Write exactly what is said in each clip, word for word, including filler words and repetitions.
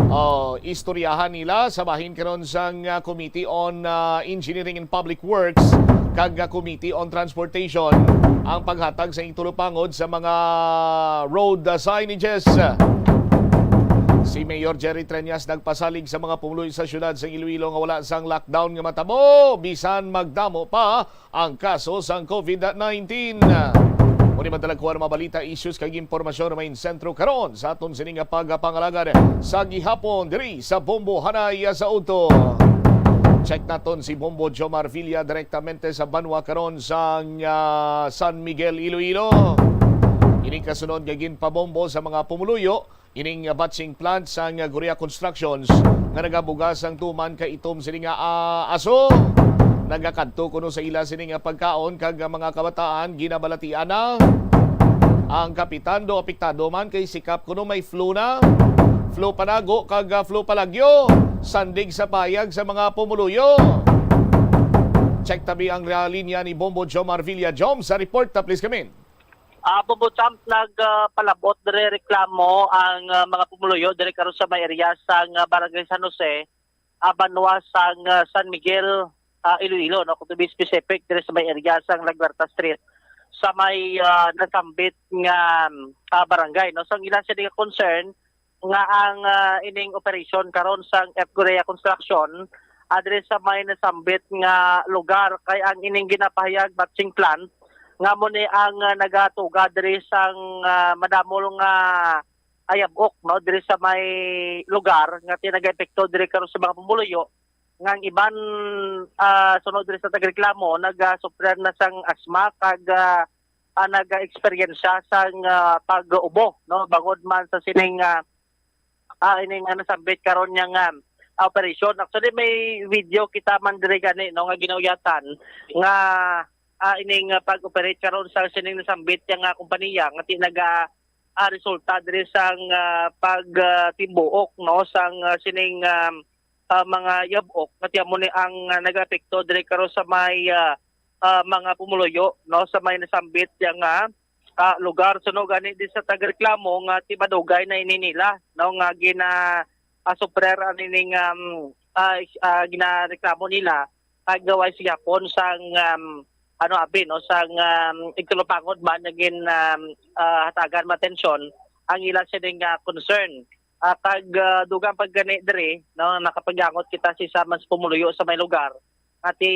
Oh, istoryahan nila sa bahin karon sang, ah, Committee on, ah, Engineering and Public Works kag, ah, Committee on Transportation ang paghatag sa tulupangod sa mga road, ah, signages. Si Mayor Jerry Treñas nagpasalig sa mga pumuluyo sa siyudad sa Iloilo nga wala sang lockdown nga matabo bisan magdamo pa ang kaso sang COVID nineteen. Muni man talagkuan ang mga balita, issues kag impormasyon nga may sentro karon sa aton sini nga pagpangalagad sa gihapon diri sa Bombo Hanay sa Udto. Check naton si Bombo Jomar Villa direktamente sa banwa karon sang, ah, San Miguel, Iloilo. Ini kasunod nga ginpabombo sa mga pumuluyo ining batching plant sang Gorea Constructions nga nagabugas ang tuman ka itom sini nga, ah, aso. Nagakadto kuno sa ila sini nga pagkaon kag ang mga kabataan ginabalatian na. Ang kapitan daw apektado man kay sikap kuno may flu na. Flu panago kag, ah, flu palagyo. Sandig sa payag sa mga pumuluyo. Check tabi ang, ah, linya ni Bombo Jomar Villa. Jom, sa report, ah, please come in. Ah, Bombo Champ, nagpalabot dire reklamo ang, ah, mga pumuluyo dire karon sa may area sang, ah, Barangay San Jose, ah, banwa sang, ah, San Miguel, ah, Iloilo, no? Kung to be specific, dire sa may area sang Laguerta Street, sa may, ah, nasambit nga, ah, barangay, no? So, ang ila sini nga concern nga ang, ah, ining operasyon karon sang F Gorea Construction, ah, diri sa may nasambit nga lugar, kay ang ining ginapahayag batching plant nga mo ni ang, ah, nagatuga diri sang, ah, madamol nga ayabok, no, diri sa may lugar nga ti nagaepekto diri karon sa mga pumuluyo, nga ang iban, ah, sunod diri sa tagreklamo, nagasufrer na sang asma kag, ah, ah, naga-eksperyensya sang, ah, pag-ubo, no, bangod man sa sining, ah, ah, ining, ah, nasambit karon nga, ah, operasyon. Actually, may video kita man diri gani, no, nga ginauyatan nga, ah, ining, ah, pag-operate karon sa sining nasambit nga, ah, kompanya nga ti naga, ah, resulta diri sang, ah, pag, ah, timbuok, no, sang, ah, sining, ah, ah, mga yabok nga ti amo ni ang, ah, nagaapekto diri karon sa may, ah, ah, mga pumuluyo, no, sa may nasambit ya nga, ah, lugar. Suno gani di sa tagreklamo nga ti madugay na ini nila, no, nga gina, ah, suprer ang ining, um, ah, is-, ah, ginareklamo nila kag way sa gihapon sang, um, ano, abi, no, sang, um, igtulupangod man nga gin, um, ah, hatagan man atensyon ang ila sining, ah, concern. Ah, kag, ah, dugang pa gani diri, no, nakapagyangot kita sa isa man sa pumuluyo sa may lugar. Ati,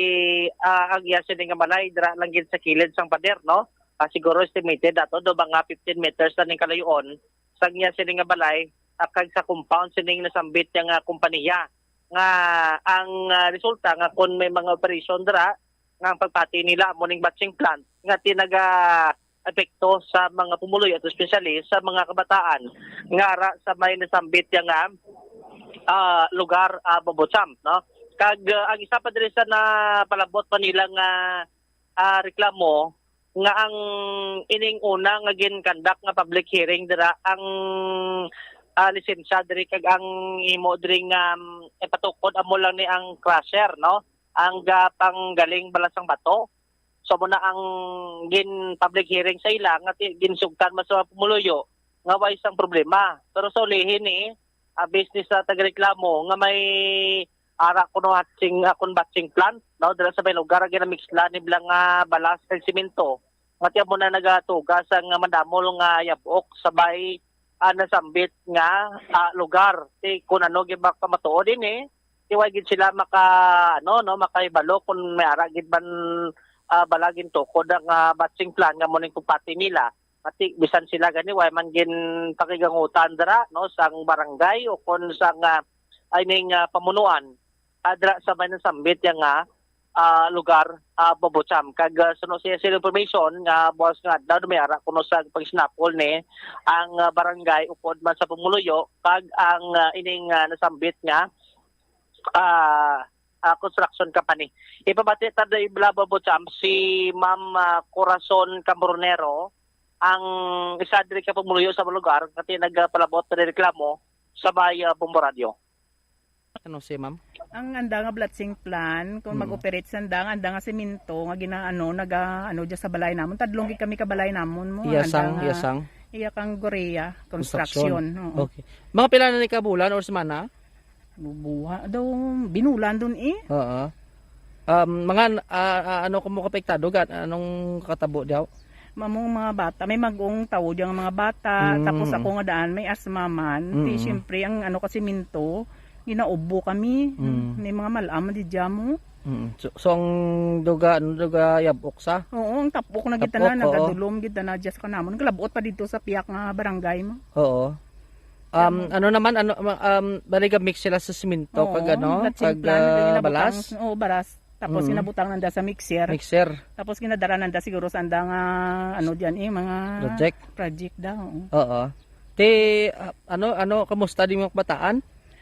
ah, ang iya sini nga balay dira lang gid sa kilid sang pader, no? Ah, siguro estimated ato do mga fifteen meters na ning kalayo-on sang iya sini nga balay, ah, kag sa compound sining nasambit niya nga kompanya. Nga ang, ah, resulta nga kon may mga operasyon dira, nga ang pagpati nila amo ning batching plant nga ti naga epekto sa mga pumuluyo, at especially sa mga kabataan nga ara sa may nasambit ya nga, ah, lugar, ah, Bobocham, no? Kag, ah, ang isa pa diri sa napalabot pa nila nga, ah, reklamo nga ang ining una nga gin-conduct nga public hearing dira ang, ah, lisensya diri kag ang imo diri nga, um, ipatukod amo lang ni ang crusher, no? Ang gapanggaling balas sang bato. So, amo na ang gin public hearing sa ila nga ti-, ginsugtan man sa mga pumuluyo nga way sang problema. Pero sa ulihi ni, ah, business sa tagreklamo nga may ara kuno hatching, ah, kun batching plant, no, dira sa may lugar nga ginamixla ni bala nga balas kag semento. Nga ti amo na nagatuga sang madamol nga yabok sa bay, ah, nasambit nga, ah, lugar. Ti kun ano gid ba kamatuod ini, ti way gid sila maka, ano, no, makahibalo kung may ara gid man, ah, bala gintukod ang, ah, batching plant nga mo ning kumpati nila. Ati bisan sila gani way man gin pakigangutan dira, no, sang barangay o kon sang, ah, I mean, ah, pamunuan, ah, dira sa may nasambit ya nga, ah, lugar, ah, Bobocham. Kag, ah, suno siya sa information nga buwas nga adlaw may ara kuno sa pagsinapol ni ang, ah, barangay upod man sa pumuluyo kag ang, ah, ining, ah, nasambit nga, ah, ah, construction company. Ipabati ta da ibla Bobocham si Ma'am, ah, Corazon Cambronero, ang isa diri ka pumuluyo sa lugar nga ti nagpalabot diri reklamo sa may, ah, Bombo Radio. Ano si ma'am? Ang anda nga blatching plant, kung Mm. mag-operate sa anda, ang anda nga semento, nga gina-, ano, naga-, ano, dyan sa balay namon. Tadlong gid kami ka balay namon mo. Ang anda Yasang, nga, yasang. Iya kang Gorea Construction. Construction, oo. Okay. Mga pila na ni ka bulan or semana? Bubuha daw, binulan dun eh. Oo. Um, mga, ah, ah, ano ko mo kapektado, gan-, anong katabo daw? Mamong mga bata, may mag-ong tawo dyan nga mga bata, Mm. tapos ako nga daan, may asma man. Ti, Mm. siyempre, ang ano kasi minto, ginaubo kami. Mm. May mga malam di dyan mo. Mm. So, so ang duga, ano, duga yabok sa? Oo, ang tapok na gid Tapok, tanan, oo. nagadulom gid tanan dyan sa kanamon. Kalabot pa dito sa piyak nga barangay mo. Oo. Um, Tama. ano naman, ano, ma-, um, bali ga mix sila sa simento, Oo, kag ano, blatsing kag, plan, ah, ginabutang, balas? oo, baras. Tapos Mm. ginabutang nanda sa mixer. Mixer. Tapos ginadara nanda siguro sa anda nga, ano diyan eh, mga Project. project daw, oo. Oo. Ti, ah, ano, ano, kamusta di mga kabataan?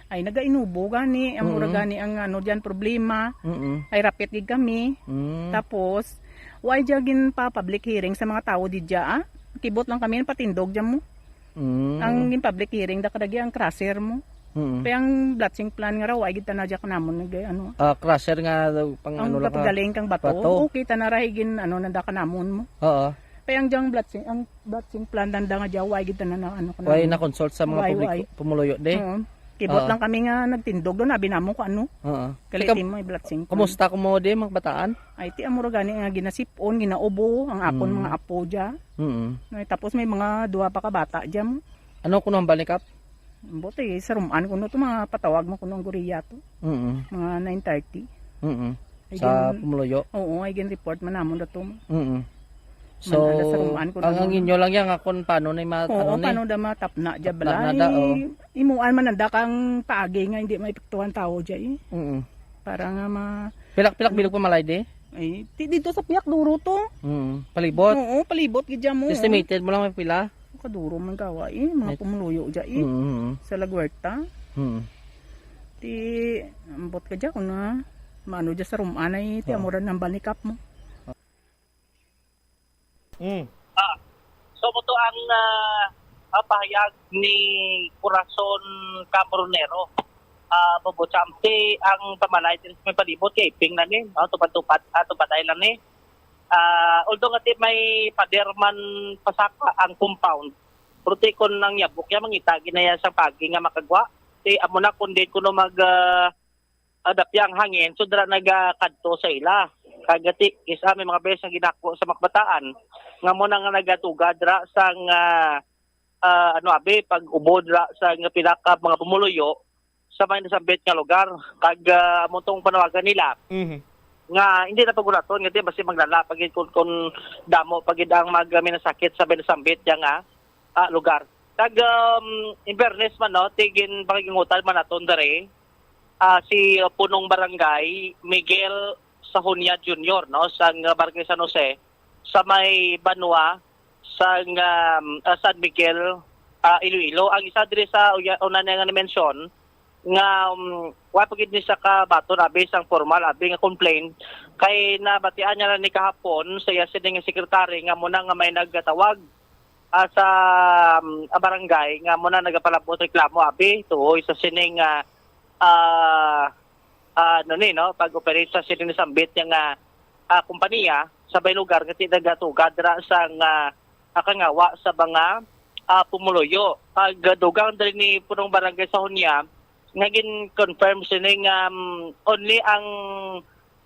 Ay, nagainubo gani, ang mura Mm. gani ang ano diyan problema. Mm. Ay, rapit gid kami. Mm. Tapos, why diya gin pa public hearing sa mga tao di diya, ah? Kibot lang kami, patindog diya mo. Mm. Ang gin public hearing, da kadagi ang crusher mo. Mm. Kaya ang blatsing plan nga raw, ay gid tana diya kanamon, nag-, ano. Ah, crusher nga, pang Ang ano lang ka, papagaling kang bato, bato. okay, tana ra, higin, ano, nanda kanamon mo. Oo. Kaya ang diyang blatsing, ang blatsing plan, nanda nga diya, ay gid tana na, ano, kanamon. Why na-consult sa mga Why, publiko, why? pumuluyo, di? Oo. Kibot Oo. lang kami nga nagtindog doon, abi namo ko ano. Oo. Kalitin Ikaw, mo, i-blatsing plan. kumusta ko mo, di, mga bataan? Ay, ti, amo ra gani nga ginasipon, ginaubo, ang akon Mm. mga apo diya. Mm. Ay, tapos may mga duha pa ka bata diya mo. Ano kuno ang balikap? Buti, sa rumaan kuno to, mga patawag mo kuno ang guriya to. Mm. Mga nine thirty. Mm. Ay, Sa gin-, Pumuluyo? Oo, ay gin-report man namon dato. Mm. Man, So, ada sa rumaan kuno ang, ang ano. inyo lang yan, nga kung paano na yung ma-, Oo, ano na eh? paano da matapna diya Tapna bala? na da, Ay, oh. imuan man nanda kang paagi nga hindi maepektuhan tao diya eh. Mm. Para nga ma- Pilak-pilak bilog pa malay di? Ay, ti-, dito sa piyak duro to. Mm. Palibot? Oo, palibot gid diya mo. Estimated mo lang may pila? Kaduro man gawa eh, mga Ay. pumuluyo dya eh. Mm, mm. Sa Laguerta. Mm. Ti, ambot ka dya kung na, maano dya sa rumanay, ti, Oh. amuran ng banikap mo. Mm. Ah, so mo to ang, ah, ah, pahayag ni Corazon Cambronero. Ah, Bobo Champ, ti ang pamalay din sa may palibot kay iping na ni, no? Tupad-tupad, ah, tupaday lang ni. Ah, although nga ti may pader man pasaka ang compound, pero ti kon ang yabok ya mangita ginaya sa pagi nga makagwa, ti amo na kundi kuno mag, ah, adapya ang hangin, so dira nagakadto sa ila. Kag ti, kis-a may mga beses nga ginako sa mga kabataan, nga mo na nga nagatuga dira sang, ah, ah, ano, abi, pag-ubo dira sa nga pila ka mga pumuluyo, sa may nasambit nga lugar. Kag, ah, amo tong panawagan nila Mhm. nga hindi na pagulaton, nga di basi maglala pa gid kun, kun damo pa gid ang mag, ah, minasakit sa may nasambit ya nga, ah, lugar. Kag, um, in fairness man, no, tigin pakigingutan man naton diri, ah, si, ah, Punong Barangay Miguel Sahonia Junior, no, sa, ah, Barangay San Jose, sa may banwa sa, um, ah, San Miguel, ah, Iloilo. Ang isa diri sa uya-, una niya nga na-mention, nga, um, wa pa gid ni siya kabaton, abi, sang formal, abi, nga complaint, kay nabatian niya lang ni kahapon sa iya sining secretary nga muna nga may nagtawag, ah, sa, um, ah, barangay nga muna nagapalabot reklamo, abi, tuhoy sa sining, ah, ah, ah, ano ni, no, pag-operate sa sining nasambit niya nga, ah, kompanya sa may lugar nga ti-, nagatugad ra sa nga, ah, kangawa sa mga, ah, pumuluyo. Pag, ah, dugang diri ni Punong Barangay Sahonia, nga gin-confirm sining, um, only ang,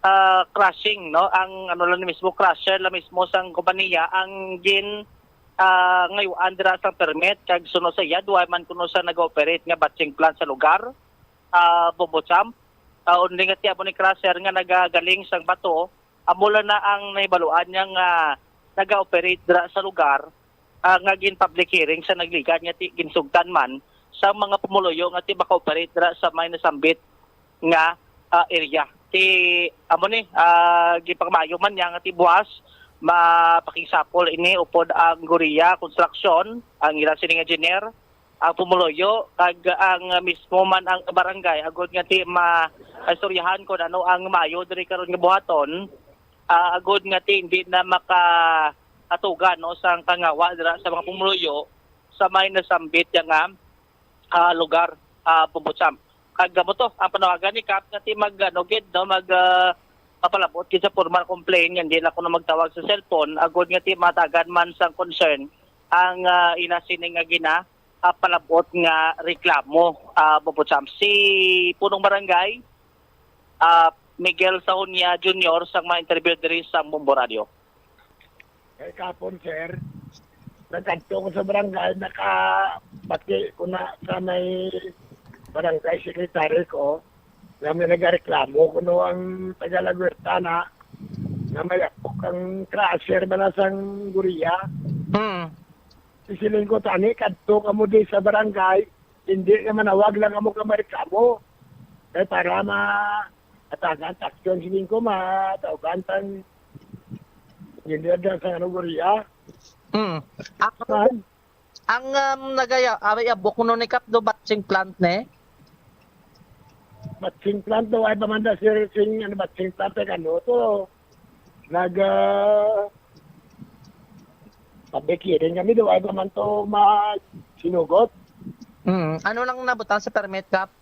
ah, crushing, no? Ang ano lang mismo, crusher lang mismo sang kompanya ang gin, ah, ngayuan dira sang permit, kag suno sa iya, duwa man kuno sa nag-ooperate nga batching plant sa lugar, ah, Bobo Champ. Ah, only nga ti amo ni crusher nga nagagaling sang bato, amo lang na ang nahibaluan niya nga naga-operate dira sa lugar, ah, nga gin-public hearing sa nagligad nga ti-, ginsugtan man sa mga pumuluyo nga ti maka-operate dira sa may nasambit nga, ah, area. Ti, amo ni, ah, gipangmayo man niya nga ti buwas mapakigsapol ini upod ang Goria Construction, ang ila sining engineer, ang pumuluyo, kag ang mismo man ang barangay, agod nga ti ma-, istoryahan kon ano ang maayo diri karon nga buhaton, ah, agod nga ti hindi na maka-atugan, no, sang kangawa dira sa mga pumuluyo sa may nasambit ya nga, ah, lugar, ah, Bobo Champ. Kag amo to, ang panawagan ni Kap nga ti mag, ano, gid, no, mag, ah, papalabot gid sa formal complaint, nga hindi na kuno magtawag sa cellphone, agod nga ti matagan man sang concern, ang, ah, ina sini nga gina, ah, palabot nga reklamo, ah, Bobo Cham. Si Punong Barangay, ah, Miguel Sahonia Junior sang mga interview diri sa Bombo Radio. Kay kapon, sir, nagkadto ko sa barangay, nakabati ko na sa may barangay secretary ko, nga may nagareklamo kuno ang taga La Huerta na, nga may apok ang crusher ba na sang Goria. Hmm. Isiling ko, "Tani, kadto kamo di sa barangay, hindi nga manawag lang kamo ka mareklamo. Kay para ma-, atagan taksyon," siling ko, "mataugan tang engineer dyan sa, ano, Goria." Hmm. Ang, Saan? ang, um, nagaya, away abok kuno ni Kap do batching plant ne? Batching plant do, ay pa man da, sir, sing, ano, batching plant, eh, ano to? Nag, ah, public hearing kami do, ay pa man to ma-, sinugot. Hmm. Ano lang nabutang sa permit, Kap?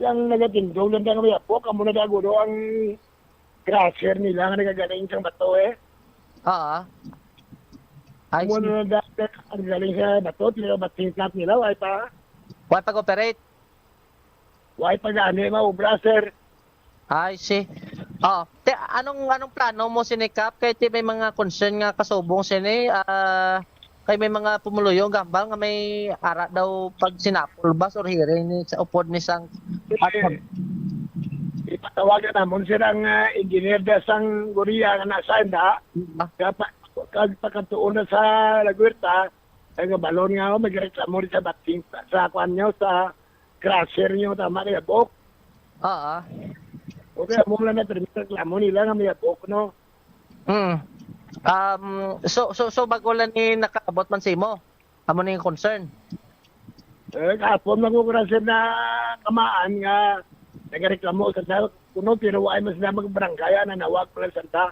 Yang nagatindog lang nga may apok, amo na dagulo ang crusher nila nga nagagaling sang bato, eh. Oo. Ay, Amo si- na da-, ang galing sa bato, tinabating plant nila, why pa? Why pag-operate? Why pa gani maobra, sir? I see. Oh, te, anong, anong plano mo sini, Kap? Kay ti may mga concern nga kasubong sini, ah, kay may mga pumuluyo ang gambal nga may ara daw pag sinapol ba or hearing ni sa upod ni sang Kasi, ipatawag na namon sila ang, ah, engineer da sang Goria nga nasa inda. Ah. Kaya pa, kag pagkatuon na sa La Huerta, ang balon nga, oh, magreklamo rin sa bating, sa kuan nyo, sa crusher nyo, tama kaya buok. Oo. Okay, amo lang na, pero reklamo nila nga may buok, no? Mm. Um, so, so, so, bago lang ni nakaabot man sa imo? Amo na yung concern. Eh, kahapon lang ko, sir, na kamaan nga nagareklamo sa sa kuno, pero wala man sila magbarangay, ah, nanawag pa lang santa.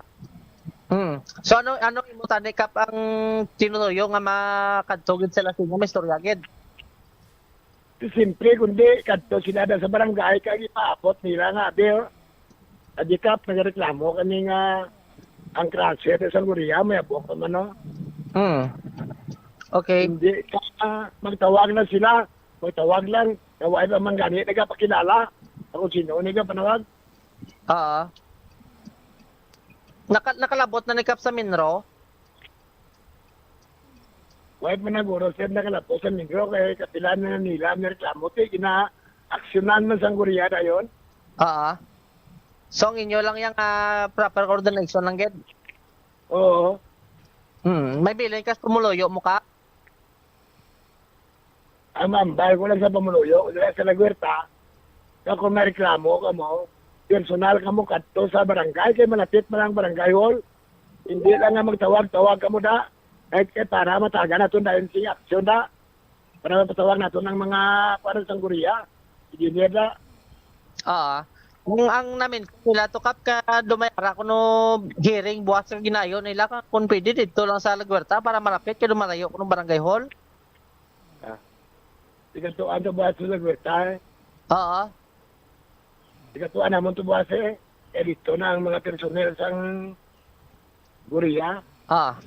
Hmm. So, ano, ano imo tani, Kap, ang tinutuyo nga makadto gid sila sa inyo? May istorya gid. Siyempre, kundi kadto sila na sa barangay, kag ipaabot nila nga, "Abi, oh, adi, Kap, nagareklamo kami nga ang crusher sa Goria, may abok naman, no?" Hmm. Okay. Hindi ka magtawag na sila. Magtawag lang. Kawai pa man gani nagapakilala. Ako sino ni ka panawag? Oo. Naka-, nakalabot na ni Kap sa Minro? Why pa na guro, sir, nakalabot sa Minro? Kay kapila na nila may reklamo. Ti, gina-aksyonan man sang Goria dayon. Oo. So, ang inyo lang yang, ah, proper coordination lang gid? Oo. Hmm, may bilin ka sa pumuluyo mo, Kap? Ang mambal ko lang sa pumuluyo, dira sa La Huerta, nga kung may reklamo kamo, personal kamo kadto sa barangay, kay malapit man ang barangay hall. Hindi lang nga magtawag-tawag kamo da, kay, kay para matagan naton dayon sing aksyon da. Para mapatawag naton ang mga, kuwan, sang Goria, engineer da. Ah, ang, ang namin nila to, Kap, ka dumayara kuno hearing buwas nga ginayo nila, ka kung pwede dito lang sa La Huerta para malapit kay dumalayo kuno barangay hall. Ah. Di ka to, ano, buwas sa La Huerta, eh? Oo. Di ka to, ano, mo to buwas, eh. Eh, dito na ang mga personnel sang Goria. Ah.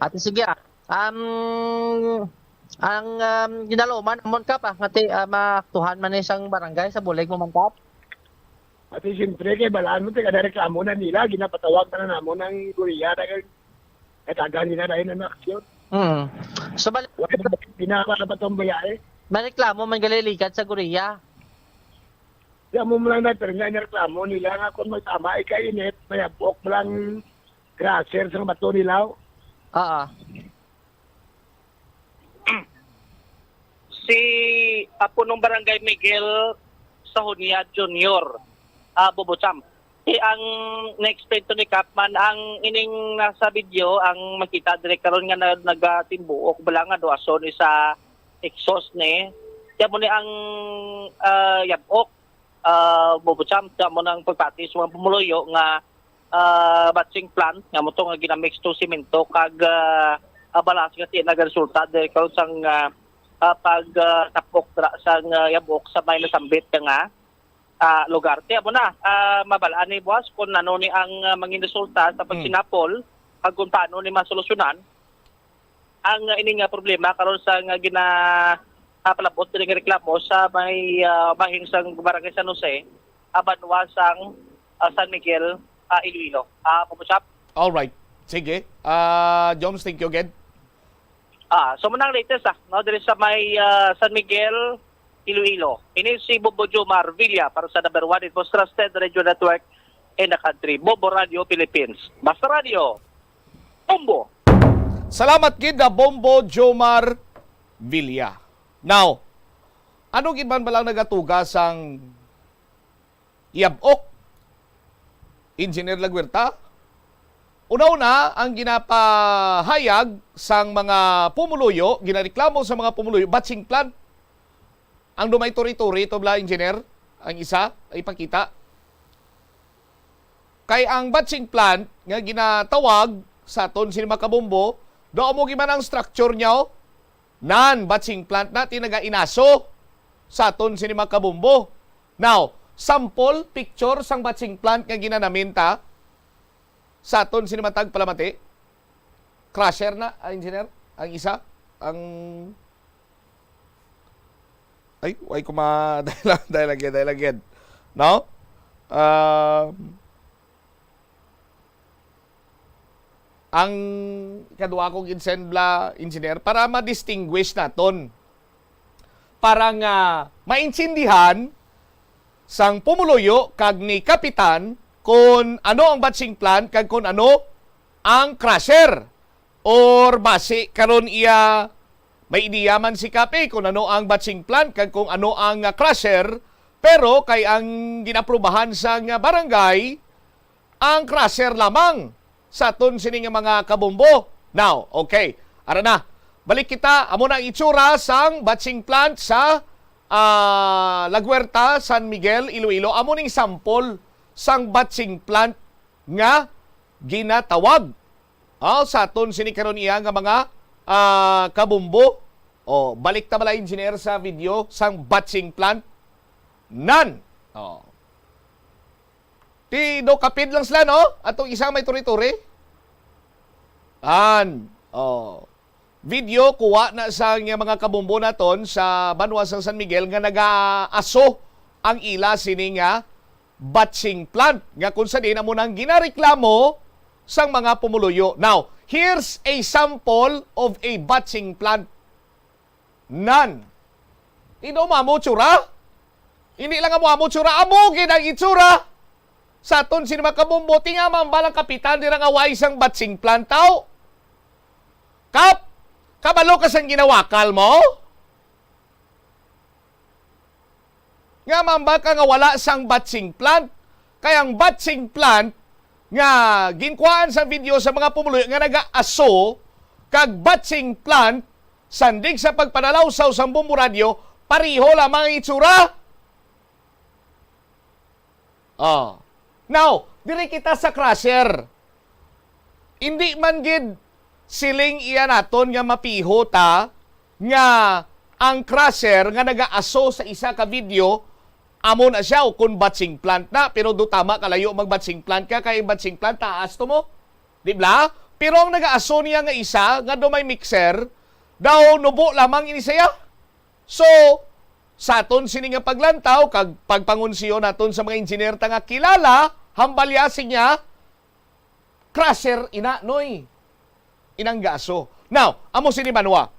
Ate, sige, ah. Um, ang, um, ginaluman namon, Kap, ah, nga ti, ah, maaktuhan man ni sang barangay sa bulig mo man, Kap? Ate, siyempre, kay balaan mo, ti, kada reklamo na nila, ginapatawag na namon ang Goria, na kag-, katagan nila na yun ang aksyon. Hmm. So, bal- Wala na, di na, para patong baya, eh. May reklamo man galiligad sa Goria? Di, amo mo lang na, pero nga, nireklamo nila nga kung may tama, ikainit, may abok mo lang crusher sa bato nila. Oo. Si Apo ng Barangay Miguel Sahonia Junior, ah, Bobo Cham. Si ang na-explain to ni Kap man, ang ining nasa video, ang makita dire karon nga nag-, nagatimbuok bala nga duason isa exhaust ni. Kaya mo ni ang, ah, yabok, ah, Bobo Cham, kaya mo nang pagpati sa mga pumuluyo nga, ah, batching plant, nga mo to nga ginamix to simento, kag, ah, ah, balas nga ti nagaresulta dire karon sang, ah, ah, pag, ah, tapok dira sang, ah, yabok sa may nasambit nga, ah, lugar. Ti amo na, ah, mabalaan ni buwas kung ano ni ang, ah, mangin resulta sa Mm. pagsinapol Kag kung paano ni masolusyonan ang, uh, ini nga problema karon sa nga gina ah, palabot diri nga reklamo sa may, ah, bahin sang Barangay San Jose, ah, banwa sang, ah, San Miguel, ah, Iloilo. Ah, Bobo Shop. All right. Sige. Ah, Joms, thank you again. Ah, so muna ang latest, ah, no, diri sa may, ah, San Miguel, Iloilo. Ini si Bobo Jomar Villa para sa number one and most trusted radio network in the country, Bobo Radio Philippines. Basta Radio, Bombo! Salamat gid na Bombo Jomar Villa. Now, ano gid man ba lang nagatuga sang yab-ok, Engineer Laguerta? Una-una, ang ginapahayag sang mga pumuluyo, ginareklamo sa mga pumuluyo, batching plant. Ang dumay turi-turi, ito bala, Engineer, ang isa, ipakita. Kay ang batching plant nga ginatawag sa aton sini mga kabombo, do amo gid man ang structure niya, oh. Nan, batching plant na, ti nagainaso sa aton sini mga kabombo. Now, sample picture sang batching plant nga ginanaminta sa aton sini matag palamati. Crusher na, ah, engineer, ang isa, ang ay, why ko ma-, dahil, dahil again, dahil again. No? Um, ang kadwa kong insend bala, engineer, para ma-distinguish naton. Para nga maintindihan sang pumuluyo kag ni Kapitan kung ano ang batching plant kag kung ano ang crusher. Or basi karon iya may ideya man si Kapi kung ano ang batching plant kag kung ano ang, ah, crusher, pero kay ang ginaprubahan sang, ah, barangay ang crusher lamang sa aton sini nga mga kabombo. Now, okay. Ara na. Balik kita, amo na ang itsura sang batching plant sa, ah, La Huerta, San Miguel, Iloilo. Amo ning sample sang batching plant nga ginatawag, ah, sa aton sini karon iya nga mga, ah, kabombo. O, balik ta bala, engineer, sa video sang batching plant. Nan. O. Ti do kapid lang sila, no? Atong isa may turi-turi. An. O. Video kuha na sa nga mga kabombo naton sa banwa sang San Miguel nga nagaaso ang ila sini nga batching plant, nga kung sa din amo nang ginareklamo sang mga pumuluyo. Now, here's a sample of a batching plant. Nan. Ti do amo tsura? Hindi lang amo amo tsura, amo gid ang itsura. Sa aton sini mga kabombo, ti nga man bala ang kapitan dira nga way sang batching plant, taw? Kap, kabalo ka sang ginawakal mo? Nga man ba ka nga wala sang batching plant? Kay ang batching plant nga ginkuhaan sa video sa mga pumuluyo nga nagaaso kag batching plant sandig sa pagpanalawsaw sang Bombo Radyo, pareho lamang ang itsura. Ah. Now, diri kita sa crusher. Indi man gid siling iya naton nga mapiho ta nga ang crusher nga nagaaso sa isa ka video, amo na siya, o kon batching plant na, pero do tama kalayo mag batching plant ka, kay batching plant taas to mo. Di bala? Pero ang nagaaso niya nga isa, nga do may mixer, daw nubo lamang ini siya. So, sa aton sini nga paglantaw kag pagpangunsiyo naton sa mga engineer ta nga kilala, hambal ya siya, crusher ina, noy. Inang gaaso. Now, amo sini banwa.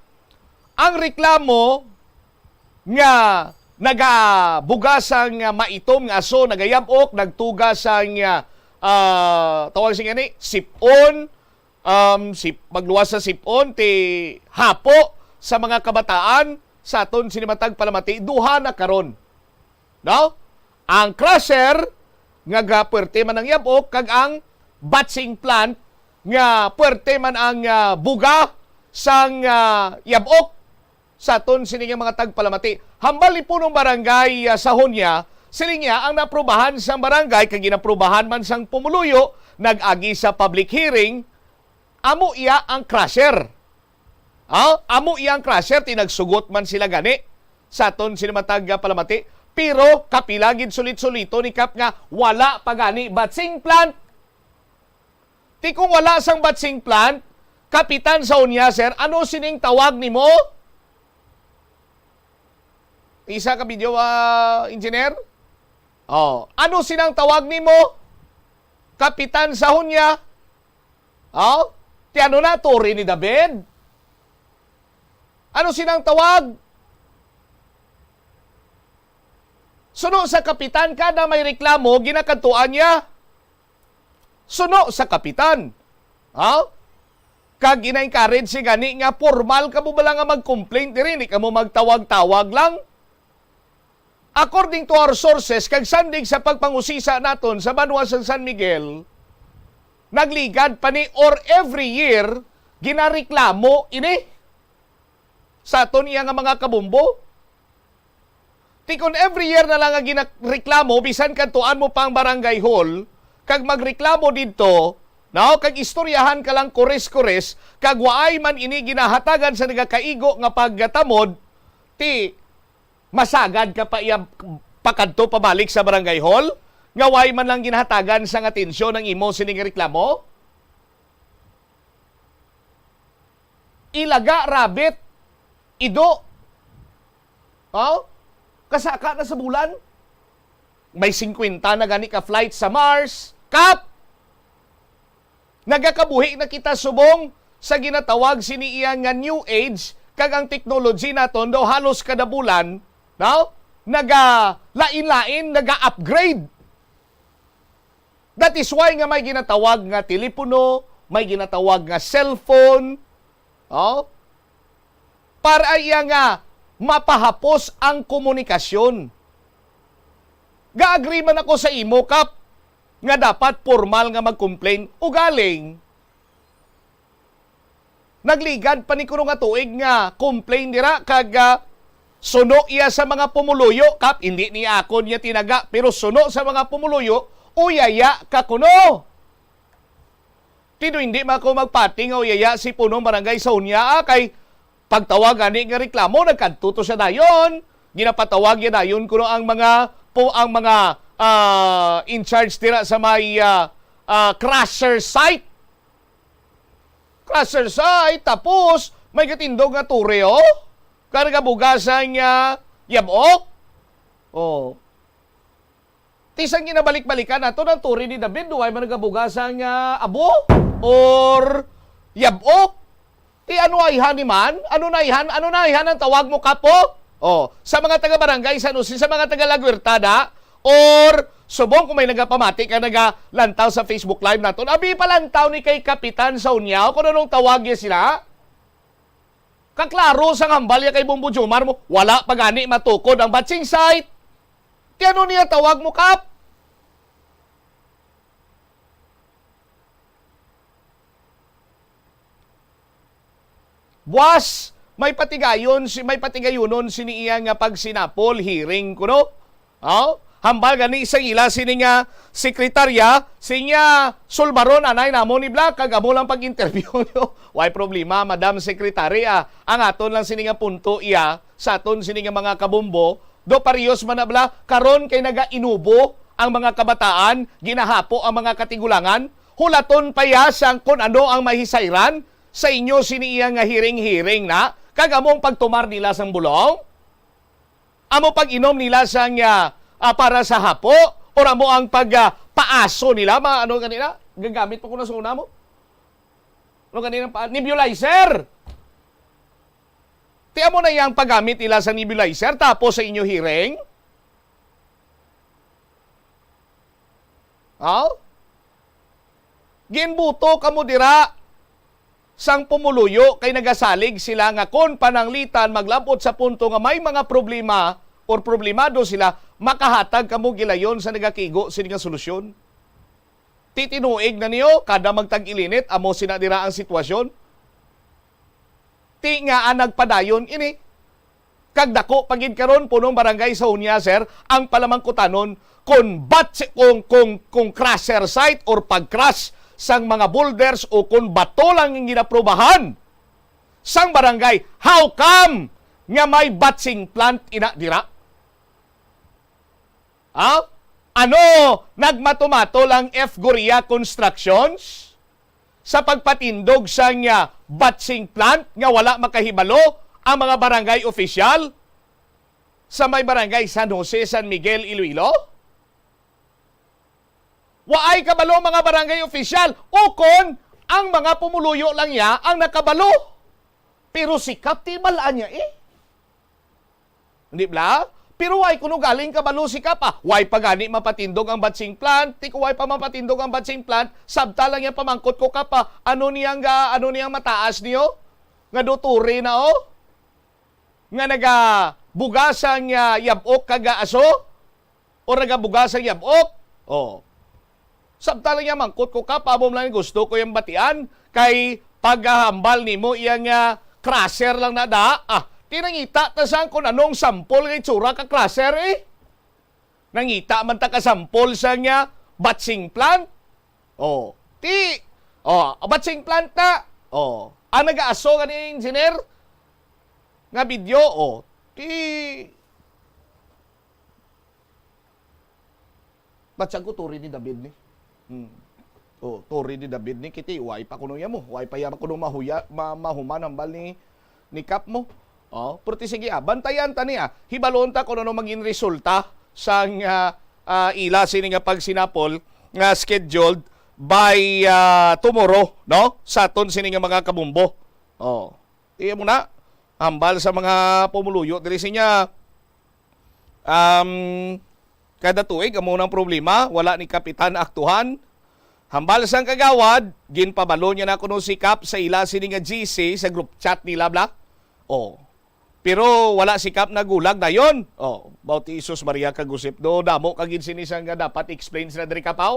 Ang reklamo nga nagabuga sang maitom nga aso, nagayab-ok, nagtuga sang, ah, tawag sini gani, sip-on, um, sip-, magluwas sa sip-on, ti hapo sa mga kabataan sa aton sini matag palamati, duha na karon. No? Ang crusher nga ga-, puwerte man ang yab-ok, kag ang batching plant nga puwerte man ang, ah, buga sang, ah, yab-ok sa aton sini nga mga tagpalamati. Hambal ni Punong Barangay, ah, Sahonia, siling niya ang naprubahan sang barangay kag ginaprubahan man sang pumuluyo nag-agi sa public hearing, amo iya ang crusher. Ah, amo iya ang crusher, ti nagsugot man sila gani sa aton sini matag palamati. Pero kapila gid sulit-sulito ni Kap nga wala pa gani batching plant. Ti kung wala sang batching plant, kapitan sa Hunya, sir, ano sining tawag nimo? Isa ka video, ah, engineer? Oh, ano sinang tawag nimo? Kapitan sa Hunya? Oh, ti ano na, turi ni David? Ano sinang tawag? Suno sa kapitan, kada may reklamo, ginakadtuan niya. Suno sa kapitan. Ha? Kag gina-encourage si gani nga formal kamo bala nga mag-complaint diri, hindi kamo magtawag-tawag lang. According to our sources, kag sandig sa pagpangusisa naton sa banwa sa San Miguel, nagligad pa ni or every year, ginareklamo ini sa aton iya nga mga kabumbo. Ti kon every year na lang nga ginareklamo, bisan kadtuan mo pa ang barangay hall, kag magreklamo didto, no? Kag istoryahan ka lang kores-kores, kag waay man ini ginahatagan sa nagakaigo nga pagtamod, ti masagad ka pa iya pakadto pabalik sa barangay hall, nga waay man lang ginahatagan sang atensyon ang imo sining reklamo? Ilaga, rabbit, ido. Oh? Kasaka na sa bulan. May singkwenta na gani ka flight sa Mars. Kap! Nagakabuhi na kita subong sa ginatawag sini iya nga new age, kag ang technology naton daw halos kada bulan, no? Naga lain-lain, naga-upgrade. That is why nga may ginatawag nga telepono, may ginatawag nga cellphone, oh, para iya nga mapahapos ang komunikasyon. Ga-agree man ako sa imo, Kap, nga dapat formal nga mag-complain. Ugaling, nagligad pa ni kuno nga tuig nga complain dira kag, ah, suno iya sa mga pumuluyo, Kap, hindi ni akon niya tinaga, pero suno sa mga pumuluyo, uyaya ka kuno. Tino hindi man ako magpati nga uyaya si punong barangay sa Hunya, ah, kay pagtawag gani nga reklamo, nagkadto to siya dayon. Ginapatawag niya dayon kuno ang mga po ang mga, ah, in charge dira sa may, ah, ah, crusher site. Crusher site, tapos may gatindog nga tore, oh. Karga bugasan nga yabok. Oh. Ti sang ginabalik-balikan nato ang tore ni David, duway man nagabugasan nga abo or yabok. Ti ano ayhan ni man? Ano na ayhan? Ano na ayhan ang tawag mo, Kapo? Oh, sa mga taga Barangay San Jose, sa mga taga La Huertada, or subong kung may nagapamati ka, nagalantaw sa Facebook Live naton, abi, palantaw ni kay Kapitan sa Hunyaw kung anong tawag niya sila. Kaklaro sang hambal niya kay Bombo Jomar mo, wala pa gani matukod ang batching site. Ti ano niya tawag mo, Kap? Buwas, may patigayon si, may patigayunon sini iya nga pagsinapol, hearing kuno. Oh, hambal gani sa ila sini nga sekretarya, sinya sulbaron anay namon ni Bla, kag amo lang pag-interview niyo. Way problema, Madam Secretary, ah. Ang aton lang sini nga punto iya, sa aton sini nga mga kabombo, do parehos man na bla, karon kay nagainubo ang mga kabataan, ginahapo ang mga katigulangan, hulaton pa iya sang kun ano ang mahisayran sa inyo sini iya nga hearing-hearing na, kag amo ang pagtumar nila sang bulong? Amo pag-inom nila sang, ah, ah, para sa hapo? Or amo ang pag, ah, paaso nila? Mga ano ganina? Gagamit pa ko na sa una mo? Ano ganina pa? Nebulizer! Ti amo na yang paggamit nila sa nebulizer tapos sa inyo hearing? Oh? Ginbuto kamo dira sang pumuluyo kay nagasalig sila nga kon pananglitan maglab-ot sa punto nga may mga problema or problemado sila, makahatag kamo gilayon sa nagakigo sini nga solusyon. Titinuig na niyo, kada magtag-ilinit, amo sina dira ang sitwasyon. Ti nga, ah, nagpadayon ini. Kag dako pa gid karon, punong barangay sa Hunya, sir, ang palamangkutanon kung bat-, kung, kung, kung crusher site or pag-crush sang mga boulders o kung bato lang ang ginaprubahan sang barangay. How come nga may batching plant ina dira? Ha? Ano, nagmatumato lang F Goria Constructions? sa pagpatindog sang, ah, batching plant nga wala makahibalo ang mga barangay opisyal sa may barangay San Jose, San Miguel, Iloilo? Waay kabalo ang mga barangay opisyal, ukon ang mga pumuluyo lang niya ang nakabalo. Pero si Kap, ti bal-an niya, eh. Di bala? Pero way kuno galing kabalo si Kap, ah. Way pa gani mapatindog ang batching plant. Ti ko way pa mapatindog ang batching plant, sabta lang niya pamangkot ko, Kap, ah, ano niyang, ah, ano niyang mataas niyo? Nga do turi na, oh? Nga nagabugas ang, ah, yab-ok kag, ah, aso? Or nagabugas ang yab-ok? Oh. Sabta lang niya mangkot ko, Kap, amo lang gusto ko yang batian, kay paghambal nimo iya nga crusher lang na da. Ah, ti nangita ta sang kung anong sample nga itsura ka crusher, eh. Nangita man ta ka sample sa nga batching plant. Oh, ti, oh, batching plant na. Oh, ang nagaaso gani, engineer, nga video, oh, ti Batyag ko, turi ni David ni. Hmm. Oh, turi ni David ni, kiti, way pa kuno ya mo. Way pa ya kuno mahuya, ma-, mahuman hambal ni, ni Kap mo. Oh, pero ti sige, ah, bantayan ta ni, ah. Hibalon ta kung ano maging resulta sang, ah, ah, ila sini nga pagsinapol nga scheduled by, ah, tomorrow, no? Sa aton sini nga mga kabumbo. Oh. Iya mo na, hambal sa mga pumuluyo diri sinya. Um, kada tuig, amo nang problema, wala ni Kapitan aktuhan. Hambal sang kagawad, ginpabalo niya na kuno si Kap sa ila sini nga G C sa group chat nila, bla. Oh. Pero wala si Kap nagulag dayon. Oh, about Jesus Maria kag Josep, do damo ka gid sini sang dapat explain sila diri, Kapaw.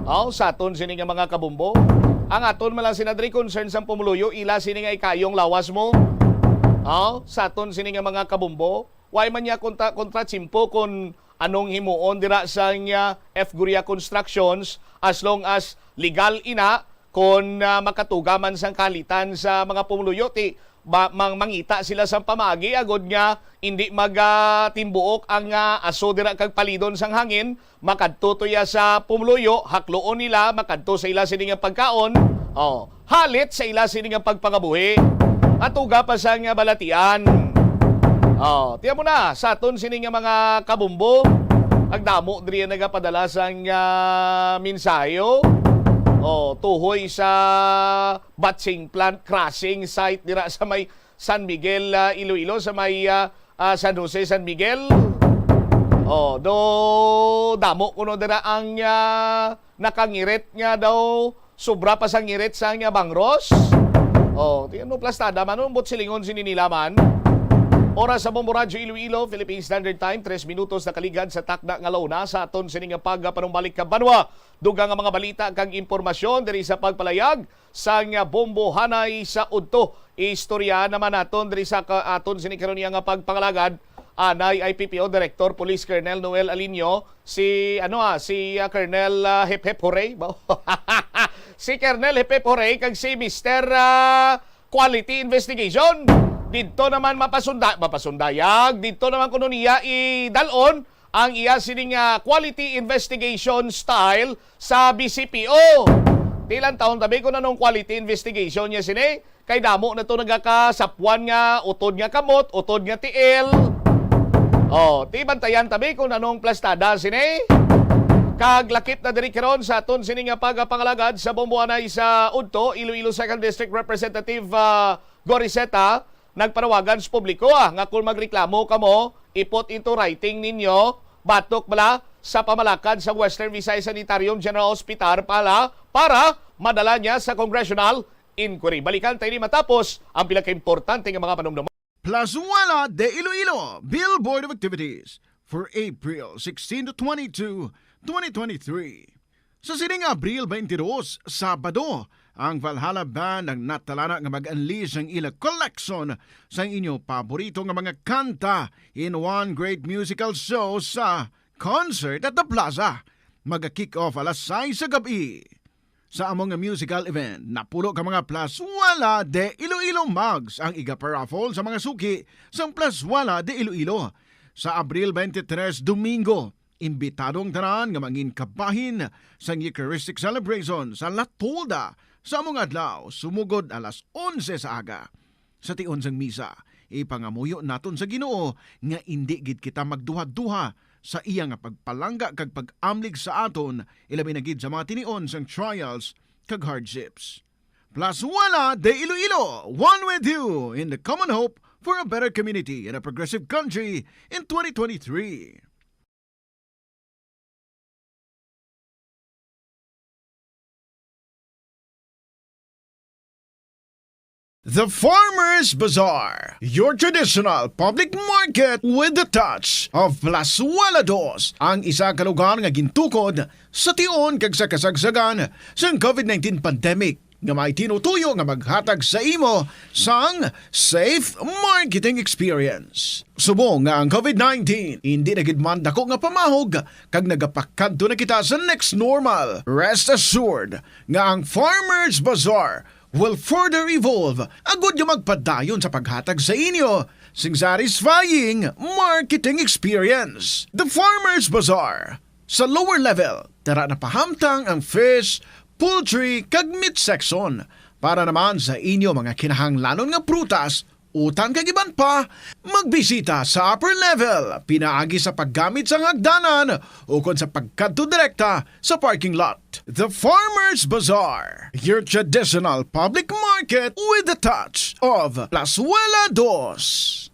Oh, sa aton sini nga mga kabumbo. Ang aton man lang sina diri concern sang pumuluyo, ila sini nga ikayong lawas mo. Oh, sa aton sini nga mga kabumbo. Way man niya kontra, kontra tsimpo kung anong himuon dira sa niya F Guria Constructions, as long as legal ina, kung, ah, makatuga man sang kahalitan sa mga pumuluyo, ti ba, mang-, mangita sila sang pamaagi agod nga indi mag, ah, timbuok ang, ah, aso dira kag palidon sang hangin, makadto to ya sa pumuluyo, hakloon nila, makadto sa ila sini nga pagkaon. Oh, halit sa ila sini nga pagpangabuhi. Matuga pa sang balatian. Oh, tiyan mo na, sa aton sini nga mga kabumbo, ang damo diri ang nagapadala sang, ah, mensahe, oh. Oh, tuhoy sa batching plant crushing site dira sa may San Miguel, ah, Iloilo, sa may, ah, ah, San Jose, San Miguel. Oh, do damo kuno dira ang, ah, nakangirit nga daw sobra pa sa ngirit sa nga bangros. Oh, ti ano plastada man, ano buot silingon sini nila man? Oras sa Bombo Radyo Iloilo, Philippine Standard Time, tres minutos nakaligad sa takna nga launa sa aton sini nga pagpanumbalik ka banwa. Dugang nga mga balita kag impormasyon diri sa pagpalayag sang Bombo Hanay sa udto. Istorya naman naton diri sa ka-, aton sini karon nga pagpangalagad. Anay I P P O Director Police Colonel Noel Alinio, si, ano, ah, si, ah, Colonel, ah, Hep Hep Hooray. Si Colonel Hep Hep Hooray kag si Mister, ah, Quality Investigation. Didto naman mapasunda-, mapasundayag. Didto naman kuno niya idalon ang iya sining, ah, quality investigation style sa B C P O. Ti lantawon ta bi kung anong quality investigation niya sini. Kay damo na to nagakasapwan nga utod nga kamot, utod nga tiil. Oh, ti bantayan ta bi kung anong plastada sini. Kag lakip na diri karon sa aton sini nga pagpangalagad sa Bombo Hanay sa udto, Iloilo Second District Representative, ah, Goriseta, nagpanawagan sa publiko, ah, nga kung magreklamo kamo, i-put into writing ninyo, batok bala sa pamalakan sa Western Visayas Sanitarium General Hospital para, para madala niya sa congressional inquiry. Balikan tayo ni matapos ang pinakaimportante nga mga panumdum. Plazuela de Iloilo, Billboard of Activities for April sixteen to twenty-two, twenty twenty-three. Sa sining Abril twenty-two, Sabado, ang Valhalla Band ang natalana nga mag-unleash ang ila collection sang inyo paborito nga mga kanta in one great musical show sa Concert at the Plaza. Maga-kick off alas sais sa gab-i. Sa among musical event, napulo ka mga Plazuela de Iloilo mugs ang iga-paraffle sa mga suki sang Plazuela de Iloilo. Sa Abril twenty-three, Domingo, imbitado ang tanan nga mangin kabahin sang Eucharistic Celebration sa La Tolda Sa among adlaw, sumugod alas onse sa aga, sa tion sang misa, ipangamuyo naton sa Ginoo nga indi gid kita magduha-duha sa iya nga pagpalangga kag pag-amlig sa aton, ilabi na gid sa mga tinion sang trials kag hardships. Plazuela de Iloilo, one with you in the common hope for a better community and a progressive country in twenty twenty-three. The Farmers Bazaar, your traditional public market with the touch of Plazuela Dos, ang isa ka lugar nga gintukod sa tion kag sa kasagsagan sang covid nineteen pandemic, nga may tinutuyo nga maghatag sa imo sang safe marketing experience. Subong nga ang covid nineteen indi na gid man dako nga pamahog kag nagapakadto na kita sa next normal, rest assured nga ang Farmers Bazaar will further evolve agud nga magpadayon sa paghatag sa inyo sing satisfying marketing experience. The Farmers Bazaar, sa lower level, tara na pahamtang ang fish, poultry, kag meat section. Para naman sa inyo mga kinahanglanon nga prutas, utan kag iban pa, magbisita sa upper level pinaagi sa paggamit sang hagdanan ukon sa pagkadto direkta sa parking lot. The Farmers Bazaar, your traditional public market with the touch of Plazuela Dos.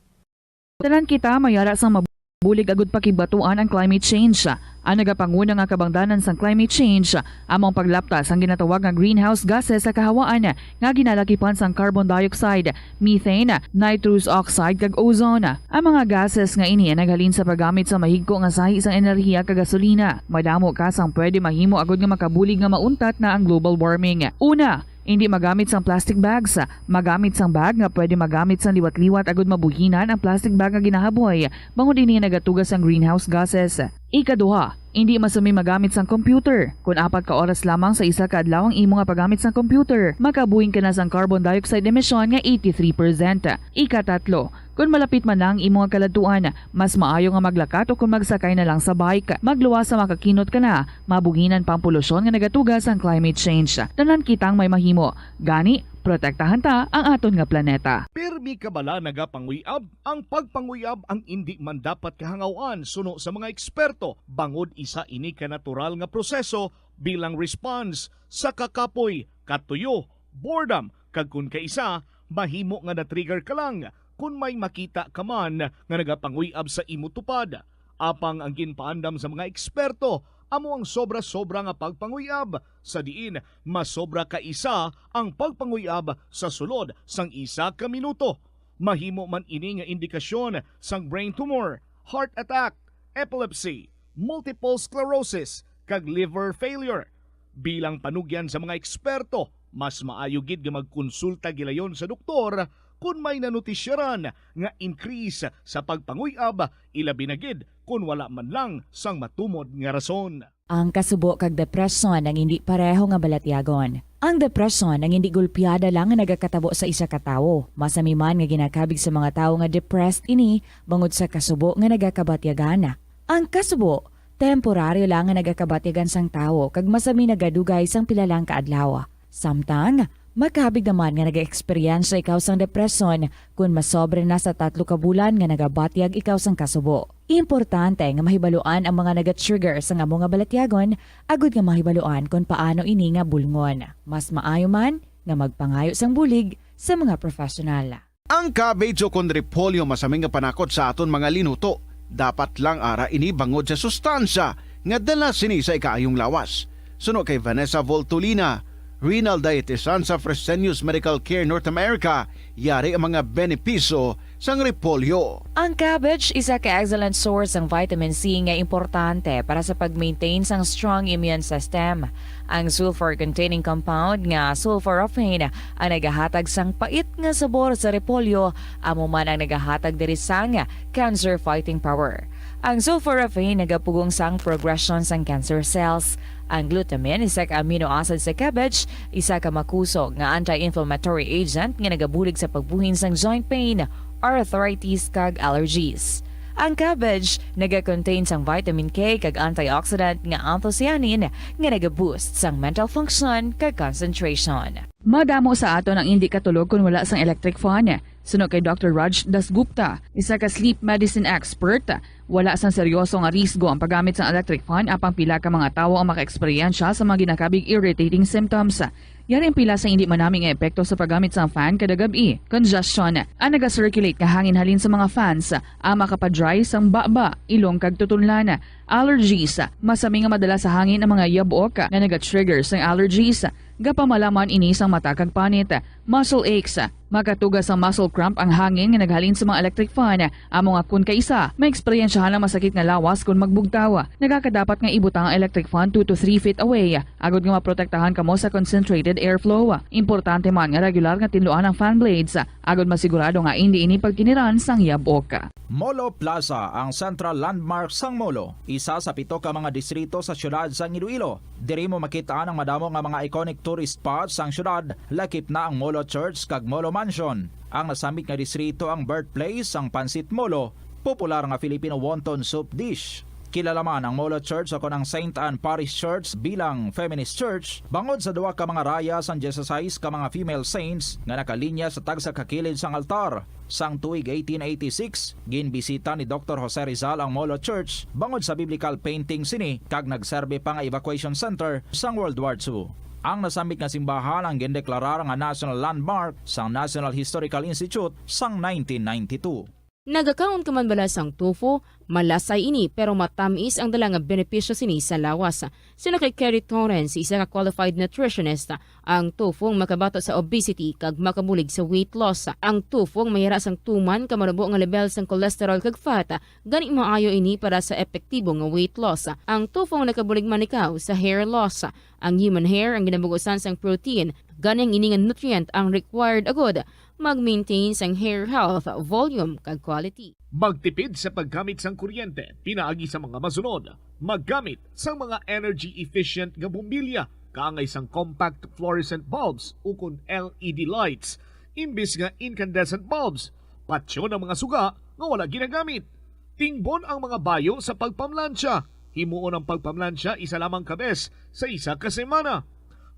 Tanan kita mayara sang mabulig agud pakigbatuan ang climate change. Ang nagapanguna nga kabangdanan sang climate change amo ang paglapta sang ginatawag nga greenhouse gases sa kahawaan nga ginalakipan sang carbon dioxide, methane, nitrous oxide, kag ozone. Ang mga gases nga ini ang naghalin sa paggamit sa mahigko nga sahi sang enerhiya kag gasolina. Madamo ka sang pwede mahimo agud nga makabulig nga mauntat na ang global warming. Una, indi magamit sang plastic bags. Magamit sang bag nga pwede magamit sang liwat-liwat agud mabuhinan ang plastic bag nga ginahaboy, bangod ini nagatuga sang greenhouse gases. Ikaduha, indi masami magamit sang computer. Kon apat ka oras lamang sa isa ka adlaw ang imo nga paggamit sang computer, makabuhing ka na sang carbon dioxide emission nga eighty-three percent. Ikatatlo, kon malapit man na ang imo nga kaladtuan, mas maayo nga maglakat o kon magsakay na lang sa bike. Magluwas sa makakinot ka na, mabuhinan pa ang polusyon nga nagatuga sang climate change. Tanan kitang may mahimo. Gani, protektahan ta ang aton nga planeta. Pirmi ka bala nagapanguyab? Ang pagpanguyab ang indi man dapat kahangaw-an suno sa mga eksperto, bangod isa ini ka natural nga proseso bilang response sa kakapoy, katuyo, boredom, kag kon kaisa, mahimo nga na-trigger ka lang kon may makita ka man nga nagapanguyab sa imo tupad. Apang ang ginpaandam sa mga eksperto amo ang sobra-sobra nga pagpanguyab, sa diin masobra ka isa ang pagpanguyab sa sulod sang isa ka minuto. Mahimo man ini nga indikasyon sang brain tumor, heart attack, epilepsy, multiple sclerosis, kag liver failure. Bilang panugyan sa mga eksperto, mas maayo gid nga magkonsulta gilayon sa doktor kon may nanotisyaran nga increase sa pagpanguyab, ilabi na gid kon wala man lang sang matumod nga rason. Ang kasubo kag depresyon ang indi pareho nga balatyagon. Ang depresyon ang indi gulpiada lang nga nagakatabo sa isa ka tawo. Masami man nga ginakabig sa mga tawo nga depressed ini bangod sa kasubo nga nagakabatyagan. Ang kasubo, temporaryo lang nga nagakabatyagan sang tawo kag masami nagadugay sang pila lang ka adlaw. Samtang, makabig naman nga nag-eksperyensya ikaw sang depresyon kon masobra na sa tatlo ka bulan nga nagabatyag ikaw sang kasubo. Importante nga mahibaluan ang mga naga-trigger sang amo nga balatyagon agud nga mahibaluan kon paano ini nga bulngon. Mas maayo man nga magpangayo sang bulig sa mga professional. Ang cabbage o kon repolyo masami nga panakot sa aton mga linuto. Dapat lang ara ini bangod sa sustansya nga dala sini sa ikaayong lawas. Suno kay Vanessa Voltolina, renal dietitian sa Fresenius Medical Care North America, yari ang mga benepisyo sang repolyo. Ang cabbage isa ka excellent source sang vitamin C nga importante para sa pag-maintain sang strong immune system. Ang sulfur-containing compound nga sulforaphane ang nagahatag sang pait nga sabor sa repolyo, amo man ang nagahatag diri sang cancer-fighting power. Ang sulforaphane nagapugong sang progression sang cancer cells. Ang glutamine, isa ka amino acid sa cabbage, isa ka makusog nga anti-inflammatory agent nga nagabulig sa pagbuhin sang joint pain, arthritis, kag allergies. Ang cabbage nagakontain sang vitamin K kag antioxidant nga anthocyanin nga nagaboost sang mental function kag concentration. Madamo sa aton ang indi katulog kon wala sang electric fan. Suno kay Doctor Raj Dasgupta, isa ka sleep medicine expert, wala sang seryoso nga risgo ang paggamit sang electric fan, apang pila ka mga tawo ang makaeksperyensya sa mga ginakabig irritating symptoms. Yari ang pila sa indi manami nga epekto sa paggamit sang fan kada gab-i. Congestion. Ang naga-circulate nga hangin halin sa mga fans ang makapa-dry sang baba, ilong kag tutunlan. Allergies. Masami nga madala sa hangin ang mga yabok nga naga-trigger sang allergies. Gapamalaman ini sang mata kag panit. Muscle aches. Makatuga sang muscle cramp ang hangin nga naghalin sa mga electric fan. Amo nga kon kaisa, maeksperiensyahan ang masakit nga lawas kon magbugtaw. Nagakadapat nga ibutang ang electric fan two to three feet away, agod nga maprotektahan kamo sa concentrated airflow. Importante man nga regular nga tinluan ang fan blades, agod masigurado nga indi ini pagkiniran sang yabok. Molo Plaza, ang central landmark sang Molo, isa sa pito ka mga distrito sa siyudad sang Iloilo. Diri mo makit-an ang madamo nga mga iconic tourist spots sang siyudad, lakip na ang Molo Church kag Molo Mansion. Ang nasambit nga distrito ang birthplace sang Pancit Molo, popular nga Filipino wonton soup dish. Kilala man ang Molo Church o kon ang Saint Anne Parish Church bilang feminist church bangod sa duha ka mga raya sang dieciséis ka mga female saints nga nakalinya sa tagsa ka kilid sang altar. Sang tuig eighteen eighty-six, ginbisita ni Doktor Jose Rizal ang Molo Church bangod sa biblical painting sini kag nagserbi pa nga evacuation center sang World War Two. Ang nasambit nga simbahan ang gindeklarar nga national landmark sang National Historical Institute sang nineteen ninety-two. Nagakaon ka man bala sang tofu? Malasay ini, pero matamis ang dala nga benepisyo sini sa lawas. Suno kay Kerry Torrens, isa ka qualified nutritionist, ang tofu ang makabato sa obesity kag makabulig sa weight loss. Ang tofu ang mayara sang tuman ka manubo nga level sang cholesterol kag fat, gani maayo ini para sa epektibo nga weight loss. Ang tofu ang nakabulig man ikaw sa hair loss. Ang human hair ang ginabugusan sang protein, gani ang ini nga nutrient ang required agud mag-maintain sang hair health, volume, kag quality. Magtipid sa paggamit sang kuryente pinaagi sa mga masunod. Maggamit sang mga energy-efficient nga bombilya, kaangay sang compact fluorescent bulbs ukon L E D lights, imbis nga incandescent bulbs. Patyon ang mga suga nga wala ginagamit. Tingbon ang mga bayo sa pagpamlansya. Himuon ang pagpamlansya isa lamang ka bes sa isa ka semana.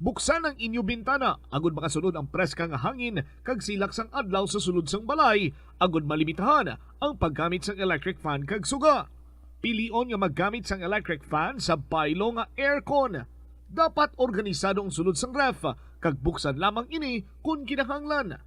Buksan ang inyo bintana agud makasulod ang preska nga hangin kag silak sang adlaw sa sulod sang balay, agud malimitahan ang paggamit sang electric fan kag suga. Pilion nga maggamit sang electric fan sa baylo nga aircon. Dapat organisado ang sulod sang ref kag buksan lamang ini kon kinahanglan.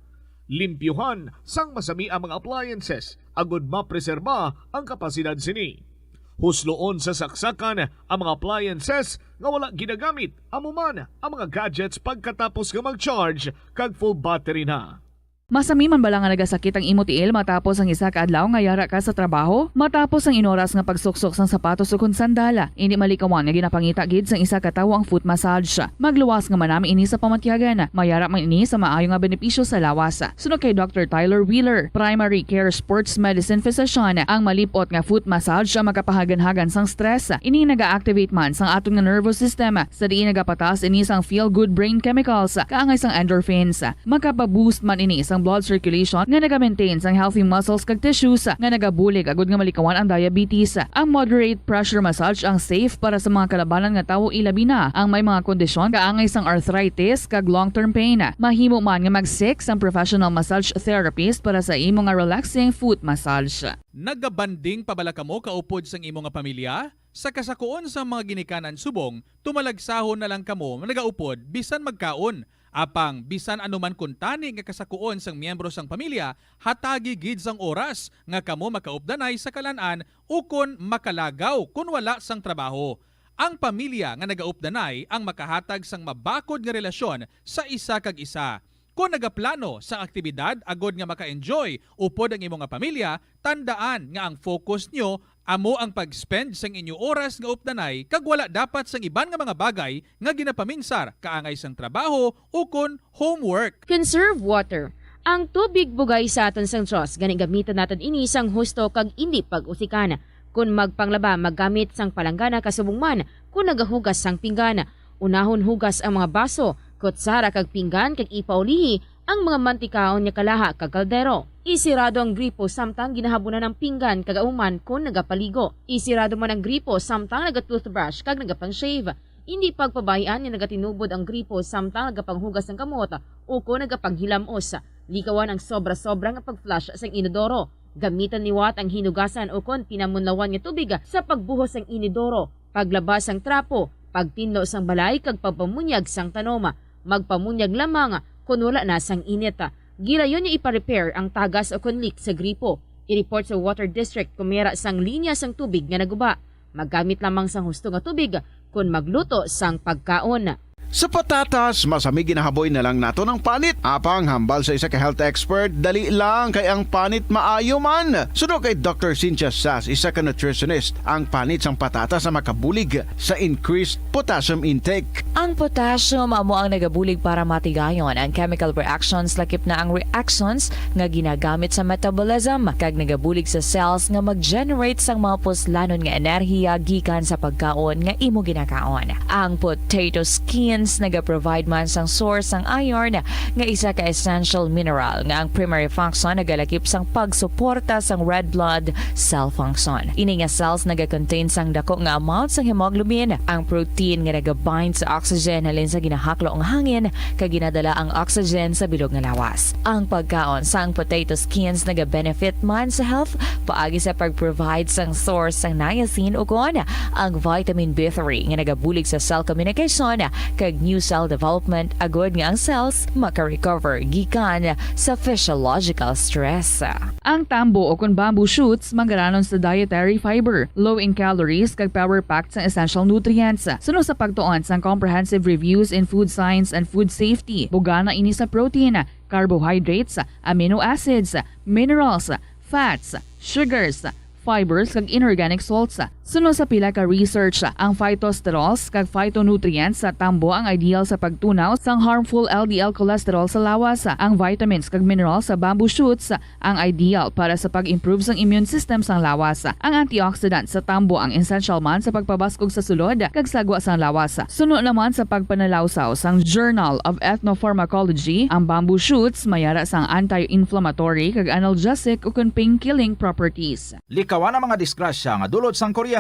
Limpyuhan sang masami ang mga appliances agud mapreserba ang kapasidad sini. Husloon sa saksakan ang mga appliances nga wala ginagamit, amo man ang mga gadgets pagkatapos nga mag-charge kag full battery na. Masami man bala nga nagasakit ang imo tiil matapos ang isa ka adlaw nga yara ka sa trabaho? Matapos ang inoras nga pagsuksok sang sapatos ukon sandal, indi malikawan nga ginapangita gid sang isa ka tawo ang foot massage. Magluwas nga manami ini sa pamatyagan. Mayara man ini sa maayo nga benepisyo sa lawas. Suno kay Doctor Tyler Wheeler, primary care sports medicine physician, ang malip-ot nga foot massage ang makapahaganhagan sang stress. Ini naga-activate man sang aton nga nervous system, sa diin nagapataas ini sang feel-good brain chemicals, kaangay sang endorphins. Makapa-boost man ini sang blood circulation nga naga-maintain sang healthy muscles kag tissues nga nagabulig agud nga malikawan ang diabetes. Ang moderate pressure massage ang safe para sa mga kalabanan nga tawo, ilabi na ang may mga kondisyon kaangay sang arthritis kag long-term pain. Mahimo man nga mag-seek sang professional massage therapist para sa imo nga relaxing foot massage. Nagabanding pa bala kamo kaupod sang imo nga pamilya? Sa kasakuon sang mga ginikanan subong, tumalagsahon na lang kamo nagaupod bisan magkaon. Apang bisan ano man kuntani nga kasakuon sang miyembro sang pamilya, hatagi gid sang oras nga kamo makaupdanay sa kalan-an ukon makalagaw kon wala sang trabaho. Ang pamilya nga nagaupdanay ang makahatag sang mabakod nga relasyon sa isa kag isa. Kon nagaplano sang aktibidad agod nga maka-enjoy upod ang imo nga pamilya, tandaan nga ang focus nyo amo ang pag-spend sang inyo oras nga updanay kag wala dapat sang iban nga mga bagay nga ginapaminsar kaangay sang trabaho ukon homework. Conserve water. Ang tubig bugay sa aton sang Dios, gani gamiton naton ini sang husto kag indi pag-usikan. Kon magpanglaba, maggamit sang palanggana kasubong man kon nagahugas sang pinggan. Unahon hugas ang mga baso, kutsara kag pinggan kag ipaulihi ang mga mantikaon nga kalaha kag kaldero. Isirado ang gripo samtang ginahabunan ang pinggan kag auman kon nagapaligo. Isirado man ang gripo samtang naga-toothbrush kag nagapang-shave. Indi pagpabay-an nga nagatinubod ang gripo samtang nagapanghugas sang kamot o kon nagapanghilamos. Likawan ang sobra-sobra nga pag-flush sang inodoro. Gamitan liwat ang hinugasan o kon pinamunlawan nga tubig sa pagbuhos sang inodoro, paglaba sang trapo, pagtinlo sang balay kag pagpamunyag sang tanom. Magpamunyag lamang kon wala na sang init. Gilayon nga ipa-repair ang tagas o kon leak sa gripo. I-report sa water district kon may ara sang linya sang tubig nga naguba. Maggamit lamang sang husto nga tubig kon magluto sang pagkaon. Sa patatas, masami ginahaboy na lang naton ang panit. Apang hambal sa isa ka health expert, dali lang kay ang panit maayo man. Suno kay Doctor Cynthia Sass, isa ka nutritionist, ang panit sang patatas ang makabulig sa increased potassium intake. Ang potassium amo ang nagabulig para matigayon ang chemical reactions, lakip na ang reactions nga ginagamit sa metabolism, kag nagabulig sa cells nga mag-generate sang mga puslanon nga enerhiya gikan sa pagkaon nga imo ginakaon. Ang potato skins naga-provide man sang source sang iron, nga isa ka essential mineral nga ang primary function nagalakip sang pagsuporta sang red blood cell function. Ini nga cells naga-contain sang dako nga amount sang hemoglobin, ang protein nga naga-bind sa oxygen halin sa ginahaklo nga hangin kag ginadala ang oxygen sa bilog nga lawas. Ang pagkaon sang potato skins naga-benefit man sa health paagi sa pag-provide sang source sang niacin ukon ang vitamin B three nga nagabulig sa cell communication kag new cell development, agod nga ang cells maka-recover gikan sa physiological stress. Ang tambo o kon bamboo shoots manggaranon sa dietary fiber, low in calories, kag power-packed sang essential nutrients. Suno sa pagtuon sang Comprehensive Reviews in Food Science and Food Safety, bugana ini sa protein, carbohydrates, amino acids, minerals, fats, sugars, fibers, kag inorganic salts. Suno sa pila ka research, ang phytosterols kag phytonutrients sa tambo ang ideal sa pagtunaw sang harmful L D L cholesterol sa lawas. Ang vitamins kag minerals sa bamboo shoots ang ideal para sa pag-improve sang immune system sang lawas. Ang antioxidant sa tambo ang essential man sa pagpabaskog sa sulod kag sagwa sang lawas. Suno naman sa pagpanalawsaw sang Journal of Ethnopharmacology, ang bamboo shoots may ara sang anti-inflammatory kag analgesic ukon pain-killing properties. Likawan ang mga disgrasya nga dulot sang kuryente.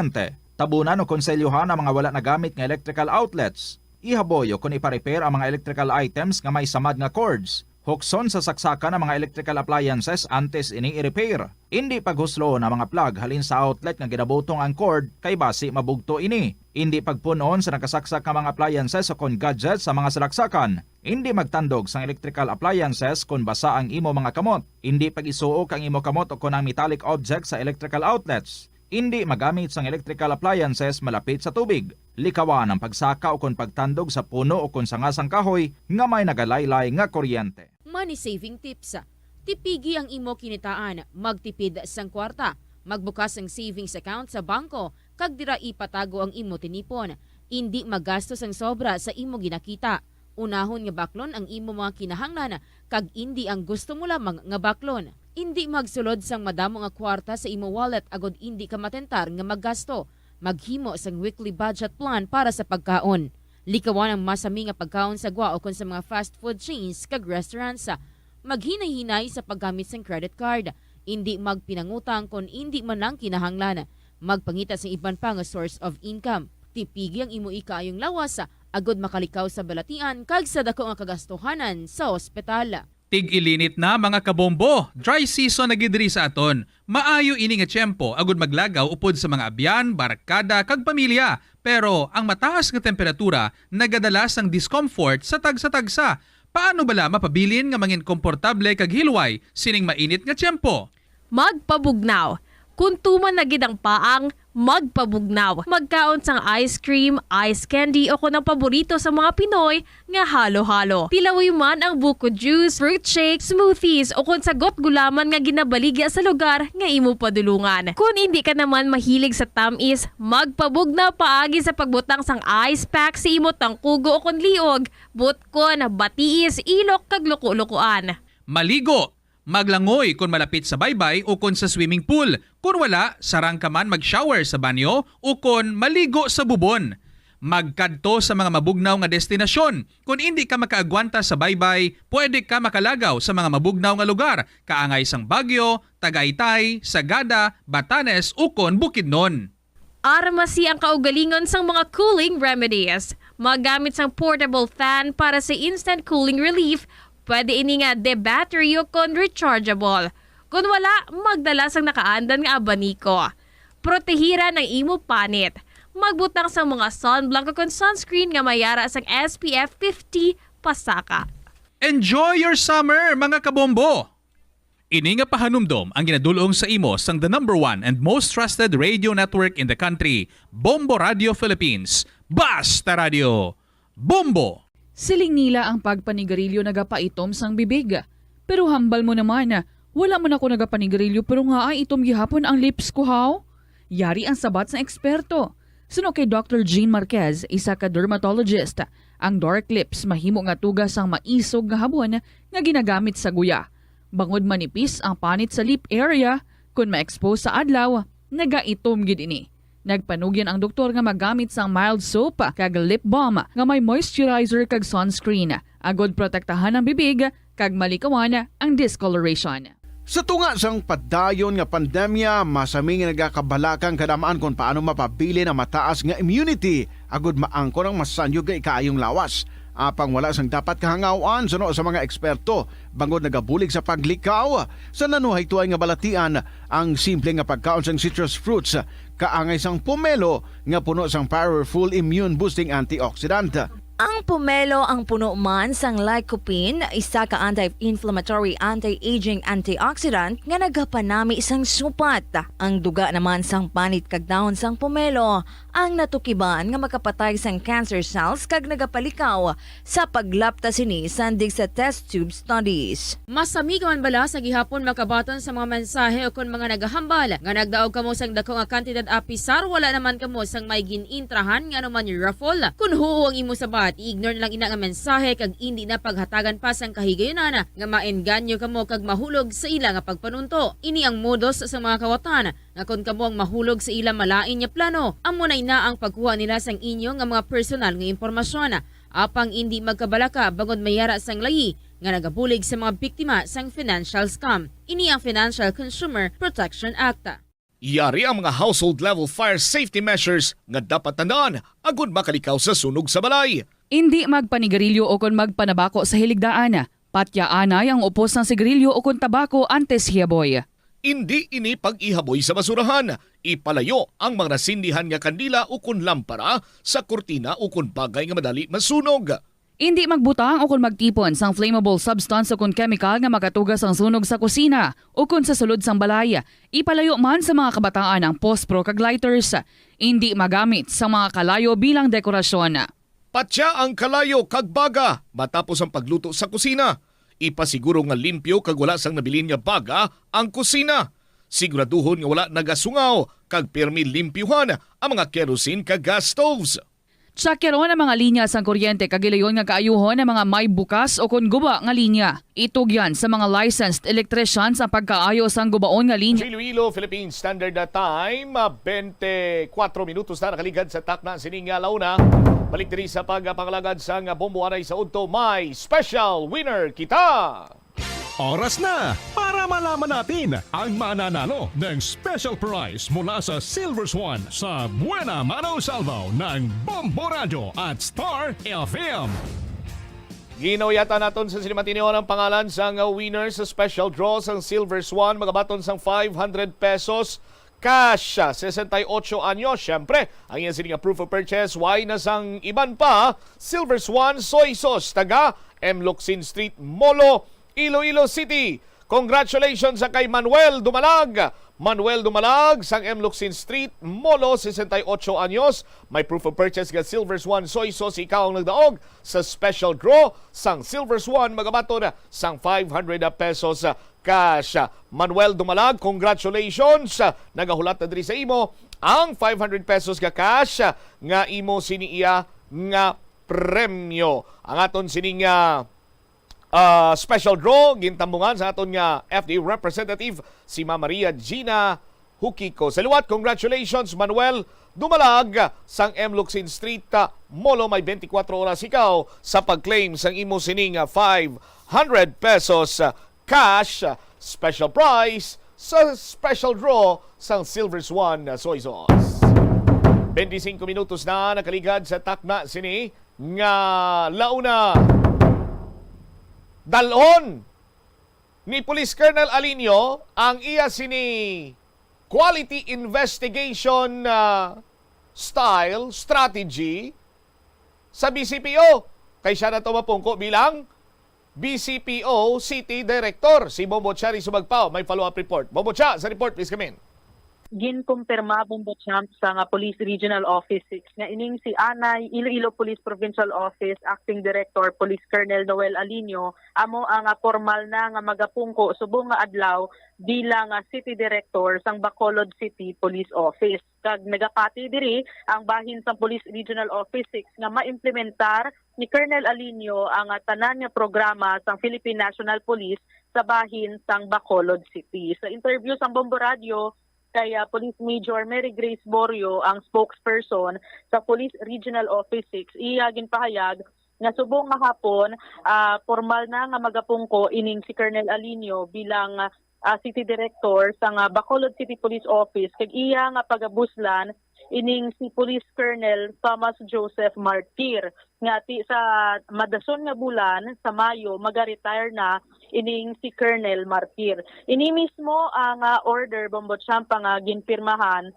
Tabunan o konselyohan ang mga wala nagamit nga electrical outlets. Ihaboy o kon ipa-repair ang mga electrical items nga may samad nga cords. Hukson sa saksakan ang mga electrical appliances antes ini i-repair. Indi paghusloon ang mga plug halin sa outlet nga ginabutong ang cord, kay basi mabugto ini. Indi pagpun-on sa nakasaksak nga mga appliances o kon gadgets sa mga salaksakan. Indi magtandog sang electrical appliances kon basa ang imo mga kamot. Indi pag-isuok ang imo kamot o kon ang metallic objects sa electrical outlets. Indi magamit sang electrical appliances malapit sa tubig. Likawan ang pagsaka o kon pagtandog sa puno o kon sanga sang kahoy nga may nagalaylay nga kuryente. Money saving tips. Tipigi ang imo kinitaan, magtipid sang kwarta, magbukas sang savings account sa bangko, kag dira ipatago ang imo tinipon. Indi magasto sang sobra sa imo ginakita. Unahon nga baklon ang imo mga kinahanglan kag indi ang gusto mo lamang nga baklon. Indi magsulod sang madamo nga kwarta sa imo wallet agod indi ka matentar nga maggasto. Maghimo sang weekly budget plan para sa pagkaon. Likawan ang masami nga pagkaon sa gwa ukon sa mga fast food chains kag restaurants. Maghinay-hinay sa paggamit sang credit card. Indi magpinangutang kon indi man lang kinahanglan. Magpangita sang iban pa nga source of income. Tipigi ang imo ikaayong lawas, agod makalikaw sa balatian kag sa dako nga kagastuhanan sa ospital. Tig-ilinit na, mga kabombo! Dry season na gid diri sa aton. Maayo ini nga tiyempo agud maglagaw upod sa mga abyan, barkada, kag pamilya. Pero ang mataas nga temperatura nagadala sang discomfort sa tagsa-tagsa. Paano bala mapabilin nga mangin komportable kag hilway sining mainit nga tiyempo? Magpabugnaw. Kon tuman na gid ang paang, magpabugnaw. Magkaon sang ice cream, ice candy, o kon ang paborito sa mga Pinoy nga halo-halo. Tilawi man ang buko juice, fruit shake, smoothies, o kon sagot gulaman nga ginabaligya sa lugar nga imo padulungan. Kon indi ka naman mahilig sa tamis, magpabugnaw paagi sa pagbutang sang ice pack sa imo tangkugo o kon liog, butkon, batiis, ilok, kag luko-lukoan. Maligo. Maglangoy kon malapit sa baybay ukon sa swimming pool. Kon wala, sarang ka man mag-shower sa banyo ukon maligo sa bubon. Magkadto sa mga mabugnaw nga destinasyon. Kon indi ka makaagwanta sa baybay, pwede ka makalagaw sa mga mabugnaw nga lugar, kaangay sang Baguio, Tagaytay, Sagada, Batanes, ukon Bukidnon. Armasi ang kaugalingon sang mga cooling remedies. Magamit sang portable fan para sa instant cooling relief. Pwede ini nga de-battery ukon rechargeable. Kon wala, magdala sang nakaandan nga abaniko. Protehira ang imo panit. Magbutang sang mga sunblock ukon sunscreen nga may ara sang S P F fifty pasaka. Enjoy your summer, mga kabombo! Ini nga pahanumdom ang ginadul-ong sa imo sang the number one and most trusted radio network in the country, Bombo Radio Philippines. Basta Radio, Bombo! Siling nila ang pagpanigarilyo nagapaitom sang bibig. Pero hambal mo naman, wala man ako nagapanigarilyo pero ngaa itom gihapon ang lips ko, haw? Yari ang sabat sang eksperto. Suno kay Doctor Jean Marquez, isa ka dermatologist, ang dark lips mahimo nga tuga sang maisog nga habon nga ginagamit sa guya. Bangod manipis ang panit sa lip area, kon ma-expose sa adlaw, nagaitom gid ini. Nagpanugyan ang doktor nga magamit sang mild soap kag lip balm nga may moisturizer kag sunscreen, agod protektahan ang bibig kag malikawan ang discoloration. Sa tunga sang padayon nga pandemya, masami nga nagakabalaka ang kadam-an kon paano mapabilin ang mataas nga immunity agud maangkon ang masanyog nga ikaayong lawas. Apang wala sang dapat kahangaw-an suno sa mga eksperto, bangod nagabulig sa paglikaw sa nanuhaytoay nga balatian ang simple nga pagkaon sang citrus fruits, kaangay sang pomelo nga puno sang powerful immune-boosting antioxidant. Ang pomelo ang puno man sang lycopene, isa ka anti-inflammatory, anti-aging antioxidant nga nagapanami sang supat. Ang duga naman sang panit kag dahon sang pomelo ang natukiban nga makapatay sang cancer cells kag nagapalikaw sa paglapta sini sandig sa test tube studies. Masami ka man bala sa gihapon makabaton sa mga mensahe ukon mga nagahambal nga nagdaog kamo sang dako nga kantidad apisar wala naman kamo sang may gin-intrahan nga anuman raffle? Kon huo ang imo sabat, i-ignore na lang ina nga mensahe kag indi na paghatagan pa sang kahigayunan nga maengganyo kamo kag mahulog sa ila nga pagpanunto. Ini ang modus sa mga kawatan nga kon kamo ang mahulog sa ila malain nga plano, amo na ina ang pagkuha nila sang inyo nga mga personal nga impormasyon. Apang indi magkabalaka bangod may ara sang layi nga nagabulig sa mga biktima sang financial scam. Ini ang Financial Consumer Protection Act. Yari ang mga household level fire safety measures nga dapat tandaan agud makalikaw sa sunog sa balay. Indi magpanigarilyo ukon magpanabako sa hiligdaan. Patyaanay ang upos sang sigarilyo ukon tabako antes hiyaboy. Indi ini pag-ihaboy sa basurahan. Ipalayo ang mga nasindihan nga kandila ukon lampara sa kurtina ukon bagay nga madali masunog. Indi magbutang ukon magtipon sang flammable substance ukon kemikal nga makatuga sang sunog sa kusina ukon sa sulod sang balay. Ipalayo man sa mga kabataan ang pospro kag lighters. Indi magamit sa mga kalayo bilang dekorasyon. Patya ang kalayo kag baga matapos ang pagluto sa kusina. Ipasiguro nga limpyo kag wala sang nabilin nga baga ang kusina. Siguraduhon nga wala nagasungaw kag pirmi limpyuhan ang mga kerosene kag gas stoves. Tsakyaron ang mga linya sang kuryente kag hilayon nga kaayuhon ang mga may bukas ukon guba nga linya. Itugyan sa mga licensed electricians ang pagkaayo sang gubaon nga linya. Iloilo, Philippine Standard Time, ah, twenty-four minutos na nakaligad sa takna sining, ah, launa. Balik diri sa pagpangalagad sang Bombo anay sa udto, may special winner kita. Oras na para malaman natin ang mananalo ng special prize mula sa Silver Swan sa Buena Mano Salvo ng Bombo Radyo at Star F M. Ginauyatan naton sa sini matinyo ang pangalan sang winner sa special draw sang Silver Swan, magabaton sang five hundred pesos cash, sesenta y ocho anyos. Siyempre, ang iya sini nga proof of purchase, why na sang iban pa, Silver Swan Soy Sauce, taga M Locsin Street, Molo, Iloilo City. Congratulations sa kay Manuel Dumalag. Manuel Dumalag, sang M Locsin Street, Molo, sesenta y ocho anyos. May proof of purchase nga Silver Swan Soy Sauce, ikaw ang nagdaog sa special draw sang Silver Swan, magabaton sang five hundred pesos cash. Manuel Dumalag, congratulations. Nagahulat na diri sa imo ang five hundred pesos nga cash nga imo sini iya nga premyo. Ang aton sining, ah, ah, special draw, gintambungan sa aton nga F D A representative, si Ma'am Maria Gina Hukiko. Sa liwat, congratulations, Manuel Dumalag sang M Locsin Street, ah, Molo, may twenty-four oras ikaw sa pag-claim sang imo sining, ah, five hundred pesos, ah, cash, ah, special prize sa special draw sang Silver Swan, ah, Soy Sauce. Twenty-five minutos na nakaligad sa takna sini nga launa. Dalon ni Police Colonel Alinio ang iya sini quality investigation, ah, style, strategy sa B C P O. Kay siya na to mapungko bilang B C P O City Director, si Bombo Cherry Sumagpao. May follow-up report. Bombo Cha, sa report, please come in. Ginkumpirma, Bombo Champ, sa nga Police Regional Office six nga ining si Anay, Iloilo Police Provincial Office Acting Director Police Colonel Noel Alinio amo ang, ah, formal na nga magapungko subong nga adlaw bilang, ah, City Director sang Bacolod City Police Office. Kag nagapati diri ang bahin sang Police Regional Office six nga maimplementar ni Colonel Alinio ang, ah, tanan nga programa sang Philippine National Police sa bahin sang Bacolod City. Sa interview sang Bombo Radio kay, ah, Police Major Mary Grace Borio, ang spokesperson sa Police Regional Office six, iya ginpahayag nga subong nga hapon, ah, formal na nga magapungko ining si Colonel Alinio bilang, ah, City Director sang, ah, Bacolod City Police Office, kag iya nga pagabuslan ining si Police Colonel Thomas Joseph Martir, nga ti sa madason nga bulan sa Mayo, maga-retire na ining si Colonel Martir. Ini mismo ang, ah, order, Bombo Champ, nga ginpirmahan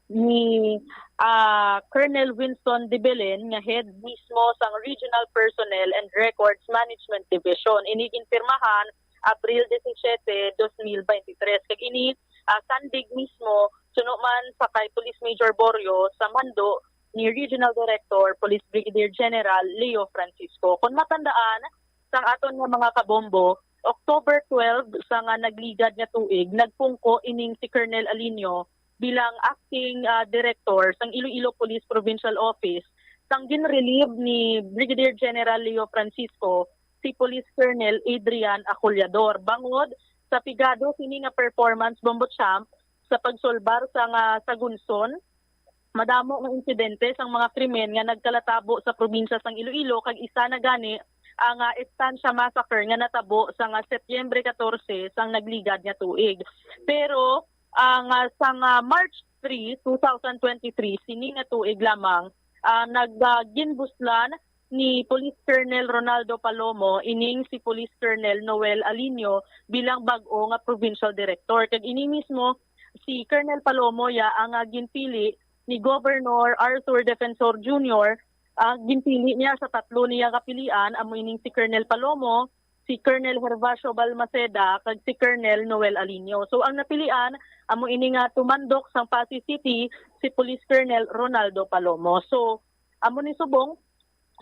ni, ah, Colonel Winston de Belen, nga head mismo sang Regional Personnel and Records Management Division. Ini ginpirmahan Abril disisiete, dos mil beintitrés. Kag ini, ah, sandig mismo suno man sa kay Police Major Borio sa mando ni Regional Director Police Brigadier General Leo Francisco. Kung matandaan sang aton nga mga kabombo, October twelve sa nga nagligad nga tuig, nagpungko ining si Colonel Alinio bilang acting, ah, director sang Iloilo Police Provincial Office, sang ginrelieve ni Brigadier General Leo Francisco si Police Colonel Adrian Acollador. Bangod sa pigado sini nga performance, Bombo Champ, sa pagsolbar sa nga sagunson, madamo nga insidente sang mga krimen nga nagkalatabo sa probinsya sang Iloilo, kag isa na gani ang, ah, Estancia Massacre nga natabo sa nga Setyembre katorse sang nagligad nga tuig. Pero ang, ah, sang, ah, March three, two thousand twenty-three, sini nga tuig lamang, ah, nag, ah, ginbuslan ni Police Colonel Ronaldo Palomo ining si Police Colonel Noel Alinio bilang bag-o nga provincial director. Kag ini mismo si Colonel Palomo ya ang, ah, ginpili ni Governor Arthur Defensor Junior. Ang ginpili niya sa tatlo niya kapilian, amo ining si Colonel Palomo, si Colonel Gervasio Balmaceda, kag si Colonel Noel Alinio. So, ang napilian amo ini nga tumandok sang Passi City, si Police Colonel Ronaldo Palomo. So, amo ni subong,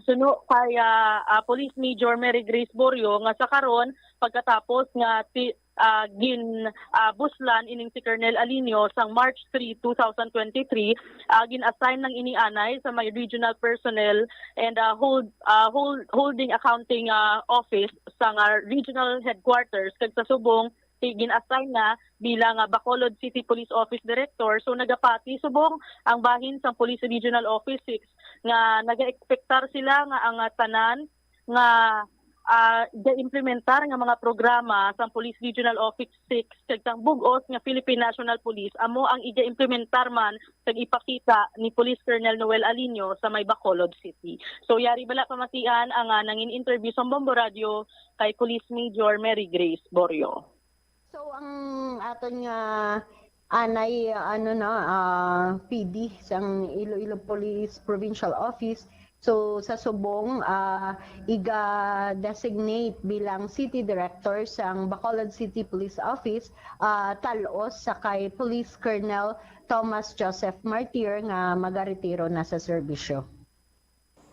suno kay, ah, ah, Police Major Mary Grace Borio, nga sa karon, pagkatapos nga ti-, ah, gin, ah, buslan ining si Colonel Alinio sang March three, two thousand twenty-three, ah, gin-assign nang ini anay sa may Regional Personnel and, ah, hold, ah, hold, Holding Accounting, ah, Office sang, ah, Regional Headquarters, kag sa subong ti-, gin-assign na bilang, ah, Bacolod City Police Office Director. So, nagapati subong ang bahin sang Police Regional Office six nga nagaekspektar sila nga ang, ah, tanan nga, ah, ga-implementar nga mga programa sang Police Regional Office six kag sang bug-os nga Philippine National Police amo ang iga-implementar man kag ipakita ni Police Colonel Noel Alinio sa may Bacolod City. So, yari bala pamatian ang, ah, nangin-interview sa Bombo Radio kay Police Major Mary Grace Borio. So, ang aton nga anay, ano na, ah, P D sang Iloilo Police Provincial Office. So, sa subong, ah, iga-designate bilang City Director sang Bacolod City Police Office, ah, tal-os sa kay Police Colonel Thomas Joseph Martir nga magaretiro na sa serbisyo.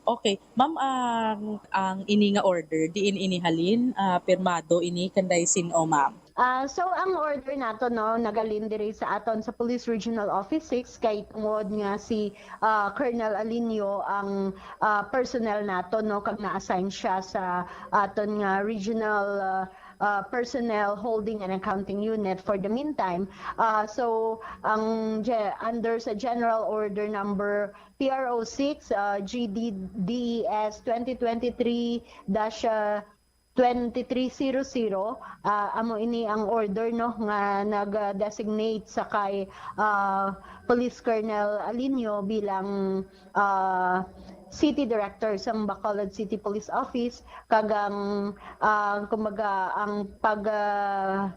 Okay. Ma'am, ang, ang ini nga order, diin ini halin? Ah, pirmado ini kanday sin-o, ma'am? Ah, so, ang order nato, no, nagalin diri sa aton sa Police Regional Office six kay tungod nga si, ah, Colonel Alinio ang, ah, personnel nato, no, kag na-assign siya sa aton nga regional, ah, uh, Personnel Holding and Accounting Unit for the meantime. Uh, so, ang ge-, under sa General Order Number P R O six, uh, G D D E S twenty twenty-three dash, uh, twenty-three zero zero, ah, amo ini ang order, no, nga nag-designate sa kay, ah, Police Colonel Alinio bilang, ah, City Director sa Bacolod City Police Office, kag ang, ah, kumbaga, ang pag, ah,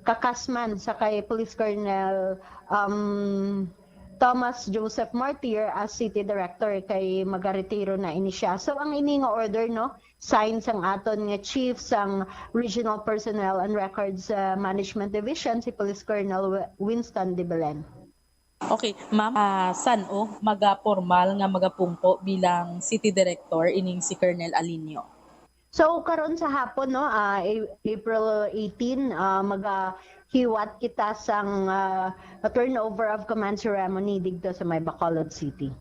kakas man sa kay Police Colonel, um, Thomas Joseph Martir as City Director, kay magaretiro na ini siya. So, ang ini nga order, no, sign sang aton nga chief sang Regional Personnel and Records, uh, Management Division, si Police Colonel Wi-, Winston de Belen. Okay, ma'am, ah, san-o magapormal nga magapungko bilang city director ining si Colonel Alinio? So, karon sa hapon, no, ah, A-, April eighteen, ah, magahiwat kita sang, ah, turnover of command ceremony didto sa may Bacolod City.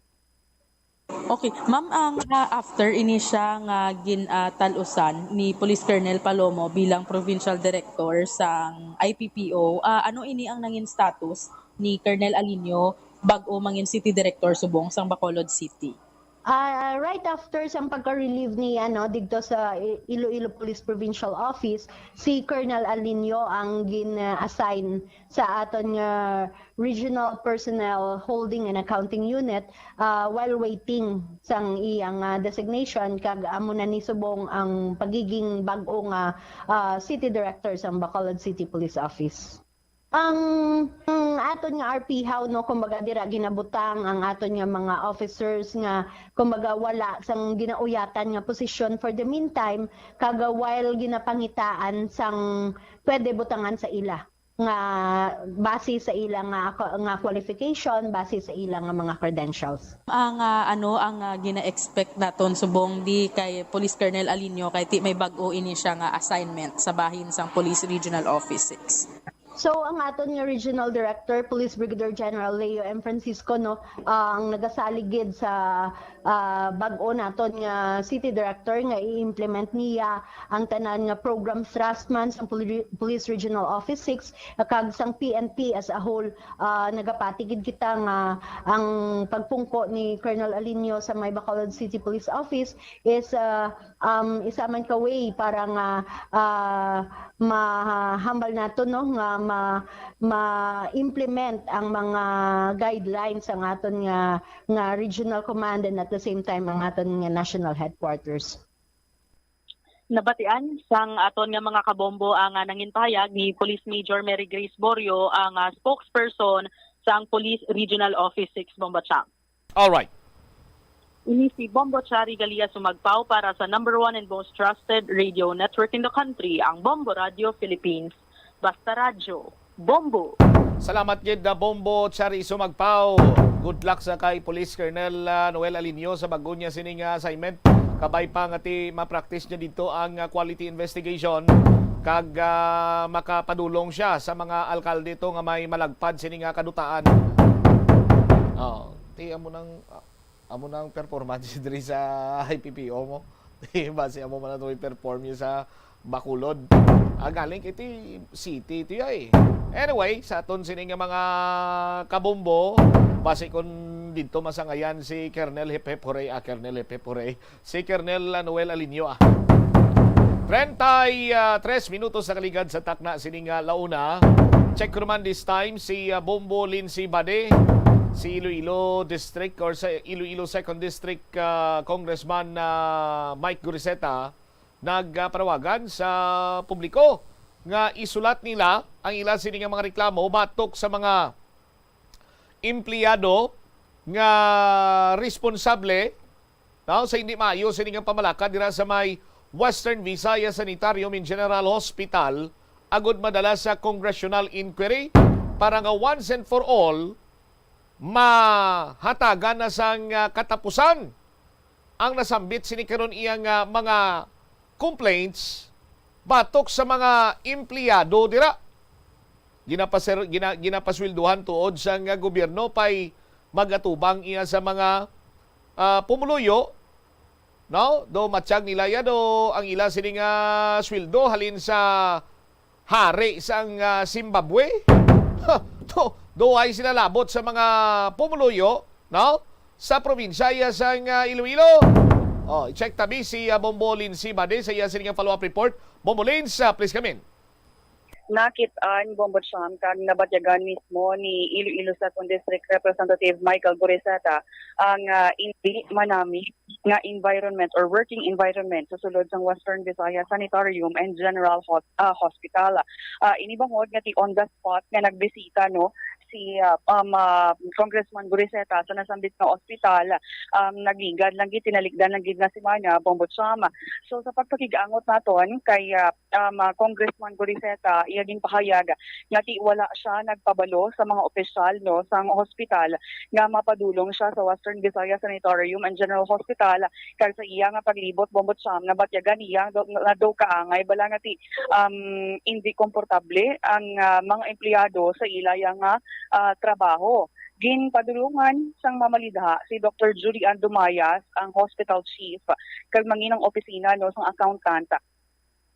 Okay, ma'am, ang, ah, after ini siya nga gin-, ah, tal-usan ni Police Colonel Palomo bilang Provincial Director sang I P P O, ah, ano ini ang nangin status ni Colonel Alinio bag-o mangin City Director subong sang Bacolod City? Ah, right after sang pagka-relieve ni, ano, didto sa I-, Iloilo Police Provincial Office, si Colonel Alinio ang gin-assign sa aton nga Regional Personnel Holding and Accounting Unit, ah, while waiting sang iyang, ah, designation, kag amo na ni subong ang pagiging bag-o nga, ah, City Director sang Bacolod City Police Office. Ang, ang aton nga R P haw, no, kumbaga, dira ginabutang ang aton nga mga officers nga, kumbaga, wala sang ginauyatan nga posisyon for the meantime, kag while ginapangitaan sang pwede butangan sa ila nga base sa ila nga, nga qualification, base sa ila nga mga credentials. Ang, ah, ano, ang, ah, gina-expect naton subong di kay Police Colonel Alinio, kay ti may bag-o ini siya nga assignment sa bahin sang Police Regional Office six. So, ang aton nga Regional Director, Police Brigadier General Leo M. Francisco, no, ah, ang nagasalig gid sa, ah, bag-o naton nga City Director nga i-implement niya ang tanan nga programs, trust man sang Poli-, Police Regional Office six, ah, kag sang P N P as a whole. Ah, nagapati gid kita nga ang pagpungko ni Colonel Alinio sa may Bacolod City Police Office is, ah, um, isa man ka way para nga, ah, mahambal nato, no, nga ma-, ma-implement ang mga guidelines ang aton nga, nga regional command and at the same time ang aton nga national headquarters. Nabatian sang aton nga mga kabombo ang, ah, nangin pahayag ni Police Major Mary Grace Borio, ang, ah, spokesperson sang Police Regional Office six, Bombo Chang. Alright. Ini si Bombo Chari Galia Sumagpao para sa number one and most trusted radio network in the country, ang Bombo Radio Philippines. Basta Radyo, Bombo! Salamat gid na Bombo Chari Sumagpao. Good luck sa kay Police Colonel, ah, Noel Alinio sa bago niya sini nga assignment. Kabay pa nga ti ma-practice niya dito ang, ah, quality investigation. Kag, ah, makapadulong siya sa mga alkalde to nga may malagpad sini nga kadutaan. Oh, ti amo nang, ah, amo nang performance diri sa I P P O mo. Base amo man ato i-perform niya sa Bacolod. Ah, galing kiti city to ya eh. Anyway, sa aton sini nga mga kabombo, base kung dito masangayan si Colonel Hep Hep Hooray, ah, Colonel Hep Hep Hooray, si Colonel Noel Alinio, ah. Treinta y tres minutos sa kaligad sa takna sini nga launa. Check ko naman this time si, ah, Bombo Lindsay Bade, si Iloilo District or sa Iloilo Second District, ah, Congressman, ah, Mike Goriseta, nagpanawagan sa publiko nga isulat nila ang ila sini nga mga reklamo batok sa mga empleyado nga responsable, no, sa hindi maayo sini nga pamalakad dira sa may Western Visayas Sanitarium and General Hospital agud madala sa congressional inquiry para nga once and for all mahatagan na sang, ah, katapusan ang nasambit sini karon iya nga mga complaints batok sa mga empleyado dira. Ginapasir-, gina-, ginapasweldohan tuod sang gobyerno pay magatubang iya sa mga, ah, pumuluyo, no? Do matyag nila ya do ang ila sini nga sweldo halin sa Hari sang, ah, Zimbabwe. Ha, to, duhay sila labot sa mga pumuluyo, no? Sa probinsya iya sang, ah, Iloilo. Oh, i-check tabi si, ah, Bombo Lindsay Bade sa iya sining follow-up report. Bombo Lins, ah, please come in. Nakit-an, Bombo Cham, kag nabatyagan mismo ni Iloilo Second District Representative Michael Goriseta ang, ah, indi manami nga environment or working environment sa sulod sang Western Visayas Sanitarium and General Hos-, ah, Hospital. Ah, ini bangod nga ti on the spot nga nagbisita, no, si, ah, um, ah, Congressman Goriseta sa nasambit nga ospital, um, nagligad lang gid, tinalikdan lang gid nga semana, Bombo Cham. So, sa pagpakig-angot naton kay, ah, um, ah, Congressman Goriseta, iya ginpahayag nga ti wala siya nagpabalo sa mga opisyal, no, sang hospital nga mapadulong siya sa Western Visayas Sanitarium and General Hospital, kag sa iya nga paglibot, Bombo Cham, nabatyagan niya do-, nga daw kaangay bala nga ti, um, indi komportable ang, ah, mga empleyado sa ila iya nga, ah, trabaho. Ginpadulungan sang mamalidha si Doktor Julie Ann Dumayas, ang hospital chief, kag manginang opisina, no, sang accountant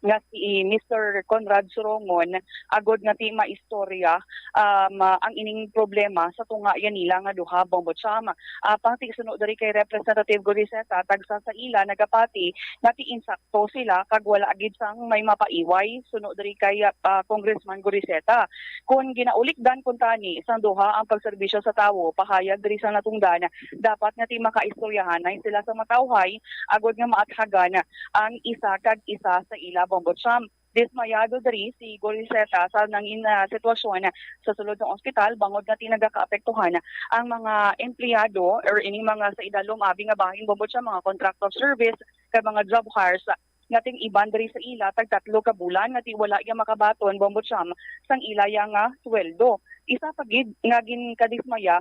nga si Mister Conrad Surongon, agod nga ti maistorya, um, ang ining problema sa tunga ya nila nga duha, Bombo Cham. Apang ti suno diri kay Representative Goriseta, tagsa sa ila nagapati nga ti insakto sila kag wala gid sang may mapaiway, suno diri kay, ah, Congressman Goriseta. Kon ginaulikdan kuntani sang duha ang pagserbisyo sa tawo, pahayag diri sang natungdan, dapat nga ti makaistoryahanay sila sa matawhay agod nga maathagan ang isa kag isa sa ila, Bombo Cham. Dismayado diri si Goriseta sa nangin, ah, sitwasyon sa sulod sang ospital, bangod nga ti nagakaapektuhan ang mga empleyado or ining mga sa idalom abi nga bahin, Bombo Cham, mga contract of service kag mga job hires, nga ting iban diri sa ila tag tatlo ka bulan nga ti wala iya makabaton, Bombo Cham, sang ila iya nga sweldo. Isa pa gid nga ginkadismaya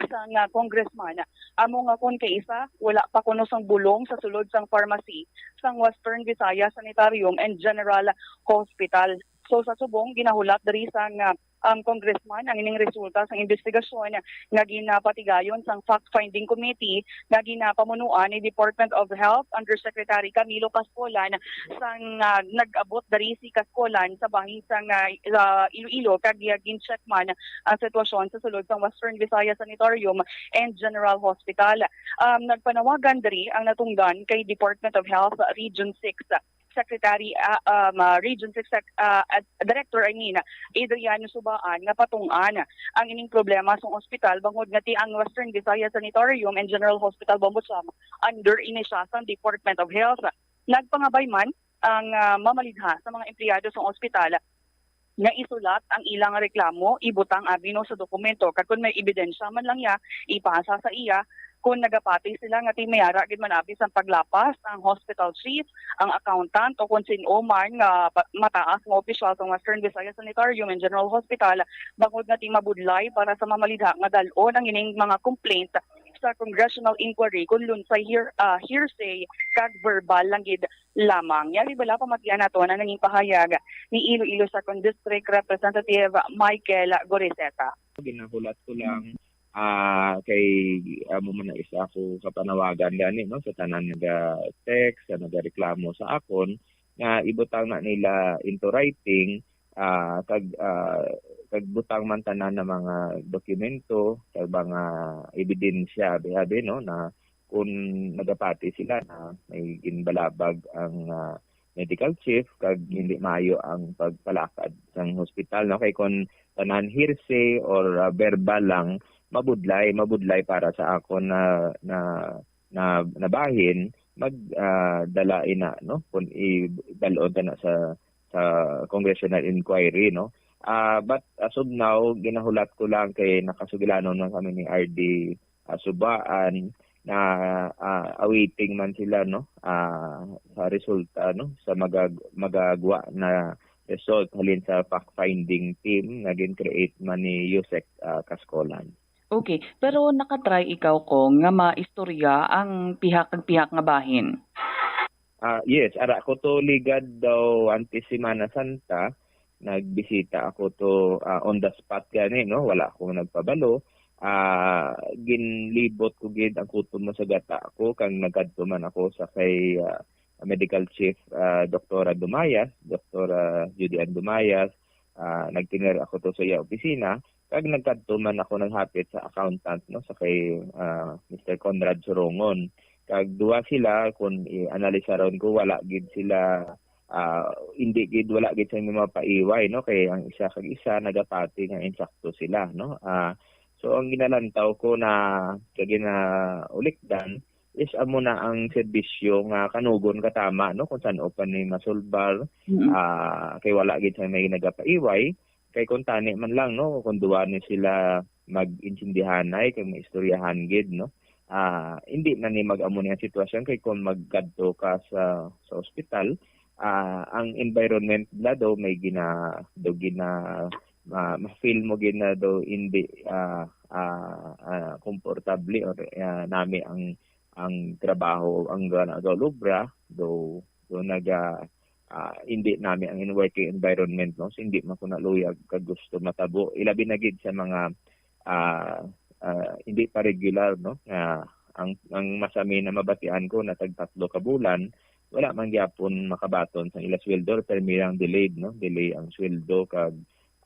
sang, ah, congressman, amo nga kon kay isa, wala pa kuno sang bulong sa sulod sang pharmacy sang Western Visayas Sanitarium and General Hospital. So, sa subong, ginahulat diri sang, ah, um, congressman ang ining resulta sang investigasyon nga ginapatigayon sang fact-finding committee nga ginapamunuan ni Department of Health Undersecretary Camilo Cascolan, sang, ah, nag-abot diri si Cascolan sa bahin sang, ah, sa Iloilo, kag iya gin-check man ang sitwasyon sa sulod sang Western Visayas Sanitarium and General Hospital. Um, nagpanawagan diri ang natungdan kay Department of Health Region six Secretary, ah, um, ah, Region six Sec-, ah, ad-, Director, I mean, Adriano Subaan, nga patung-an ang ining problema sang ospital, bangod nga ti ang Western Visayas Sanitarium and General Hospital, Bombo Cham, under ini siya sang Department of Health. Nagpangabay man ang, ah, mamalidha sa mga empleyado sang ospital nga isulat ang ilang reklamo, ibutang abi, no, sa dokumento, kag kon may ebidensya man lang iya, ipasa sa iya. Kon nagapati sila nga ti may ara gid man abi sang paglapas ang hospital chief, ang accountant, o kon sin-o man nga pa-, mataas nga opisyal sa Western Visayas Sanitarium and General Hospital, bangod nga ti mabudlay para sa mamalidha nga dal-on ang ining mga complaint sa congressional inquiry kon lunsay hear-, ah, hearsay kag verbal lang gid lamang. Yari bala, pamatian nato na nangin pahayag ni Iloilo Second District Representative Michael Goriseta. Ginahulat ko lang, ah, kay amo man na isa ako kapanawagan gani, no, sa tanan naga-text, sa nagareklamo sa akon, nga ibutang na nila into writing, ah, kag, ah, kag butang man tanan na mga dokumento, kag mga ebidensya, abi-abi, no, na kung nagapati sila na may ginbalabag ang, ah, medical chief kag hindi maayo ang pagpalakad sang hospital, no? Kay kung tanan hearsay or, ah, verbal lang, mabudlay, mabudlay para sa akon na, na, na, na bahin, mag, ah, dala ina, no? Kung i-, dalon ta na sa, sa congressional inquiry, no? Ah, but as of now, ginahulat ko lang kay nakasugilanon man kami ni R D, ah, Subaan na, ah, awaiting man sila, no, ah, sa resulta, no, sa magag-, magagwa na result halin sa fact-finding team nga gin-create man ni Yusek, ah, Cascolan. Okay, pero nakatry ikaw ko nga maistorya ang pihak kag pihak nga bahin? Ah, yes, ara ko to ligad daw antes Semana Santa, nagbisita ako to, ah, on the spot gani, no? Wala ako nagpabalo. Ah, ginlibot ko gid ang kutob mo sa gata ko, kang nagkadto man ako sa kay, ah, medical chief, ah, Doktora Dumayas, Doktora Judy Ann Dumayas, ah, nagtener ako to sa iya opisina, kag nagkadto man ako naghapit sa accountant, no, sa kay, ah, Mister Conrad Surongon. Kag duha sila, kung i-analisaron ko, wala gid sila, ah, hindi gid, wala gid sa mapaiway, no, kay ang isa kag isa nagapati nga insakto sila, no. Ah, so ang ginalantaw ko na sa ginaulikdan is amo na ang serbisyo nga kanugon katama, no, kung san-o pa ni masulbar, Mm. ah, kay wala gid sa may nagapaiway, kay kung tani man lang, no, kung duwa ni sila mag-intindihanay, kay maistoryahan gid, no, ah, hindi na ni mag-amo ni ang sitwasyon, kay kung magkadto ka sa, sa ospital, ah, ang environment nila daw may gina-, daw gina-, ma-, ma-feel mo gid na daw hindi, ah, ah, ah, komportable or, ah, nami ang, ang trabaho, ang gana-, gaolobra, daw, daw naga-, ah, hindi nami ang in-, working environment, no? So, hindi man ko naluyag kag gusto matabo. Ilabi na gid sa mga, ah, ah, hindi pa regular, no? Nga ang, ang masami na mabatian ko na tag tatlo ka bulan, wala man gyapon makabaton sa ila sweldo, or permi lang delayed, no? Delay ang sweldo kag,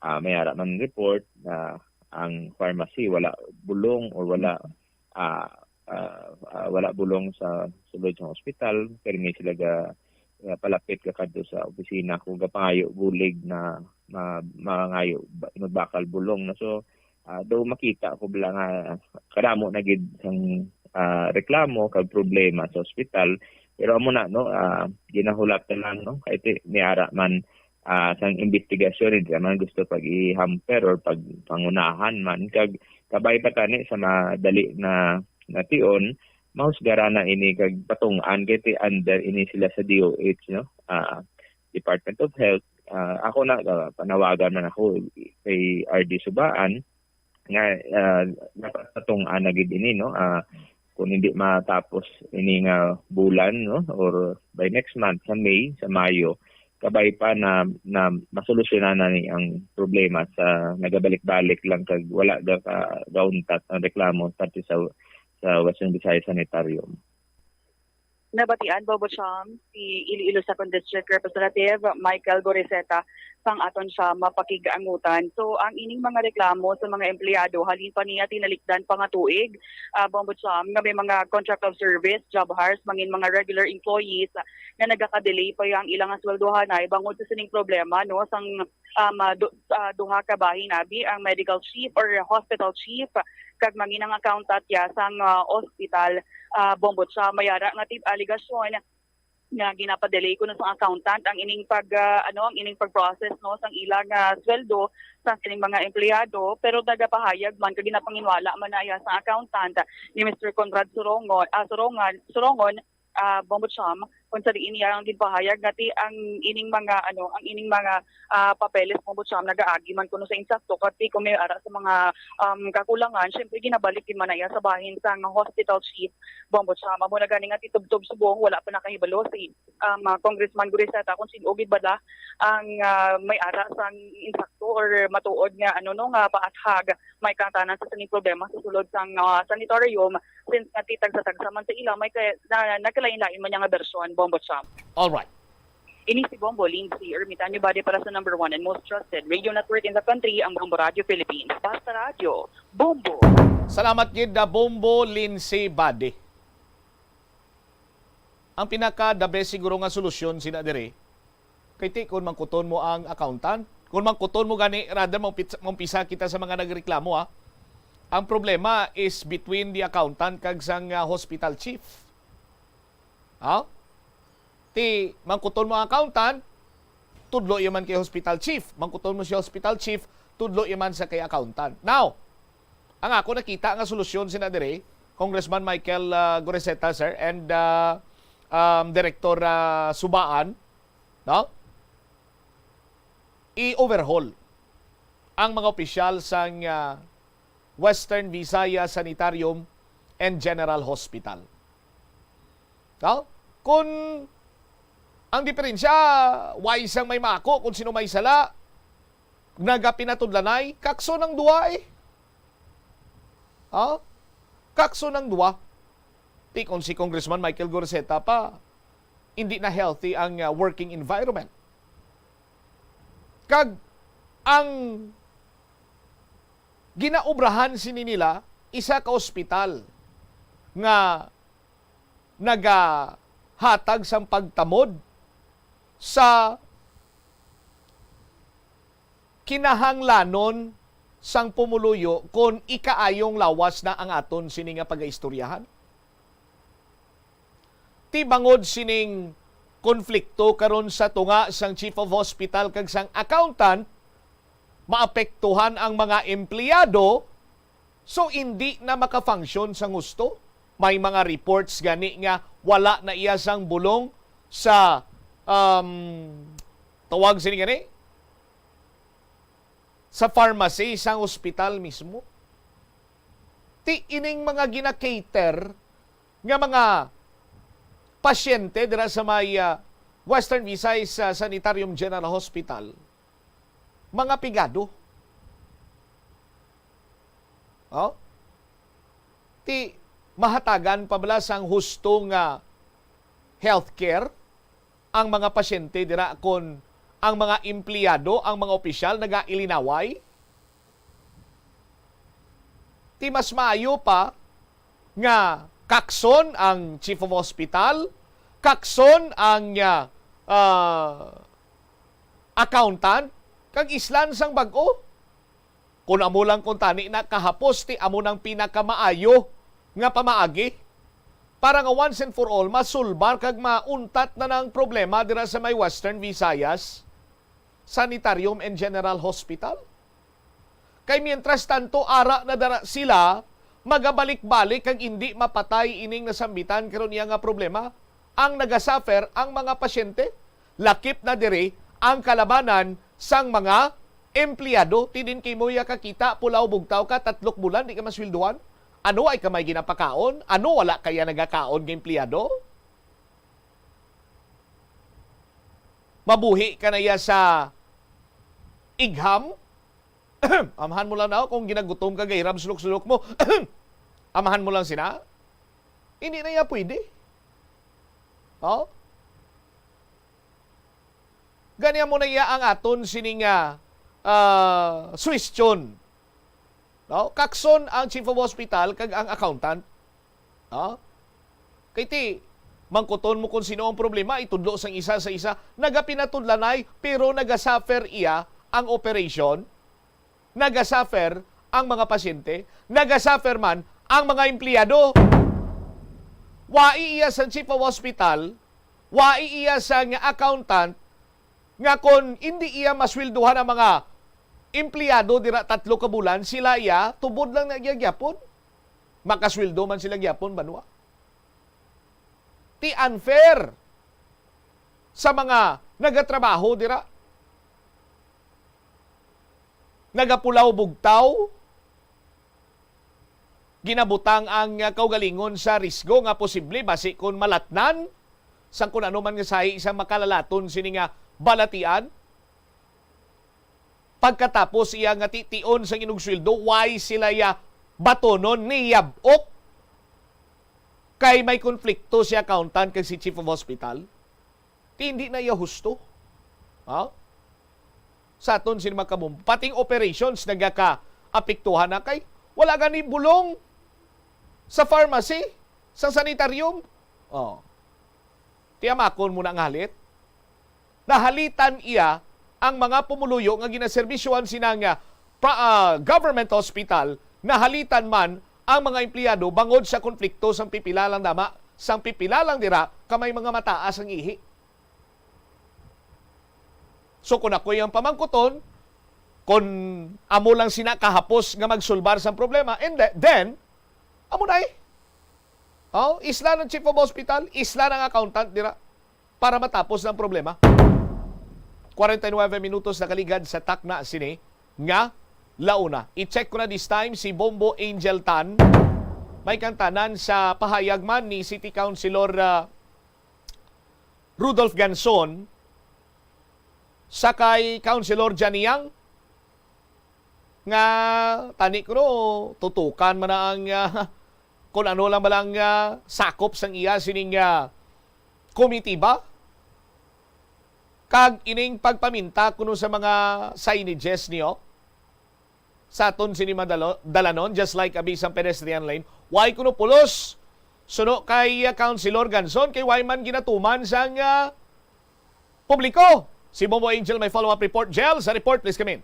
ah, may ara man report na ang pharmacy wala bulong or wala, ah, ah, ah, wala bulong sa sulod sa ospital, permi sila ga, ah, palapit ka kadto sa opisina kung gapangayo bulig na ma-, mangayo ba-, magbakal bulong na. So, ah, daw makita ko bala nga kadamo na gid sang, ah, reklamo kag problema sa ospital. Pero amo na, no, ah, ginahulat na lang, no, kay ti-, may ara man, ah, sang investigasyon, hindi naman gusto pag-i-hamper or pagpangunahan man. Kag kabay pa tani sa madali na, na tion, mahusgaran na ini kag patung-an kay ti under ini sila sa D O H, no? Ah, Department of Health. Ah, ako na, ah, panawagan man ako kay R D Subaan nga, ah, dapat patung-an na gid ini, no? Ah, kung hindi matapos ini nga bulan, no, or by next month, sa May, sa Mayo, kabay pa na, na masolusyonan na ni ang problema sa nagabalik-balik lang kag wala ga-, ka-, gauntat ang reklamo sa, sa Western Visayas Sanitarium. Nabatian, Bobo Cham, si Iloilo Second District Representative Michael Goriseta sang aton siya mapakig-angutan. So, ang ining mga reklamo sa mga empleyado halin pa niya tinalikdan pa nga tuig, ah, Bombo Cham, nga may mga contract of service, job hires, mangin mga regular employees, ah, nga nagaka-delay pa ang ilang sweldohanay bangod sa sining problema, no, sang, um, ah, du-, ah, duha ka bahin, abi, ang medical chief or hospital chief, kag mangin ang accountant ya sang, ah, hospital, ah, Bombo Cham. May ara nga tip-, alegasyon nga ginapadelay kuno sang accountant ang ining pag, ah, ano, ang ining pag-process, no, sang ilang, ah, sweldo sa sining mga empleyado, pero nagapahayag man kag ginapanginwala man na iya sang accountant ni Mister Conrad Surongon, ah, Surongan, Surongon, ah, Bombo Cham, kung sa diin iya ang ginpahayag nga ti ang ining mga, ano, ang ining mga, ah, papeles, Bombo Cham, nagaagi man kuno sa insakto, kag ti kung may ara sa mga, um, kakulangan, syempre ginabalik gid man na iya sa bahin sang hospital chief, Bombo Cham. Amo na gani nga ti tubtob subong wala pa nakahibalo si, um, ah, Congressman Goriseta kung sin-o gid bala ang, ah, may ara sang insakto or matuod nga, ano, no, nga paathag may katanan sa sining problema sa sulod sang, ah, sanatorium, since nga ti tagsa-tagsa man sa ila may kay-, na, nagkalain-lain man niya nga bersyon, Bombo Cham. All right. Ini si Bombo Lindsay Ermitanyo Bade para sa number one and most trusted radio network in the country, ang Bombo Radio Philippines. Basta Radyo, Bombo! Salamat gid, ah, Bombo Lindsay Bade. Ang pinaka the best siguro nga solusyon sina diri, kay ti, kung mangkuton mo ang accountant, kung mangkuton mo gani, rather, maumpit-, maumpisa kita sa mga nagreklamo, ha. Ang problema is between the accountant kag sang, ah, hospital chief. Ha? Ti, mangkuton mo ang accountant, tudlo iya man kay hospital chief. Mangkuton mo siya hospital chief, tudlo iya man sa kay accountant. Now, ang ako nakita nga solusyon sina diri, Congressman Michael, ah, Goriseta, sir, and, ah, um, Director, ah, Subaan, no? I-overhaul ang mga opisyal sang, ah, Western Visayas Sanitarium and General Hospital. No? Kung ang diferensya, way sang may mako kung sino may sala, nagapinatudlanay, kakso ng duwa eh. Ha? Kakso ng duwa. Ti kung si Congressman Michael Goriseta pa, hindi na healthy ang, ah, working environment. Kag ang ginaobrahan sini nila, isa ka ospital nga nagahatag sang pagtamod sa kinahanglanon sang pumuluyo kon ikaayong lawas na ang aton sini nga pagaistoryahan. Ti bangod sining konflikto karon sa tunga sang chief of hospital kag sang accountant, maapektuhan ang mga empleyado, so indi na maka-function sang husto. May mga reports gani nga wala na iya sang bulong sa, um, tawag sini gani? Sa pharmacy sang ospital mismo. Ti ining mga gina-cater nga mga pasyente dira sa may, ah, Western Visayas, ah, Sanitarium General Hospital, mga pigado. Oh? Ti mahatagan pa bala sang husto nga healthcare ang mga pasyente dira kon ang mga empleyado, ang mga opisyal nagailinaway? Ti mas maayo pa nga kakson ang chief of hospital, kakson ang, ah, ah, accountant, kag islan sang bag-o. Kon amo lang kuntani na kahapos, ti amo nang pinakamaayo nga pamaagi para nga once and for all masulbar kag mauntat na ang problema dira sa may Western Visayas Sanitarium and General Hospital. Kay mientras tanto, ara na dara sila, magabalik-balik kag indi mapatay ining nasambitan karon iya nga problema. Ang nagasuffer ang mga pasyente. Lakip na diri ang kalabanan sang mga empleyado. Ti diin kay mo iya kakita, pulaw bugtaw ka, tatlok bulan di ka masweldohan. Ano, ay ka may ginapakaon? Ano, wala kaya nagakaon nga empleyado? Mabuhi ka na iya sa igham? Amahan mo lang na kung ginagutom ka, gahirap sulok-sulok mo. Amahan mo lang sina. Hindi na iya pwede. Oh? Gani mo na iya ang aton sining, ah, ah, suwestyon. No? Kakson ang chief of hospital kag ang accountant. No? Kay ti, mangkuton mo kung sino ang problema, itudlo sang isa sa isa. Nagapinatudlanay, pero nagasuffer iya ang operation. Nagasuffer ang mga pasyente. Nagasuffer man ang mga empleyado. Wai iya sa chief of hospital, wai iya sa nga accountant, nga kon indi iya masweldohan ang mga empleyado dira tatlo ka bulan, sila iya, tubod lang na iya gyapon. Makasweldo man sila gyapon, banwa. Ti unfair sa mga nagatrabaho dira. Nagapulaw bugtaw, ginabutang ang, ah, kaugalingon sa risgo nga posible basi kon malatnan sang kun ano man nga sahi sa makalalaton sini nga balatian. Pagkatapos iya nga tion sang inog sweldo, why sila iya batonon, niyab-ok? Kay may konflikto si accountant kag si chief of hospital. Ti hindi na iya husto. Ha? Sa aton sini mga kabum-, pating operations nagakaapektuhan na kay wala gani bulong sa pharmacy, sa sanitarium. Oh. Tiyamakon mo na ang halit. Nahalitan iya ang mga pumuluyo nga ginaserbisyuhan sina nga pra-, ah, government hospital, nahalitan man ang mga empleyado bangod sa konflikto sang pipila lang dama, sang pipila lang dira ka may mga mataas ang ihi. So, kung ako'y ang pamangkuton, kung amo lang sina kahapos nga magsulbar sang problema, and the-, then, amo na eh. Oh, isla ng chief of hospital, isla ng accountant dira para matapos ang problema. Kwarenta y nuebe minutos nakaligad sa takna sini nga launa. I-check ko na this time si Bombo Angel Tan. May kang tanan sa pahayag man ni City Councilor, ah, Rudolph Ganson sa kay Councilor Johnny Yang nga tani kuno tutukan man na ang, ah, kung ano lang ba lang, ah, sakop sang iya sining, ah, komitiba kag ining pagpaminta kuno sa mga signages niyo sa aton sini madalo-, dalanon, just like a bisan pedestrian lane. Why kuno pulos? Suno kay, ah, Councilor Ganzon, kay why man ginatuman sang, ah, publiko? Si Bombo Angel may follow-up report. Jel, sa report, please come in.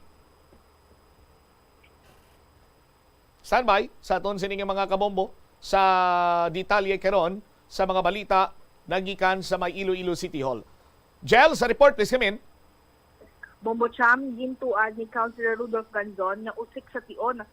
Standby sa aton sini nga mga kabombo sa detalye karon sa mga balita nagikan sa may Iloilo City Hall. Jel, sa report, please come in. Bombo Cham, gintuad ni Councilor Rudolph Ganzon nga usik sa tion,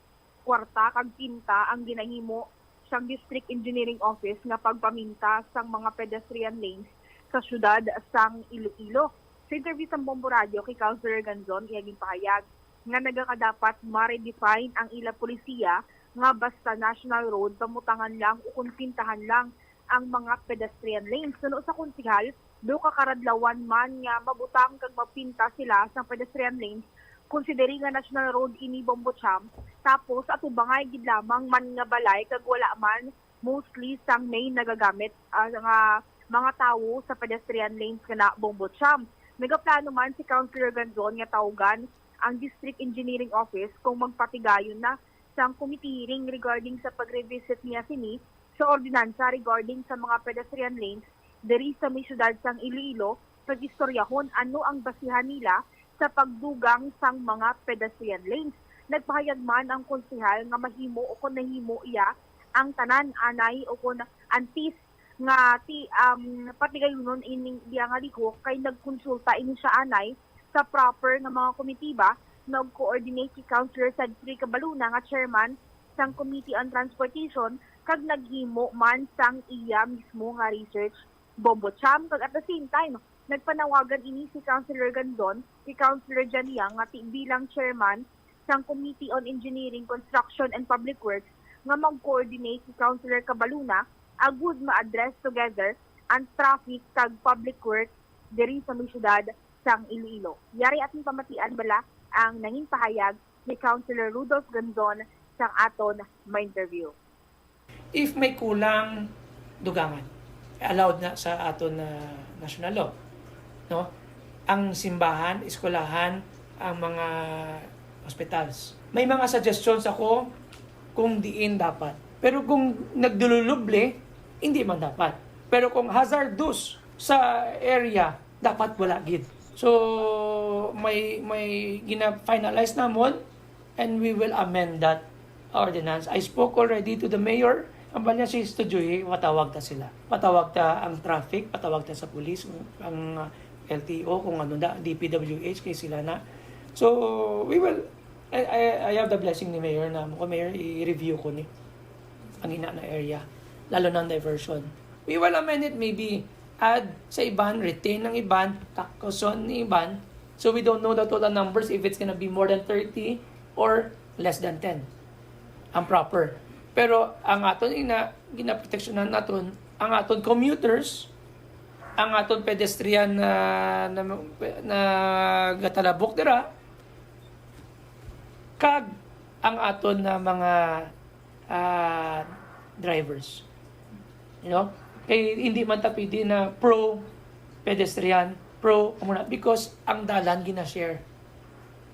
kwarta kag tinta ang ginahimo sang District Engineering Office nga pagpaminta sang mga pedestrian lanes sa siyudad sang Iloilo. Sa interview sang Bombo Radio kay Councilor Ganzon, iya ginpahayag nga nagakadapat ma-redefine ang ila polisiya nga basta national road, pamutangan lang o kon pintahan lang ang mga pedestrian lanes. Suno sa konsehal, duha ka karadlawan man nga mabutang kag mapinta sila sang pedestrian lanes, considering nga national road ini, Bombo Cham, tapos atubangay gid lamang man nga balay kag wala man mostly sang main nagagamit, ah, nga mga tawo sa pedestrian lanes kana, Bombo Cham. Nagaplano man si Councilor Ganzon nga tawgan ang District Engineering Office kung magpatigayon na sang committee hearing regarding sa pag-revisit niya sini sa ordinansa regarding sa mga pedestrian lanes diri sa may siyudad sang Iloilo, pag-istoryahon ano ang basihan nila sa pagdugang sang mga pedestrian lanes. Nagpahayag man ang konsehal nga mahimo o kon nahimo iya ang tanan anay o kon antes nga ti, um, patigayunon ining iya nga lihok, kay nagkonsulta ini siya anay sa proper nga mga komitiba, nag-coordinate kay Councilor Cedric Cabaluna nga chairman sang Committee on Transportation, kag naghimo man sang iya mismo nga research, Bombo Cham, kag at the same time, nagpanawagan ini si Councilor Ganzon kay Councilor Jania nga ti bilang chairman sang Committee on Engineering, Construction, and Public Works nga mag-coordinate si Councilor Cabaluna agud ma-address together ang traffic kag public works diri sa may siyudad sang Iloilo. Yari ating pamatian bala ang nangin pahayag ni Councilor Rudolph Ganzon sang aton ma-interview. If may kulang, dugangan. Allowed na sa aton na national law, no? Ang simbahan, eskwelahan, ang mga hospitals. May mga suggestions ako kung diin dapat. Pero kung nagdululuble, hindi man dapat. Pero kung hazardous sa area, dapat wala gid. So, may, may gina-finalize namon, and we will amend that ordinance. I spoke already to the mayor. Ang bala si Studio, patawag ta sila. Patawag ta ang traffic, patawag ta sa police, ang, uh, L T O, kung ano na, D P W H, kay sila na. So, we will, I, I, I have the blessing ni Mayor na, ko, Mayor, i-review ko ni ang ina na area, lalo na ang diversion. We will amend it, maybe add sa iban, retain ang iban, takuson ni iban. So we don't know the total numbers if it's gonna be more than thirty or less than ten ang proper. Pero ang aton ina, ginaproteksyonan naton ang aton commuters, ang aton pedestrian na, na, na gatalabok dira, kag ang aton na mga, ah, drivers. You know? Kay hindi man ta pwede na pro pedestrian, pro amo na, because ang dalan gina-share.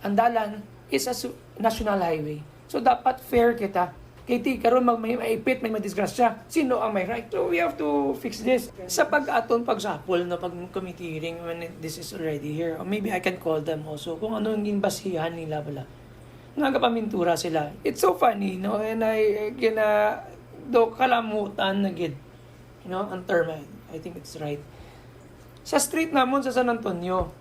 Ang dalan is a su-, national highway. So, dapat fair kita. Kay ti, karon mag-, may maipit, may madisgrasya. Sino ang may right? So, we have to fix this. Sa pag-aton pagsapol, no, pag committee hearing, when this is already here, or maybe I can call them also, kung ano ang ginbasihan nila bala. Nagapamintura sila. It's so funny, no? And I, gina-, do, kalamutan na gid. You know, ang term, I, I think it's right. Sa street namon sa San Antonio,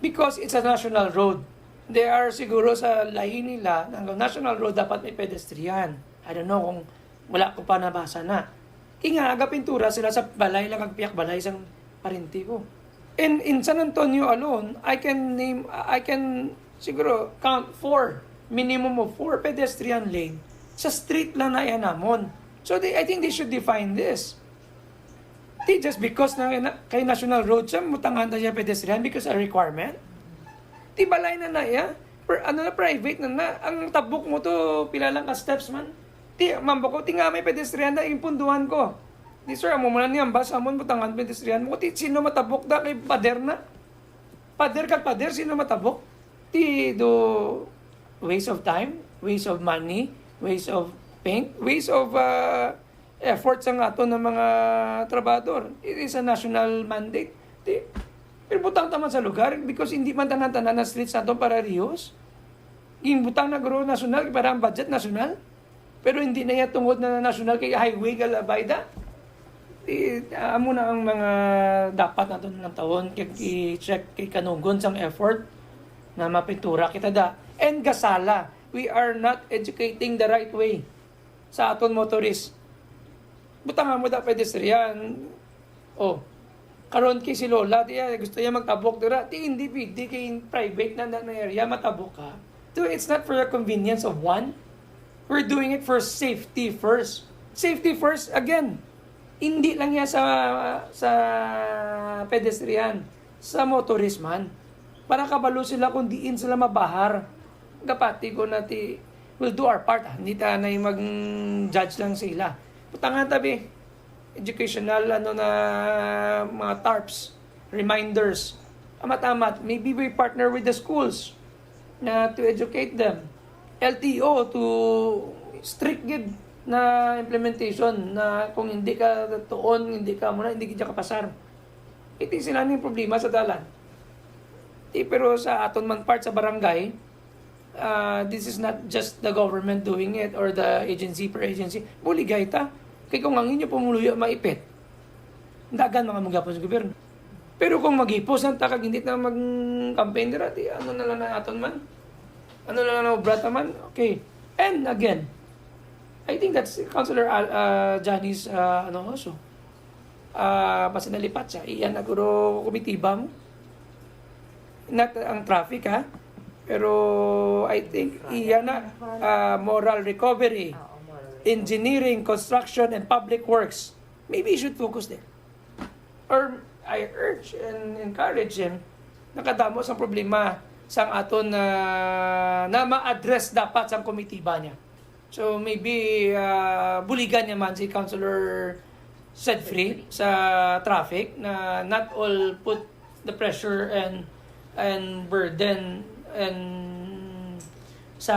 because it's a national road, they are siguro sa lahi nila, ang national road dapat may pedestrian. I don't know kung wala ko pa nabasa na. Kaya nga, nagapintura sila sa balay lang, ang piyak balay sang parente ko. In, in San Antonio alone, I can name, I can siguro count four, minimum of four pedestrian lane sa street lang na iya namon. So, they, I think they should define this. Di just because na, na kay national road siya, mutangan ta siya pedestrian because a requirement. Di balay na na iya. Per, ano na, private na na. Ang tabok mo to, pila lang ka steps man. Ti, ma'am, bako, ti nga may pedestrian na, impunduhan ko. Di, sir, amo man ni ambas amon butangan pedestrian mo. Ti sino matabok da kay pader na? Pader kag pader, sino matabok? Ti do waste of time, waste of money, waste of paint, waste of, ah, effort sa aton nga mga trabahador. It is a national mandate. Ti, pero butang ta man sa lugar because hindi man tanan-tanan na streets nato para rehose. Ginbutang na guro nasyonal para ang budget nasyonal. Pero hindi na iya tungod na nasyonal kay highway ka labay da. Di, ah, amo na ang mga dapat naton lantawon kag i-check kay kanugon sang effort na mapintura kita da. And gasala, we are not educating the right way sa aton motorist. Butang mo da pedestrian. Oh, karon kay si Lola, di, ah, gusto niya magtabok dira. Di, hindi pwede kay private na, na, na area, matabok ka. So, it's not for the convenience of one. We're doing it for safety first. Safety first, again. Hindi lang yan sa, sa pedestrian, sa motorist man. Para kabalo sila kung diin sila mabahar. Gapati ko na ti, we'll do our part, ah. Hindi ta na mag-judge lang sila. Butangan tabi, educational, ano na, mga tarps, reminders. Amat-amat, maybe we partner with the schools na to educate them. L T O to strict gid na implementation na kung hindi ka tuon, hindi ka muna, hindi ka kapasar. Iti sila ni problema sa dalan. Ti, pero sa aton man part sa barangay, ah, this is not just the government doing it or the agency per agency. Buligay ta. Kay kung ang inyo pumuluyo maipit, dagan mga manggapon sa gobyerno. Pero kung maghipos lang ta kag hindi na mag-campaign dira, ti ano na lang na aton man? Ano na lang na obra ta man? Okay. And again, I think that's Councilor Al-, ah, Johnny's, ah, ano, also. Ah, basta nalipat siya. Iyan na guro komitiba mo. Not ang traffic, ha? Pero I think iyan na, ah, moral recovery, engineering, construction, and public works. Maybe you should focus there. Or I urge and encourage him, nakadamo sang problema sang aton na, na ma-address dapat sang komitiba niya. So maybe, ah, buligan niya man si Councilor Sedfrey sa traffic na not all put the pressure and, and burden and sa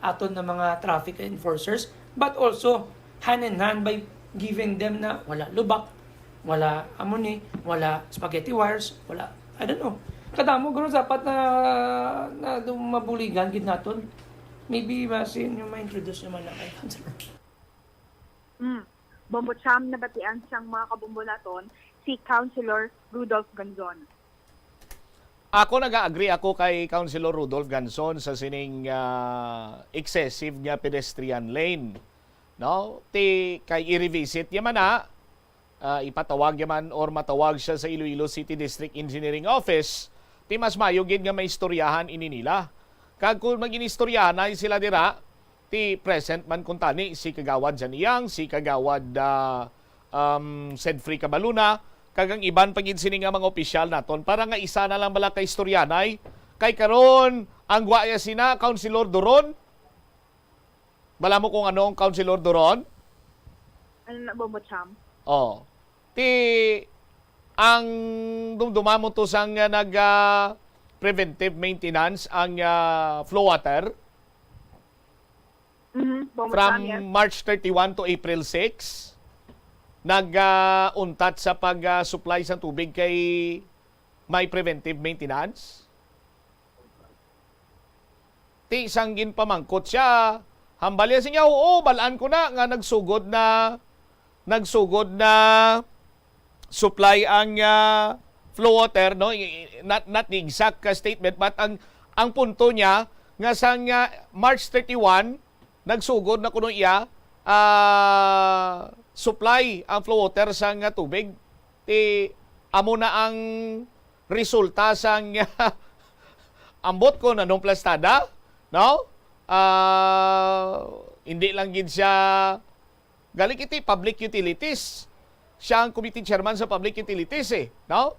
aton na mga traffic enforcers, but also hand in hand by giving them na wala lubak, wala amo ni, wala spaghetti wires, wala, I don't know. Kadamo guro dapat na, na dum-, mabuligan gid naton. Maybe mas inyo ma-introduce naman na kay Councilor. Mm. Bombo Cham, nabatian sang mga kabombo naton, si Councilor Rudolph Ganzon. Ako nag-agree ako kay Councilor Rudolph Ganzon sa sining, ah, excessive nga pedestrian lane. No? Ti kay i-revisit niya man na, ah, ipatawag niya man or matawag siya sa Iloilo City District Engineering Office, ti mas mayo gid nga maistoryahan ini nila. Kag kung mag-inistoryahanay sila dira, ti present man kuntani si Kagawad Janiang, si Kagawad, ah, um, Sedfrey Cabaluna, kag ang iban pa gid sini nga mga opisyal naton para nga isa na lang bala ka istoryanay. Kay karon, ang gwaya sina, Councilor Doron? Bala mo kung ano ang Councilor Doron? Ano na, Bombo Cham? Oh. Ti ang dumduma mo to sang, ah, nag, ah, preventive maintenance ang, ah, flow water Mhm, Bombo from Cham, yes. March thirty-one to April six. Nag, ah, untat sa pag, ah, supply sa tubig kay may preventive maintenance. Ti sang ginpamangkot siya, hambal niya siya, "Oo, balaan ko na nga nagsugod na, nagsugod na supply ang, ah, flow water," no? I- i- not, not the exact, ah, statement, but ang, ang punto niya nga sang, ah, March thirty-one, nagsugod na kuno iya, ah, supply ang flow water sang, ah, tubig. Ti amo na ang resulta sang ambot ko nanong plastada, no? Ah, hindi lang gid siya, gali kiti public utilities. Siya ang committee chairman sa public utilities, eh, no?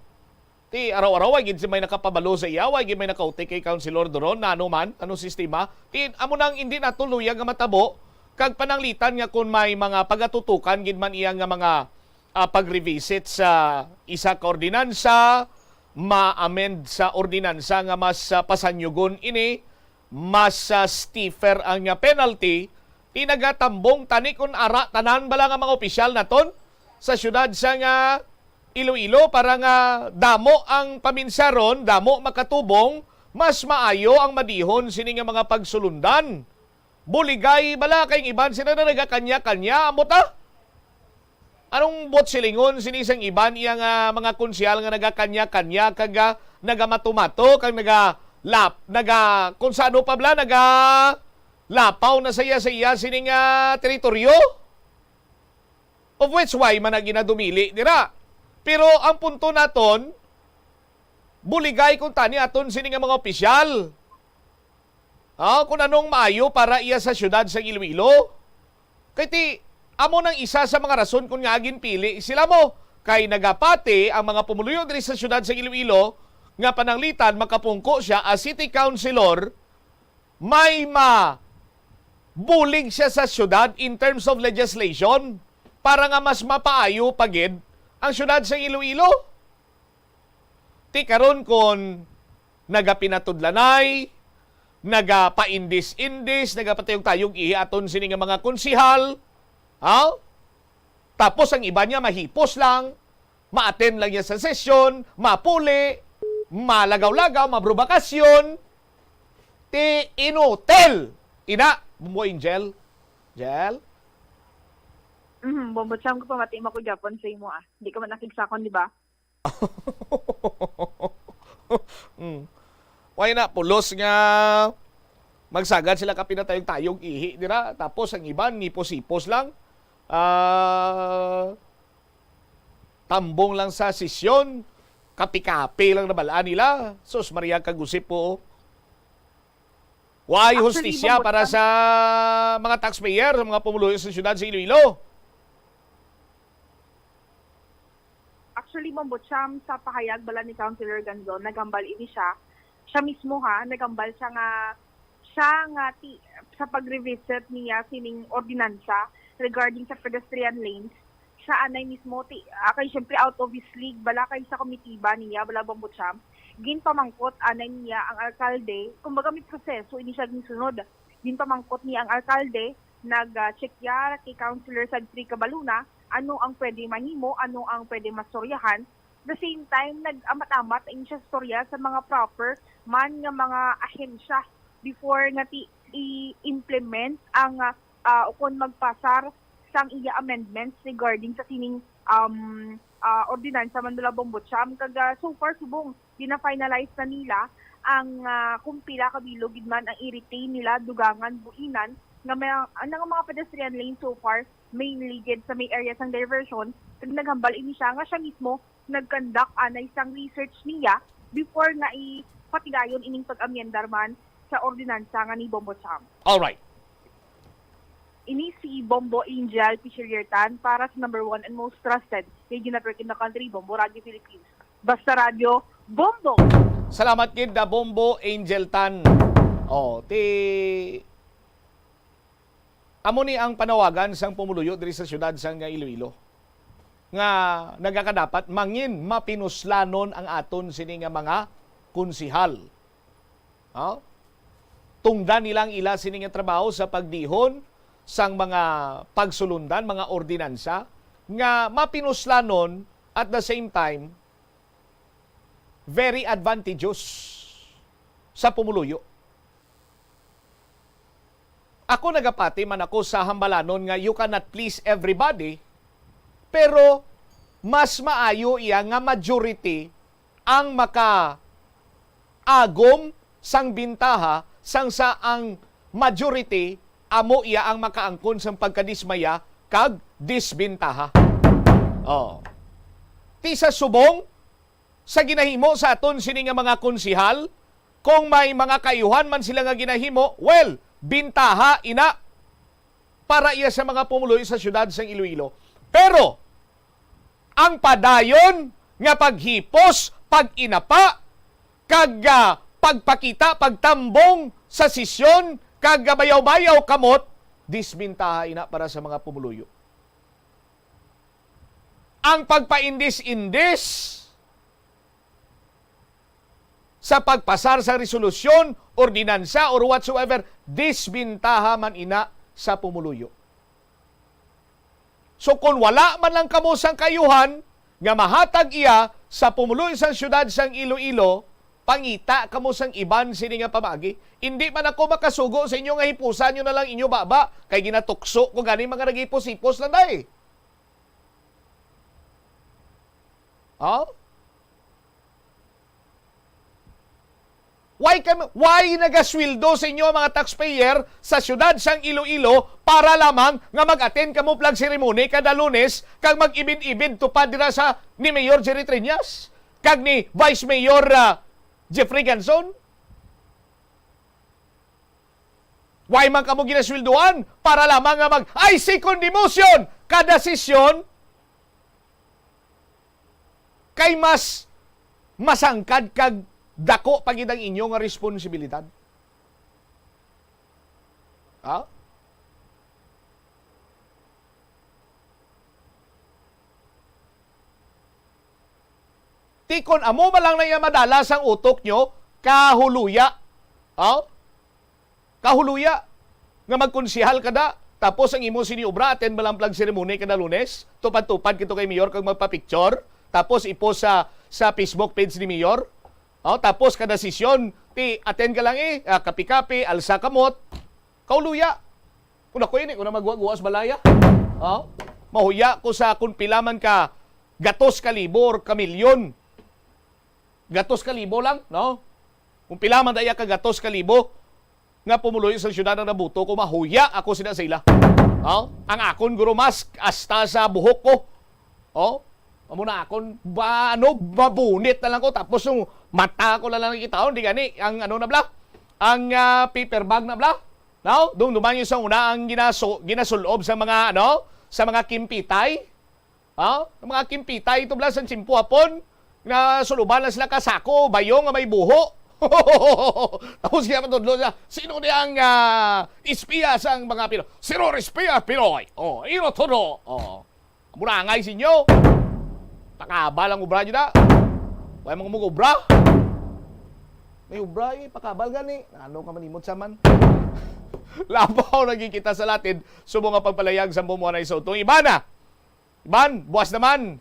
Ti araw-araw ay gid may nakapabalo sa iya, way gid may nakautik kay Councilor Doron na ano man, anong sistema. Ti amo nang hindi nato luyag nga matabo Kag pananglitan nga kon may mga pagatutukan gid man iya nga mga, ah, pag-revisit sa isa ka ordinansa, ma-amend sa ordinansa nga mas, ah, pasanyugon ini, mas, ah, stiffer ang, ah, penalty, ti nagatambong tani kon ara tanan bala nga mga opisyal naton sa siyudad sa nga Iloilo para nga damo ang paminsaron, damo makatubong, mas maayo ang madihon sini nga mga pagsulundan. Buligay bala kay ang iban sila na nagakanya-kanya, ambot, ah? Anong buot silingon sini sang iban iya nga mga konsehal nga nagakanya-kanya kag, ah, nagamatumato kag nagalap-, naga-, kung sa ano pa bala, nagalapaw na sa iya, sa iya sining, ah, teritoryo? Of which, why man na ginadumili dira? Pero ang punto naton, buligay kung tani aton sini nga mga opisyal. Ah, kung anong maayo para iya sa siyudad sa Iloilo. Kay ti, amo nang isa sa mga rason kung nga ginpili sila mo. Kay nagapati ang mga pumuluyo diri sa siyudad sa Iloilo nga pananglitan makapungko siya as city councilor, may mabulig siya sa siyudad in terms of legislation para nga mas mapaayo pa gid ang siyudad sa Iloilo. Ti karon kon nagapinatudlanay, nagapaindis-indis, nagapatayog-tayog ihi aton sini nga mga konsihal, ha? Tapos ang iba niya mahipos lang, ma-attend lang niya sa sesyon, mapuli, malagaw-lagaw, mabrubakasyon, ti inutil. Ina, Bombo Angel. Jel? Mhm, Bombo Cham, kapamati mo ko gyapon sa imo, ah. Di ka man nakigsakon, di ba? Mm. Why na, pulos nga magsagad sila ka pinatayog-tayog ihi dira, tapos ang iban ngipos-hipos lang. Ah, tambong lang sa sesyon, kapi-kapi lang nabalaan nila. Sus Maria, kagusip po. Why Actually, hustisya Bombo para Cham, sa mga taxpayer, sa mga pumuluyo sa siyudad sa Iloilo? Actually, Bombo Cham, sa pahayag bala ni Councilor Ganzon, naghambal ini siya. Siya mismo, ha, naghambal siya nga, siya nga ti, sa pag-revisit niya sining ordinansa regarding sa pedestrian lanes, siya anay mismo ti, ah, kay syempre out of his league bala kay sa komitiba niya bala, Bombo Cham. Ginpamangkot anay niya ang alkalde, kumbaga may proseso ini siya ginsunod. Ginpamangkot niya ang alkalde, nag-check ya kay Councilor Sagtri Cabaluna, ano ang pwede mahimo, ano ang pwede mastoryahan. The same time, nag-amat-amat ang siya storya sa mga proper man nga mga ahensya before nga ti i-implement ang, ah, ah, ukon magpasar sang iya amendments regarding sa sining, um, ah, ordinansa man nila, Bombo Cham. Kag, ah, so far, subong gina-finalize na nila ang, ah, kung pila ka bilog gid man ang i-retain nila, dugangan, buinan, nga may, ang mga pedestrian lane so far, mainly gid sa may area sang diversion. Kag naghambal ini siya nga siya mismo nag-conduct anay sang research niya before nga ipatigayon ining pag-amyendar man sa ordinansa nga ni Bombo Cham. Alright. Ini si Bombo Angel Pichiliertan para sa number one and most trusted radio network in the country, Bombo Radio Philippines. Basta Radio, Bombo! Salamat gid, da Bombo Angel Tan. Oh, ti amo ni ang panawagan sang pumuluyo diri sa siyudad sang Iloilo nga nagakadapat mangin mapinuslanon ang aton sini nga mga konsihal. Ha? Tungdan nila ang ila sini nga trabaho sa pagdihon sang mga pagsulundan, mga ordinansa nga mapinuslanon, at the same time very advantageous sa pumuluyo. Ako, nagapati man ako sa hambalanon nga you cannot please everybody, pero mas maayo iya nga majority ang makaagom sang bintaha sang sa ang majority amo iya ang makaangkon sang pagkadismaya kag disbintaha. Oh. Ti sa subong sa ginahimo sa aton sini nga mga konsihal, kung may mga kaayuhan man sila nga ginahimo, well, bintaha ina para iya sa mga pumuluyo sa siyudad sang Iloilo. Pero ang padayon nga paghipos, pag-inapa, kag, ah, pagpakita, pagtambong sa sesyon, kag, ah, bayaw-bayaw kamot, Disbintaha ina para sa mga pumuluyo. Ang pagpaindis-indis sa pagpasar sa resolusyon, ordinansa, or whatsoever, disbintaha man ina sa pumuluyo. So, kung wala man lang kamo sang kaayuhan nga mahatag iya sa pumuluyo sang siyudad sang Iloilo, pangita kamo sang iban sini nga pamaagi. Indi man ako makasugo sa inyo nga hipusan nyo na lang inyo baba, kay ginatukso ko gani mga naghipos-hipos lang, day. Oh? Why kami, why nagasweldo sa inyo ang mga taxpayer sa siyudad sang Iloilo para lamang nga mag-attend kamo flag ceremony kada Lunes kag mag-ibid-ibid tupad dira sa ni Mayor Jerry Treñas kag ni Vice Mayor, ah, Jeffrey Ganzon? Why man kamo ginasweldohan para lamang nga mag, ay, second demotion kada sesyon? Kay mas masangkad kag dako pa gid ang inyo nga responsibilidad. Ha? Ti kon amo man lang na iya madala sang utok nyo, kahuluya. Ha? Kahuluya nga magkonsehal ka da, tapos ang imo sini obra, attend ba lang flag ceremony kada Lunes? Tupad-tupad kito kay Mayor kag magpa-picture, tapos ipost sa, sa Facebook page ni Mayor? Oh, tapos kada sesyon, ti attend ka lang eh, ah, kapi-kapi, alsa kamot. Kahuluya. Kung ako ini, kung na magwa-gwa sa balaya. Oh, mahuya ko sa kung pila man ka gatos ka libo or ka milyon. Gatos ka libo lang, no? Kung pila man daya ka gatos ka libo nga pumuluyo sa siyudad ang nabuto ko, mahuya ako sina sa ila. Oh? Ang akon guro mask hasta sa buhok ko. Oh? Amo na akon ba, ano, mabunit na lang ko, tapos yung mata ko na lang nakita, hindi gani ang ano na bla, ang, ah, paper bag na bla. No? Dumduman yung sa una ang ginaso, ginasulob sa mga, ano, sa mga kimpitay. Ha? Ang mga kimpitay ito bla sa tsimpo hapon, nga suluban lang sila ka sako, bayo nga may buho. Tapos siya matudlo siya, "Sino di ang, ah, espiya sang mga Pinoy?" "Sino espiya Pinoy?" Oh, ino todo. Oh. Murangay sinyo. Pakabal ang obra nyo na. Wala mga mong obra. May obra eh, pakabal gani. Ano ka manimot sa man? Labaw lagi kita sa Latin. Subo nga pagpalayag sa bumuanay sa utong iba na. Iban, buwas naman.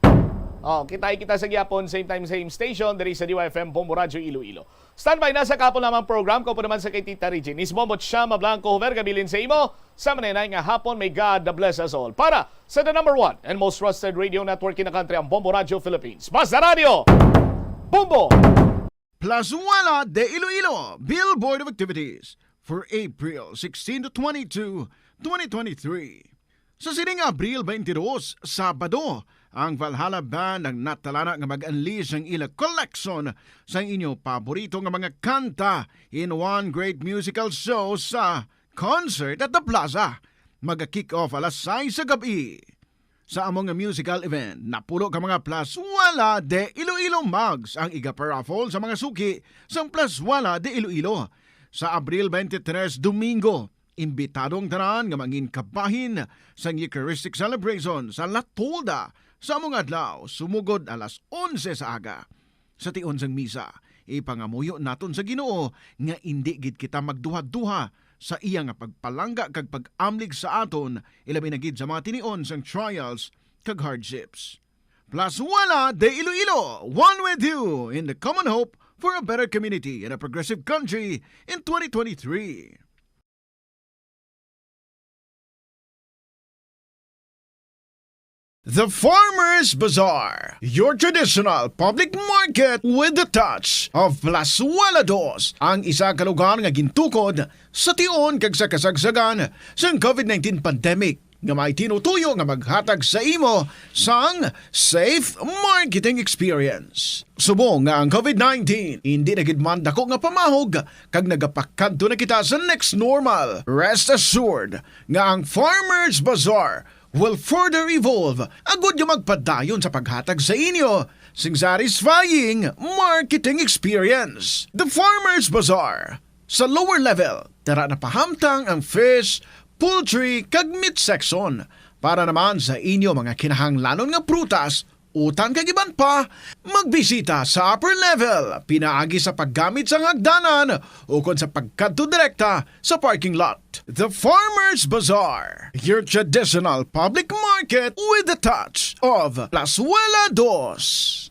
Oh, kita kita sa gyapon, same time, same station, diri sa D Y F M Bombo Radyo Iloilo. Standby na sa kapon lamang program, ko po naman sa kay Tita Regine. Isbombo siya, mablang ko, Hover, gabilin sa imo, sa manenay nga hapon, may God bless us all. Para sa the number one and most trusted radio network in the country, ang Bombo Radyo Philippines. Basta Radyo, Bombo! Plazuela de Iloilo, Billboard of Activities for April sixteen to twenty-two, twenty twenty-three. Sa sining Abril twenty-two, Sabado, ang Valhalla Band ang natalana nga mag-unleash ang ila collection sa inyo paborito nga mga kanta in one great musical show sa Concert at the Plaza. Maga-kick off alas sais sa gab-i. Sa amo nga musical event, napulo ka mga Plazuela de Iloilo mugs ang iga-paraffle sa mga suki sang Plazuela de Iloilo. Sa Abril twenty-three, Domingo, imbitado ang tanan nga mangin kabahin sang Eucharistic Celebration sa La Tolda sa amo nga adlaw, sumugod alas onse sa aga. Sa tion sang misa, ipangamuyo naton sa Ginoo nga indi gid kita magduhaduha sa iya nga pagpalangga kag pag-amlig sa aton, ilabi na gid sa mga tinion sang trials kag hardships. Plazuela de Iloilo, one with you in the common hope for a better community and a progressive country in twenty twenty-three. The Farmers Bazaar, your traditional public market with the touch of Plazuela Dos, ang isa ka lugar nga gintukod sa tion kag sa kasagsagan sang COVID nineteen pandemic, nga may tinutuyo nga maghatag sa imo sang safe marketing experience. Subong nga ang COVID nineteen indi na gid man dako nga pamahog kag nagapakadto na kita sa next normal, rest assured nga ang Farmers Bazaar will further evolve agud nga magpadayon sa paghatag sa inyo sing satisfying marketing experience. The Farmers Bazaar. Sa lower level, tara na pahamtang ang fish, poultry, kag meat section. Para naman sa inyo mga kinahanglanon nga prutas, utan kag iban pa, magbisita sa upper level pinaagi sa paggamit sang hagdanan ukon sa pagkadto direkta sa parking lot. The Farmers Bazaar, your traditional public market with a touch of Plazuela Dos.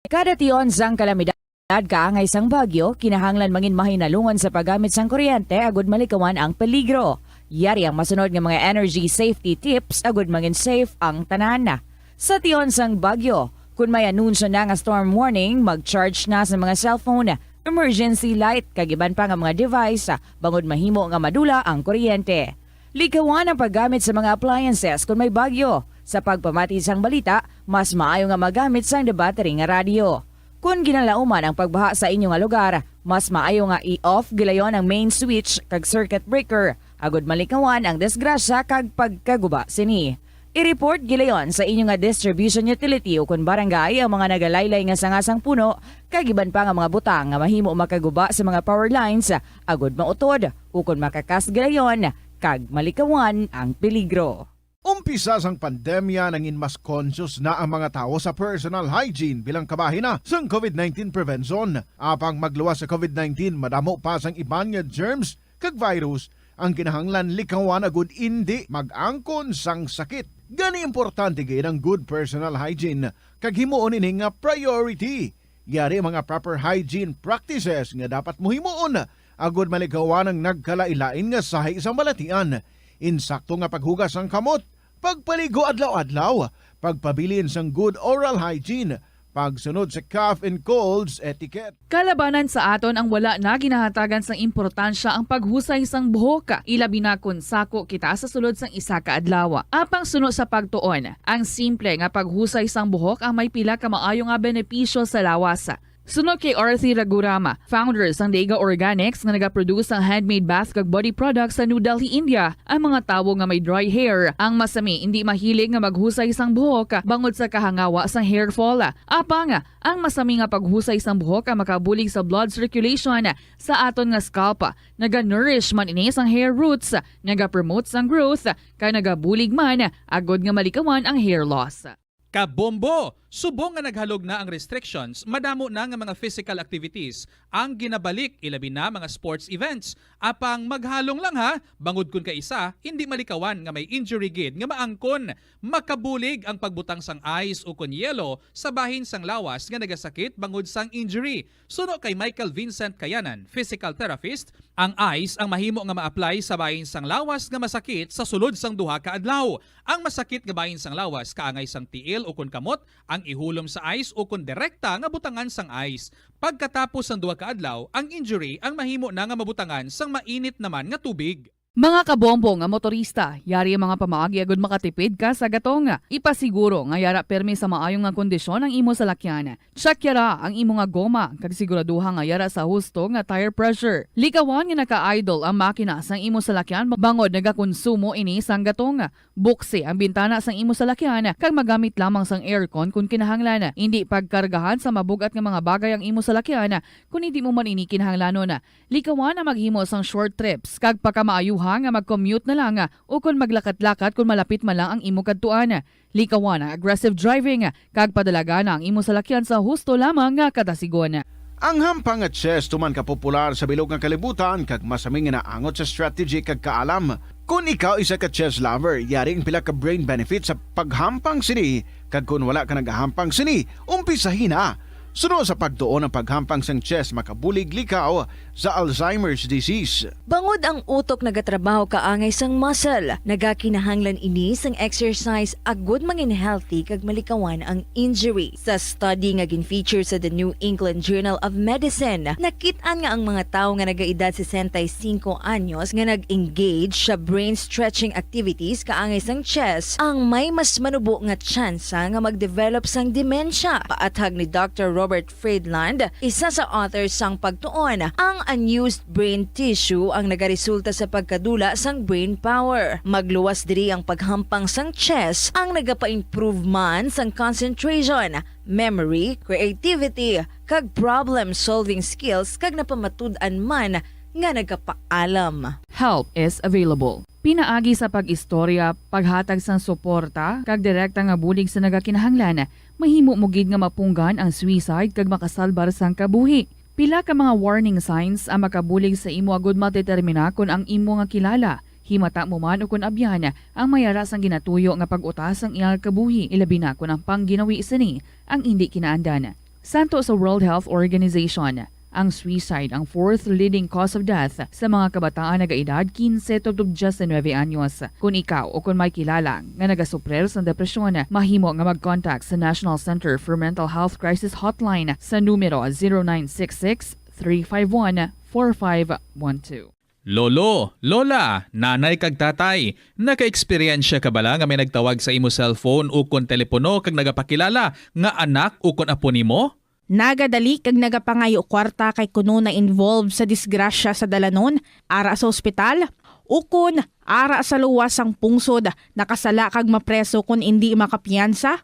Kada tion sang kalamidad kaangay sang bagyo, kinahanglan mangin mahinalungan sa paggamit sang kuryente agud malikawan ang peligro. Yari ang masunod nga mga energy safety tips agud mangin safe ang tanan. Sa tion sang bagyo, kun may anunsyo na nga storm warning, mag-charge na sa mga cellphone, emergency light, kag iban pa nga mga device, bangod mahimo nga madula ang kuryente. Likawan ang paggamit sa mga appliances kon may bagyo. Sa pagpamati sang balita, mas maayo nga magamit sang debattery nga radyo. Kon ginalauman ang pagbaha sa inyo nga lugar, mas maayo nga i-off gilayon ang main switch kag circuit breaker, agud malikawan ang disgrasya kag pagkaguba sini. I-report gilayon sa inyo nga distribution utility ukon barangay ang mga nagalaylay nga sanga sang puno kag iban pa nga mga butang nga mahimo makaguba sa mga power lines, agud mautod ukon makakas gilayon kag malikawan ang peligro. Umpisa sang pandemya, nangin mas conscious na ang mga tawo sa personal hygiene bilang kabahin na sang COVID nineteen prevention. Apang magluwas sa COVID nineteen, madamo pa sang iban nga germs kag virus ang kinahanglan likawan agud indi mag-angkon sang sakit. Gani, importante gid ang good personal hygiene kag himuon ini nga priority. Yari mga proper hygiene practices nga dapat mo himuon agud malikawan ang nagkalain-lain nga sahi sang balatian. Insakto nga paghugas sang kamot, pagpaligo adlaw-adlaw, pagpabilin sang good oral hygiene, pagsunod sa cough and colds etiquette. Kalabanan sa aton ang wala na ginahatagan sang importansya ang paghusay sang buhok, ilabi na kon sako kita sa sulod sang isa ka adlaw. Apang suno sa pagtuon, ang simple nga paghusay sang buhok ang may pila ka maayo nga benepisyo sa lawas. Suno kay Arthi Ragurama, founder sang Dega Organics nga nagaproduce sang handmade bath kag body products sa New Delhi, India, ang mga tawo nga may dry hair ang masami indi mahilig nga maghusay sang buhok bangod sa kahangawa sang hair fall. Apang ang masami nga paghusay sang buhok ang makabulig sa blood circulation sa aton nga scalp. Naga-nourish man ini sang hair roots, naga-promote sang growth, kag nagabulig man agud nga malikawan ang hair loss. Kabombo! Subong nga naghalog na ang restrictions, madamo na nga mga physical activities ang ginabalik, ilabi na mga sports events. Apang maghalong lang ha, bangod kun kaisa, hindi malikawan nga may injury gid nga maangkon. Makabulig ang pagbutang sang ice ukon yelo sa bahin sang lawas nga nagasakit bangod sang injury. Suno kay Michael Vincent Kayanan, physical therapist, ang ice ang mahimo nga ma-apply sa bahin sang lawas nga masakit sa sulod sang duha ka adlaw. Ang masakit nga bahin sang lawas kaangay sang tiil ukon kamot ang ihulom sa ice ukon direkta nga butangan sang ice. Pagkatapos sang duha ka adlaw, ang injury ang mahimo na nga mabutangan sang mainit naman nga tubig. Mga kabombo nga motorista, yari ang mga pamaagi agud makatipid ka sa gatong. Ipasiguro nga yara permi sa maayo nga kondisyon ang imo salakyan. Check yara ang imo nga goma kag siguraduha nga yara sa husto nga tire pressure. Likawan nga naka-idle ang makina sang imo salakyan bangod nagakonsumo ini sang gatong. Buksi ang bintana sang imo salakyan kag magamit lamang sang aircon kon kinahanglan. Indi pagkargahan sa mabug-at nga mga bagay ang imo salakyan kon hindi mo man ini kinahanglanon. Likawan ang maghimo sang short trips kag pakamaayuha nga mag-commute na lang ukon maglakat-lakat kon malapit man lang ang imo kadtuan. Likawan ang aggressive driving kag padalagan ang imo salakyan sa husto lamang nga kadasigon. Ang hampang nga chess tuman ka popular sa bilog nga kalibutan kag masami nga naangot sa strategy kag kaalam. Kon ikaw isa ka chess lover, yari ang pila ka brain benefits sa paghampang sini, kag kon wala ka nagahampang sini, umpisahi na. Suno sa pagtuon ang paghampang sang chess makabulig likaw sa Alzheimer's disease. Bangod ang utok nagatrabaho kaangay sang muscle, nagakinahanglan ini sang exercise agud mangin healthy kag malikawan ang injury. Sa study nga gin-feature sa The New England Journal of Medicine, nakit-an nga ang mga tawo nga nagaedad sesenta y cinco anyos nga nag-engage sa brain stretching activities kaangay sang chess ang may mas manubo nga tsansa nga mag-develop sang demensya. Paathag ni Doctor Robert Friedland, isa sa author sang pagtuon, ang unused brain tissue ang nagaresulta sa pagkadula sang brain power. Magluwas diri ang paghampang sang chess ang nagapa-improve man sang concentration, memory, creativity, kag problem-solving skills, kag napamatud-an man nga nagapaalam. Help is available. Pinaagi sa pag-istorya, paghatag sang suporta, kag direkta nga bulig sa nagakinahanglan, mahimo mo gid nga mapunggan ang suicide kag makasalbar sang kabuhi. Pila ka mga warning signs ang makabulig sa imo agud madetermina kon ang imo nga kilala, himata mo man ukon abyan, ang may ara sang ginatuyo nga pag-uta sang iya nga kabuhi, ilabi na kon ang pangginawi sini ang indi kinaandan. Santo sa World Health Organization, ang suicide ang fourth leading cause of death sa mga kabataan nagaedad kinse tubtob diyes nuebe anyos. Kon ikaw o kon may kilala nga nagasuprir sang depresyon, mahimo nga mag-contact sa National Center for Mental Health Crisis Hotline sa numero zero nine six six, three five one, four five one two. Lolo, lola, nanay kag tatay, nakaeksperyensya ka bala nga may nagtawag sa imo cellphone ukon telepono kag nagapakilala nga anak ukon apo nimo? Nagadali kag nagapangayo kwarta kay kuno na-involve sa disgrasya sa dalanon, ara sa ospital, ukon ara sa luwas sang pungsod, nakasala kag mapreso kon indi makapiyansa?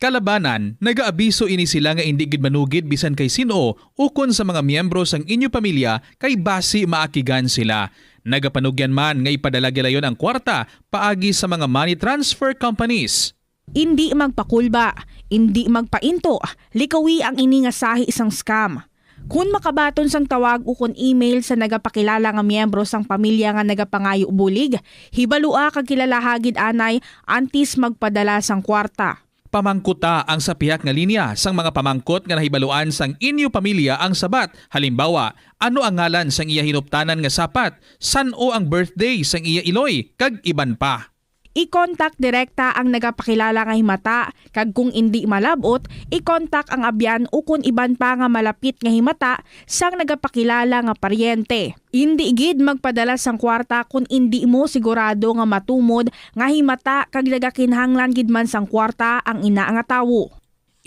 Kalabanan, nagaabiso ini sila nga indi gid manugid bisan kay sin-o ukon sa mga miyembro sang inyo pamilya kay basi maakigan sila. Nagapanugyan man nga ipadala gilayon ang kwarta paagi sa mga money transfer companies. Indi magpakulba, indi magpainto, likawi ang ini nga sahi sang scam. Kon makabaton sang tawag ukon email sa nagapakilala nga miyembro sang pamilya nga nagapangayo bulig, hibalua kag kilalaha gid anay antes magpadala sang kwarta. Pamangkuta ang sa pihak nga linya sang mga pamangkot nga nahibaluan sang inyo pamilya ang sabat, halimbawa, ano ang ngalan sang iya hinuptanan nga sapat, san-o ang birthday sang iya iloy, kag iban pa. I-contact direkta ang nagapakilala nga himata, kag kung indi malab-ot, i-contact ang abyan ukon iban pa nga malapit nga himata sang nagapakilala nga paryente. Indi gid magpadala sang kwarta kon indi mo sigurado nga matumod nga himata kag nagakinahanglan gid man sang kwarta ang ina nga tawo.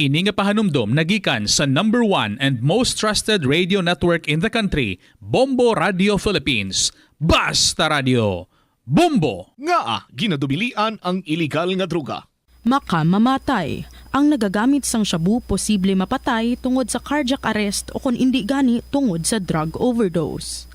Ini nga pahanumdom nagikan sa number one and most trusted radio network in the country, Bombo Radio Philippines. Basta Radio, Bombo! Ngaa ginadubilian ang iligal nga droga? Makamamatay. Ang nagagamit sang shabu posible mapatay tungod sa cardiac arrest o kon indi gani tungod sa drug overdose.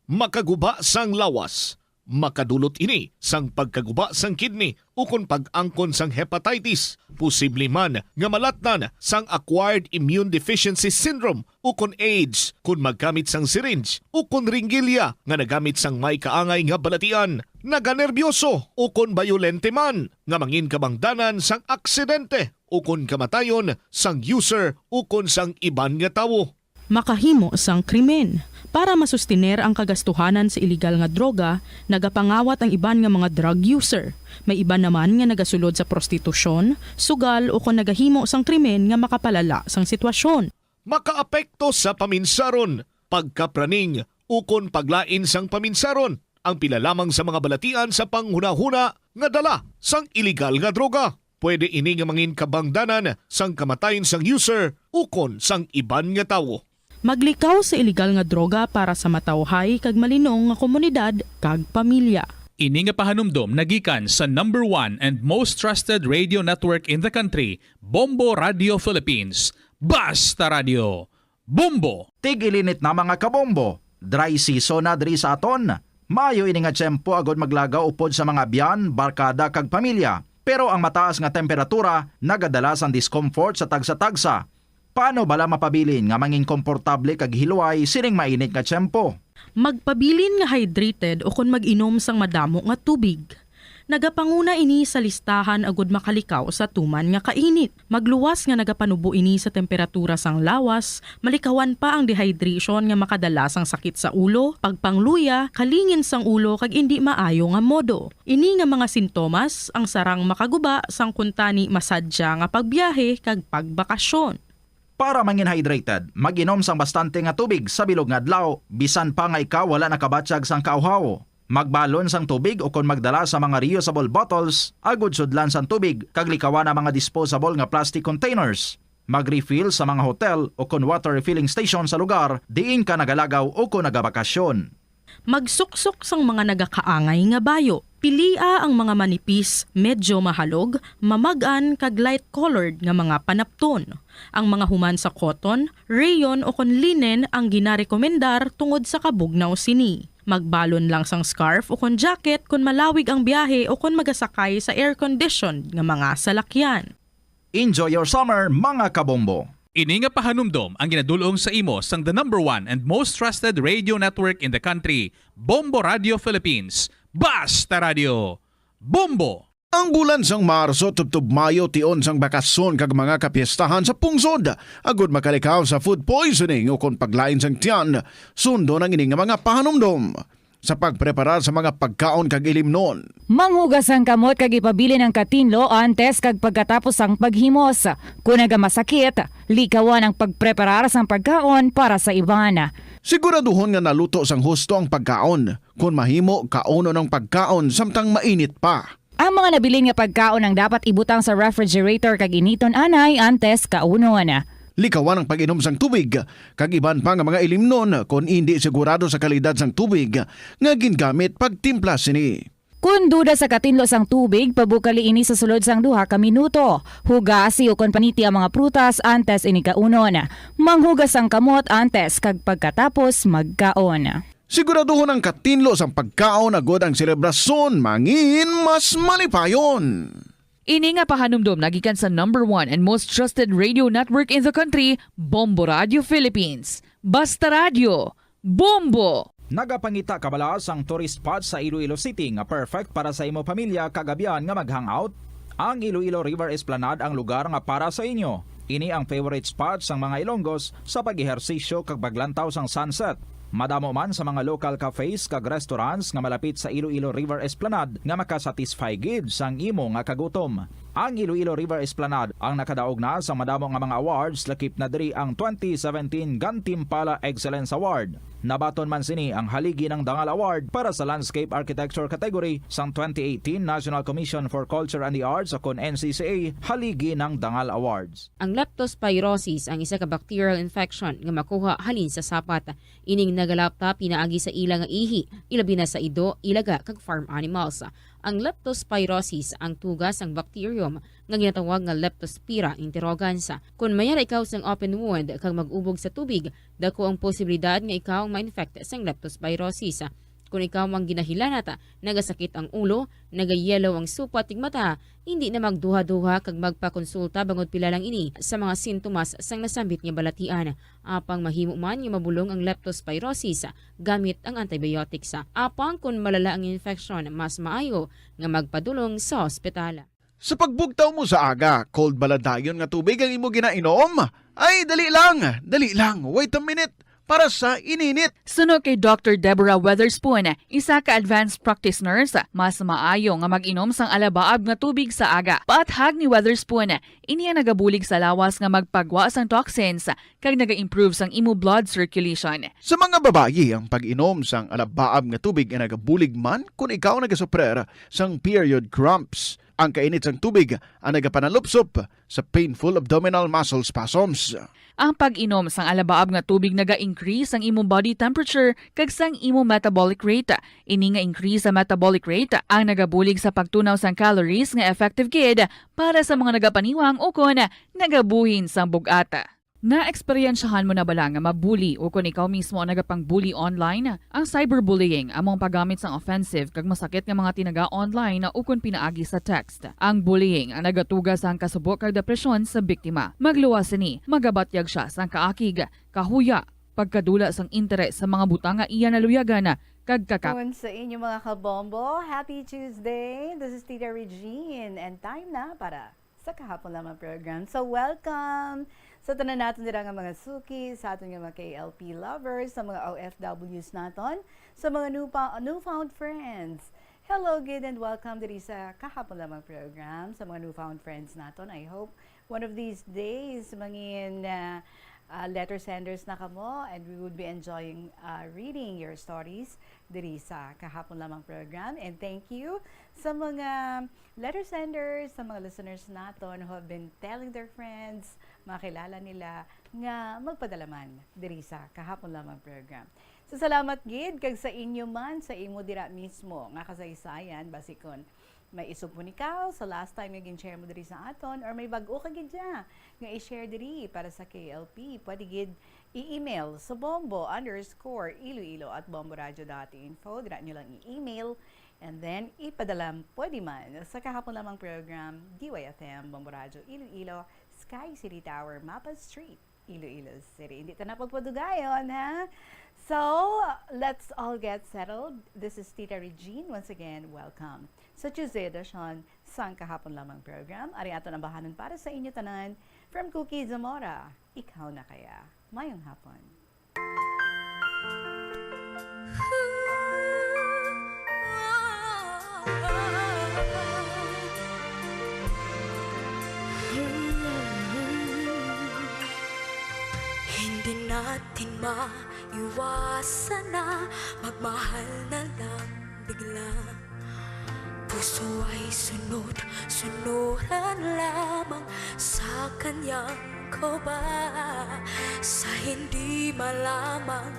Makaguba sang lawas. Makadulot ini sang pagkaguba sang kidney ukon pag-angkon sang hepatitis, posible man nga malatnan sang acquired immune deficiency syndrome ukon AIDS kon maggamit sang syringe ukon ringgilya nga nagamit sang may kaangay nga balatian, naganerbyoso ukon bayolente man nga mangin kabangdanan sang aksidente ukon kamatayon sang user ukon sang iban nga tawo. Makahimo sang krimen. Para masustiner ang kagastuhanan sa iligal nga droga, nagapangawat ang iban nga mga drug user. May iban naman nga nagasulod sa prostitusyon, sugal o kon nagahimo sang krimen nga makapalala sang sitwasyon. Makaapekto sa paminsaron, pagkapraning, ukon paglain sang paminsaron ang pila lamang sa mga balatian sa panghunahuna nga dala sang iligal nga droga. Pwede ini nga mangin kabangdanan sang kamatayon sang user ukon sang iban nga tawo. Maglikaw sa iligal nga droga para sa matawhay kag malinong nga komunidad kag pamilya. Ini nga pahanumdom nagikan sa number one and most trusted radio network in the country, Bombo Radio Philippines. Basta Radio, Bombo! Tig-ilinit na, mga kabombo. Dry season na diri sa aton. Maayo ini nga tiyempo agod maglagaw upod sa mga abyan, barkada kag pamilya. Pero ang mataas nga temperatura nagadala sang discomfort sa tagsa-tagsa. Paano bala mapabilin nga mangin komportable kag hilway sining mainit nga tiyempo? Magpabilin nga hydrated ukon mag-inom sang madamo nga tubig. Nagapanguna ini sa listahan agud makalikaw sa tuman nga kainit. Magluwas nga nagapanubo ini sa temperatura sang lawas, malikawan pa ang dehydration nga makadala sang sakit sa ulo, pagpangluya, kalingin sang ulo kag indi maayo nga modo. Ini nga mga sintomas ang sarang makaguba sang kuntani masadya nga pagbiyahe kag pagbakasyon. Para mangin hydrated, mag-inom sang bastante nga tubig sa bilog nga adlaw, bisan pa nga ikaw wala nakabatyag sang kaawhaw. Magbalon sang tubig ukon magdala sa mga reusable bottles agud sudlan sang tubig kag likawan ang mga disposable nga plastic containers. Mag-refill sa mga hotel ukon water refilling station sa lugar diin ka nagalagaw ukon nagabakasyon. Magsuksok sang mga nagakaangay nga bayo. Pilia ang mga manipis, medyo mahalog, mamag-an, kag light-colored nga mga panapton. Ang mga human sa cotton, rayon, o kon linen ang ginarekomendar tungod sa kabugnaw sini. Magbalon lang sang scarf o kon jacket kon malawig ang biyahe o kon magasakay sa air-conditioned nga mga salakyan. Enjoy your summer, mga kabombo! Ini nga pahanumdom ang ginadul-ong sa imo sang the number one and most trusted radio network in the country, Bombo Radio Philippines. Basta Radio, Bombo! Ang bulan sang Marso tubtob Mayo tion sang bakasyon kag mga kapiestahan sa pungsod, agud makalikaw sa food poisoning ukon paglain sang tiyan. Sundon ang ini nga mga pahanumdom sa pagpreparar sa mga pagkaon kag ilimnon. Manghugas ang kamot kag ipabilin ang katinlo antes kag pagkatapos sang paghimos. Kon nagamasakit, likawan ang pagpreparar sang pagkaon para sa iban. Siguraduhon nga naluto sang husto ang pagkaon. Kon mahimo, kaunon ang pagkaon samtang mainit pa. Ang mga nabilin nga pagkaon ang dapat ibutang sa refrigerator kag initon anay antes kaunon. Likawan ang pag-inom sang tubig kag iban pa nga mga ilimnon kon indi sigurado sa kalidad sang tubig nga gingamit pagtimpla sini. Kon duda sa katinlo sang tubig, pabukali ini sa sulod sang duha ka minuto. Hugasi ukon paniti ang mga prutas antes ini kaunon. Manghugas ang kamot antes kag pagkatapos magkaon. Siguraduhon ang katinlo sang pagkaon agod ang selebrasyon mangin mas malipayon. Ini nga pahanumdom nagikan sa number one and most trusted radio network in the country, Bombo Radio Philippines. Basta Radio, Bombo! Nagapangita ka bala sang tourist spot sa Iloilo City nga perfect para sa imo pamilya kag abyan nga mag-hangout? Ang Iloilo River Esplanade ang lugar nga para sa inyo. Ini ang favorite spot sang mga Ilonggos sa pag-ehersisyo kag paglantaw sang sunset. Madamo man sa mga local cafes kag restaurants nga malapit sa Iloilo River Esplanade nga makasatisfy gid sang imo nga kagutom. Ang Iloilo River Esplanade ang nakadaog na sa madamo nga mga awards, lakip na diri ang twenty seventeen Gantimpala Excellence Award. Nabaton man sini ang Haligi ng Dangal Award para sa Landscape Architecture category sang twenty eighteen National Commission for Culture and the Arts o kon N C C A Haligi ng Dangal Awards. Ang leptospirosis ang isa ka bacterial infection nga makuha halin sa sapat. Ining nagalapta pinaagi sa ila nga ihi, ilabi na sa ido, ilaga, kag farm animals. Ang leptospirosis ang tuga sang bacterium nga ginatawag nga Leptospira interrogans. Kon mayara ikaw sang open wound kag mag-ubog sa tubig, dako ang posibilidad nga ikaw ma-infect sang leptospirosis. Kon ikaw ang ginahilanat, nagasakit ang ulo, nagayellow ang supat kag mata, indi na magduha-duha kag magpakonsulta bangod pila lang ini sa mga sintomas sang nasambit nga balatian. Apang mahimo man nga mabulong ang leptospirosis gamit ang antibiotics. Apang kon malala ang infeksyon, mas maayo nga magpadulong sa ospital. Sa pagbugtaw mo sa aga, cold bala dayon nga tubig ang imo ginainom? Ay, dali lang, dali lang, wait a minute, para sa ininit. Suno kay Doctor Deborah Weatherspoon, isa ka advanced practice nurse, mas maayo nga mag-inom sang alabaab nga tubig sa aga. Paathag ni Weatherspoon, ini ang nagabulig sa lawas nga magpagwa sang toxins kag naga-improve sang imo blood circulation. Sa mga babayi, ang pag-inom sang alabaab nga tubig ay nagabulig man kon ikaw nagasuprer sang period cramps. Ang kainit sang tubig ang nagapanalupsop sa painful abdominal muscle spasms. Ang pag-inom sang alabaab nga tubig naga-increase sang imong body temperature kag sang imong metabolic rate. Ini nga increase sa metabolic rate ang nagabulig sa pagtunaw sang calories nga effective gid para sa mga nagapaniwang ukon nagabuhin sang bug-at. Naeksperyensyahan mo na bala nga ma-bully ukon ikaw mismo ang nagapang-bully online? Ang cyberbullying amo ang paggamit sang offensive kag masakit nga mga tinaga online ukon pinaagi sa text. Ang bullying ang nagatuga sang kasubo kag depresyon sa biktima. Magluwas sini, magabatyag sia sang kaakig, kahuya, pagkadula sang interes sa mga butang nga iya naluyagan, kag kakap- Kun sa inyo mga kabombo, happy Tuesday! This is Tita Regine, and time na para sa Kahapon Lamang program. So, welcome sa tanan naton dira nga mga suki, sa aton nga mga K L P lovers, sa mga O F Ws naton, sa mga new pa-, newfound friends. Hello, good and welcome diri sa Kahapon Lamang program. Sa mga newfound friends naton, I hope one of these days, mangin, ah, ah, letter senders na kamo, and we would be enjoying, ah, reading your stories diri sa Kahapon Lamang program. And thank you sa mga letter senders, sa mga listeners naton who have been telling their friends, mga kilala nila, nga magpadala man diri sa Kahapon Lamang program. So, salamat gid kag sa inyo man, sa imo dira mismo nga kasaysayan, basi kon may isog mo ni Kao sa last time nga gin-share mo diri sa aton, or may bag-o ka gid dya nga i-share diri para sa K L P, pwede gid i-email sa bombo underscore iloilo at bomboradio dot info. Dira nyo lang i-email and then ipadala, pwede man sa kahapon lamang program, D Y F M, Bombo Radio Iloilo, Sky City Tower, Mapa Street, Iloilo City. Hindi ta na pagpadugayon, ha? So, let's all get settled. This is Tita Regine. Once again, welcome sa Tuesday edition sang kahapon lamang program. Ari aton ang bahanon para sa inyo tanan from Cookie Zamora. Ikaw na kaya? Mayong hapon. Hindi natin maiwasan na magmahal na lang bigla. Puso ay sunod-sunuran lamang sa kanyang koba. Sa hindi malamang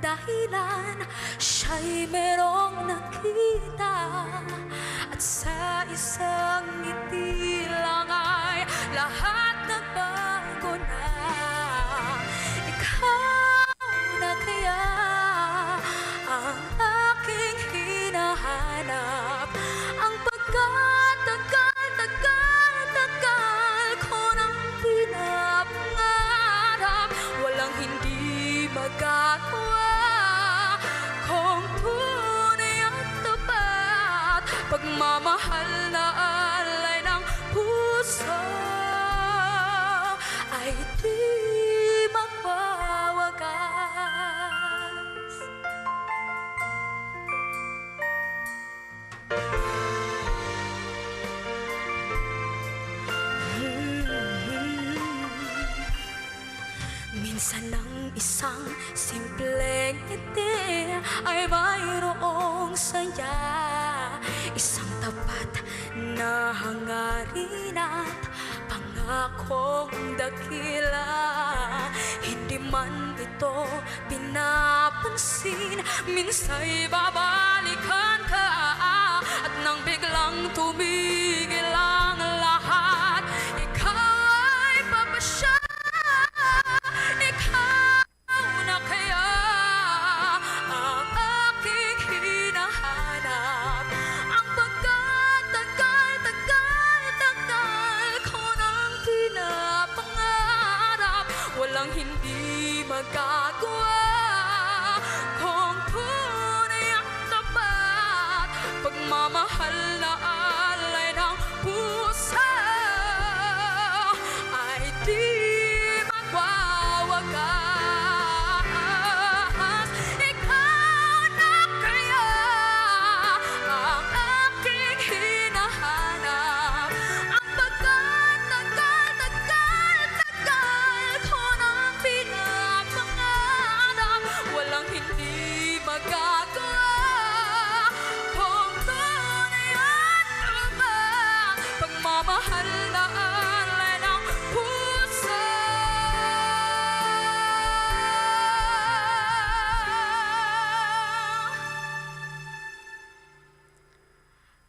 dahilan, siya'y merong nakita. At sa isang ngiti lang ay lahat nagbago na. Ikaw na kaya ang aking hinahanap? Ang pagkatagal-tagal-tagal ko nang pinapangarap, walang hindi magagawa. Kung tunay at tapat, pagmamahal na alay ng puso ay di magwawagas. Minsan ang isang simpleng ngiti ay mayroong saya, isang tapat na hangarin at pangakong dakila. Hindi man ito pinapansin, minsa'y babalikan ka. At nang biglang tumigil ang lahat, ikaw ay papasya. Ikaw na kaya ang aking hinahanap? Ang pagkatagal-tagal-tagal ko nang pinapangarap, walang hindi magagawa. Kung tunay ang tapat, pagmamahal na alay ng puso ay di magwawagas. Ikaw na kaya ang aking hinahanap? Ang pagkatagal-tagal-tagal ko nang pinapangarap, walang hindi magagawa. Kung tunay at tapat, pagmamahal na alay ng puso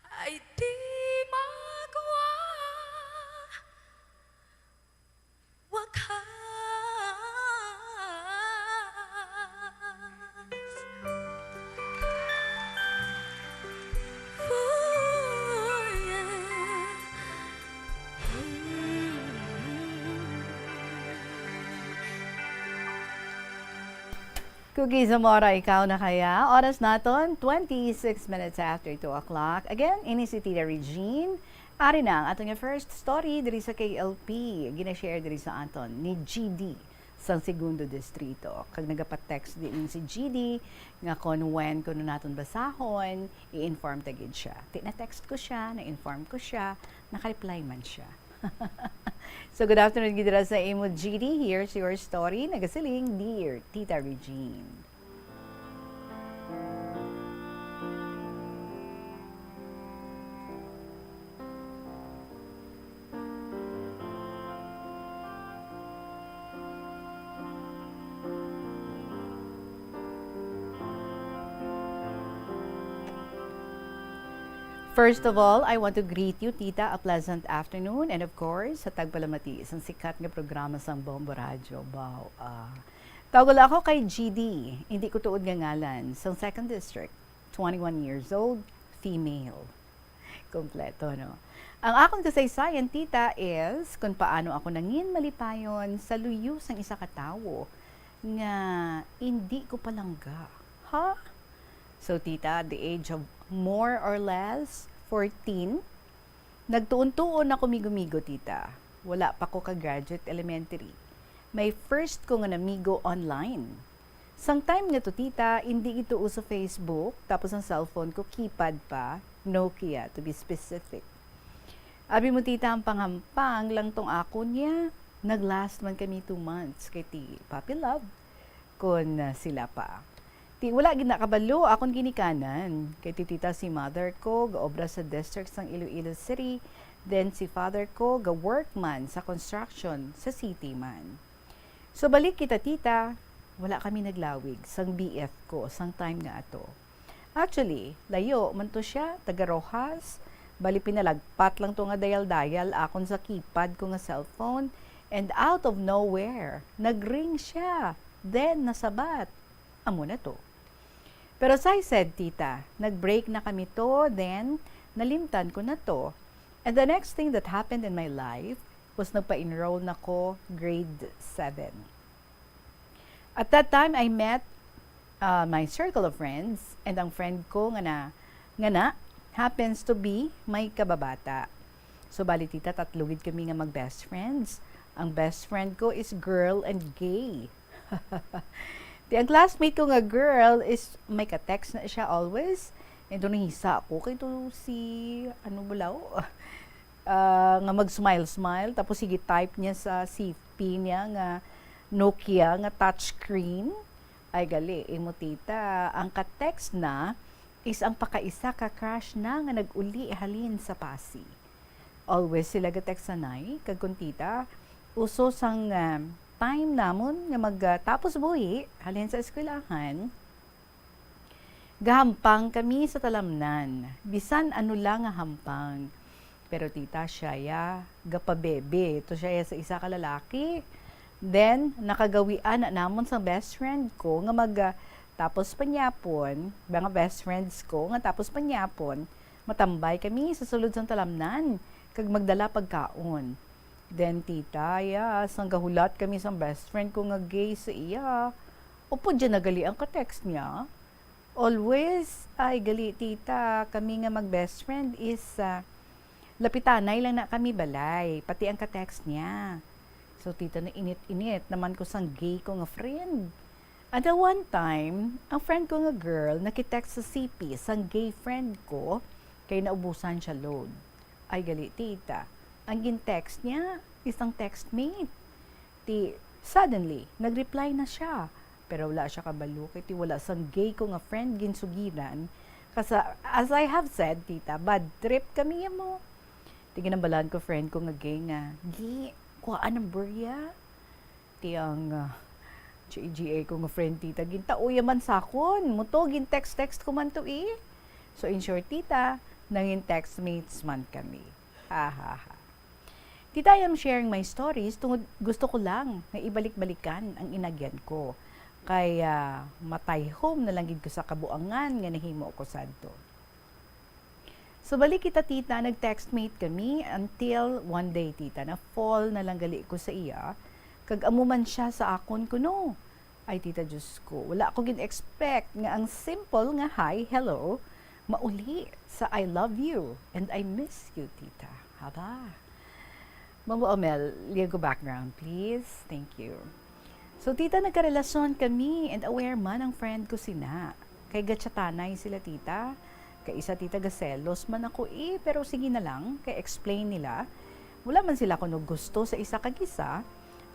ay di magwawagas. Cookie Zamora, ikaw na kaya? Oras naton, twenty-six minutes after two o'clock. Again, ini si Tita Regine. Ari na ang aton nga first story diri sa K L P, gina-share diri sa aton ni G D sang Segundo Distrito. Kag nagapatext din si G D nga kon when kuno naton basahon, i-inform ta gid siya. Ti na-text ko siya, na-inform ko siya, naka-reply man siya. So, good afternoon gid dira sa imo, G D. Here's your story. Nagasiling, Dear Tita Regine. First of all, I want to greet you, Tita, a pleasant afternoon, and of course, sa tagpalamati sang sikat nga programa sang Bombo Radyo. Wow, ah, tawag lang ako kay G D. Hindi ko tuod nga ngalan. Sang Second District, twenty-one years old, female. Kompleto, no? Ang akon kasaysayan, Tita, is kung paano ako nangin malipayon sa luyo sang isa ka tawo nga hindi ko palangga. Ha? So, Tita, at the age of more or less fourteen, nagtuon-tuon ako migo-migo, Tita. Wala pa ko ka-graduate elementary. May first ko nga namigo online. Sang time nga to, Tita, hindi gid to uso Facebook, tapos ang cellphone ko, keypad pa, Nokia, to be specific. Abi mo, Tita, ang panghampang lang tong akon niya. Nag-last man kami two months kay ti Papi Love, kon, ah, sila pa. Ti wala gid nakabalo akon ginikanan, kay ti Tita, si mother ko gaobra sa district sang Iloilo City, then si father ko ga-work man sa construction sa city man. So, balik kita, Tita, wala kami naglawig sang B F ko sang time nga ato. Actually, layo man to sia, taga Roxas. Bali, pinalagpat lang to nga dial-dial akon sa keypad ko nga cellphone, and out of nowhere, nag-ring sia. Then, nasabat. Amo na to. Pero as I said, Tita, nag-break na kami to, then nalimtan ko na to. And the next thing that happened in my life was nagpa-enroll na ko grade seven. At that time, I met, uh, my circle of friends, and ang friend ko nga na, nga na happens to be my kababata. So, bali, Tita, tatlo gid kami nga mag-best friends. Ang best friend ko is girl and gay. Di ang classmate ko nga girl is may ka-text na siya always. And doon nahisa ako kay to si, ano bulaw? Ah, nga mag-smile-smile. Tapos sige type niya sa C P niya nga Nokia nga touchscreen. Ay gali, imo, Tita. Ang ka-text na is ang pakaisa ka crush na nga nag-uli halin sa Passi. Always sila ga-text sanay, kag kun, Tita, uso sang, ah, time namon nga magtapos buhi halin sa eskwelahan, gahampang kami sa talamnan, bisan ano lang nga hampang. Pero, Tita, siya ya gapabebe to siya ya sa isa ka lalaki. Then, nakagawian na namon sang best friend ko nga mag, ah, tapos panyapon, mga best friends ko nga tapos panyapon, matambay kami sa sulod sang talamnan kag magdala pagkaon. Then, Tita, ya, sang gahulat kami sang best friend ko nga gay sa iya, upod dyan na gali ang ka-text niya. Always, ay gali, Tita, kami nga mag-best friend is, ah, lapitanay lang na kami balay, pati ang ka-text niya. So, Tita, nainit-init naman ko sang gay ko nga friend. Until one time, ang friend ko nga girl nakitext sa C P sang gay friend ko kay naubusan siya load. Ay gali, Tita, ang gin-text niya is ang textmate. Ti, suddenly, nag-reply na siya. Pero wala siya kabalo kay ti wala sang gay ko nga friend ginsugiran. Kasa, as I have said, Tita, bad trip kami mo. Ti ginambalan ko friend ko nga gay nga, "Gi, kuha ang number ya." Ti ang, ah, G A ko nga friend, Tita, gintao ya man sakon. Mo to, gin-text-text ko man to, eh. So, in short, Tita, nangin textmates man kami. Ha, ha, ha. Tita, I am sharing my stories tungod gusto ko lang nga ibalik-balikan ang inagyan ko. Kay, ah, matayhom na lang gid ko sa kabuangan nga nahimo ko sadto. So, balik kita, Tita, nag-textmate kami until one day, Tita, na-fall na lang gali ko sa iya, kag amo man siya sa akon kuno. Ay, Tita, Diyos ko, wala ko gin-expect nga ang simple nga hi, hello, mauli sa "I love you" and "I miss you," Tita. Hala. Ma'am Amel, liya ko background, please. Thank you. So, Tita, nagkarelasyon kami and aware man ang friend ko sina. Kay gachatanay sila, Tita. Kay isa, Tita, gaselos man ako, eh, pero sige na lang, kay explain nila. Wala man sila kuno gusto sa isa kag isa.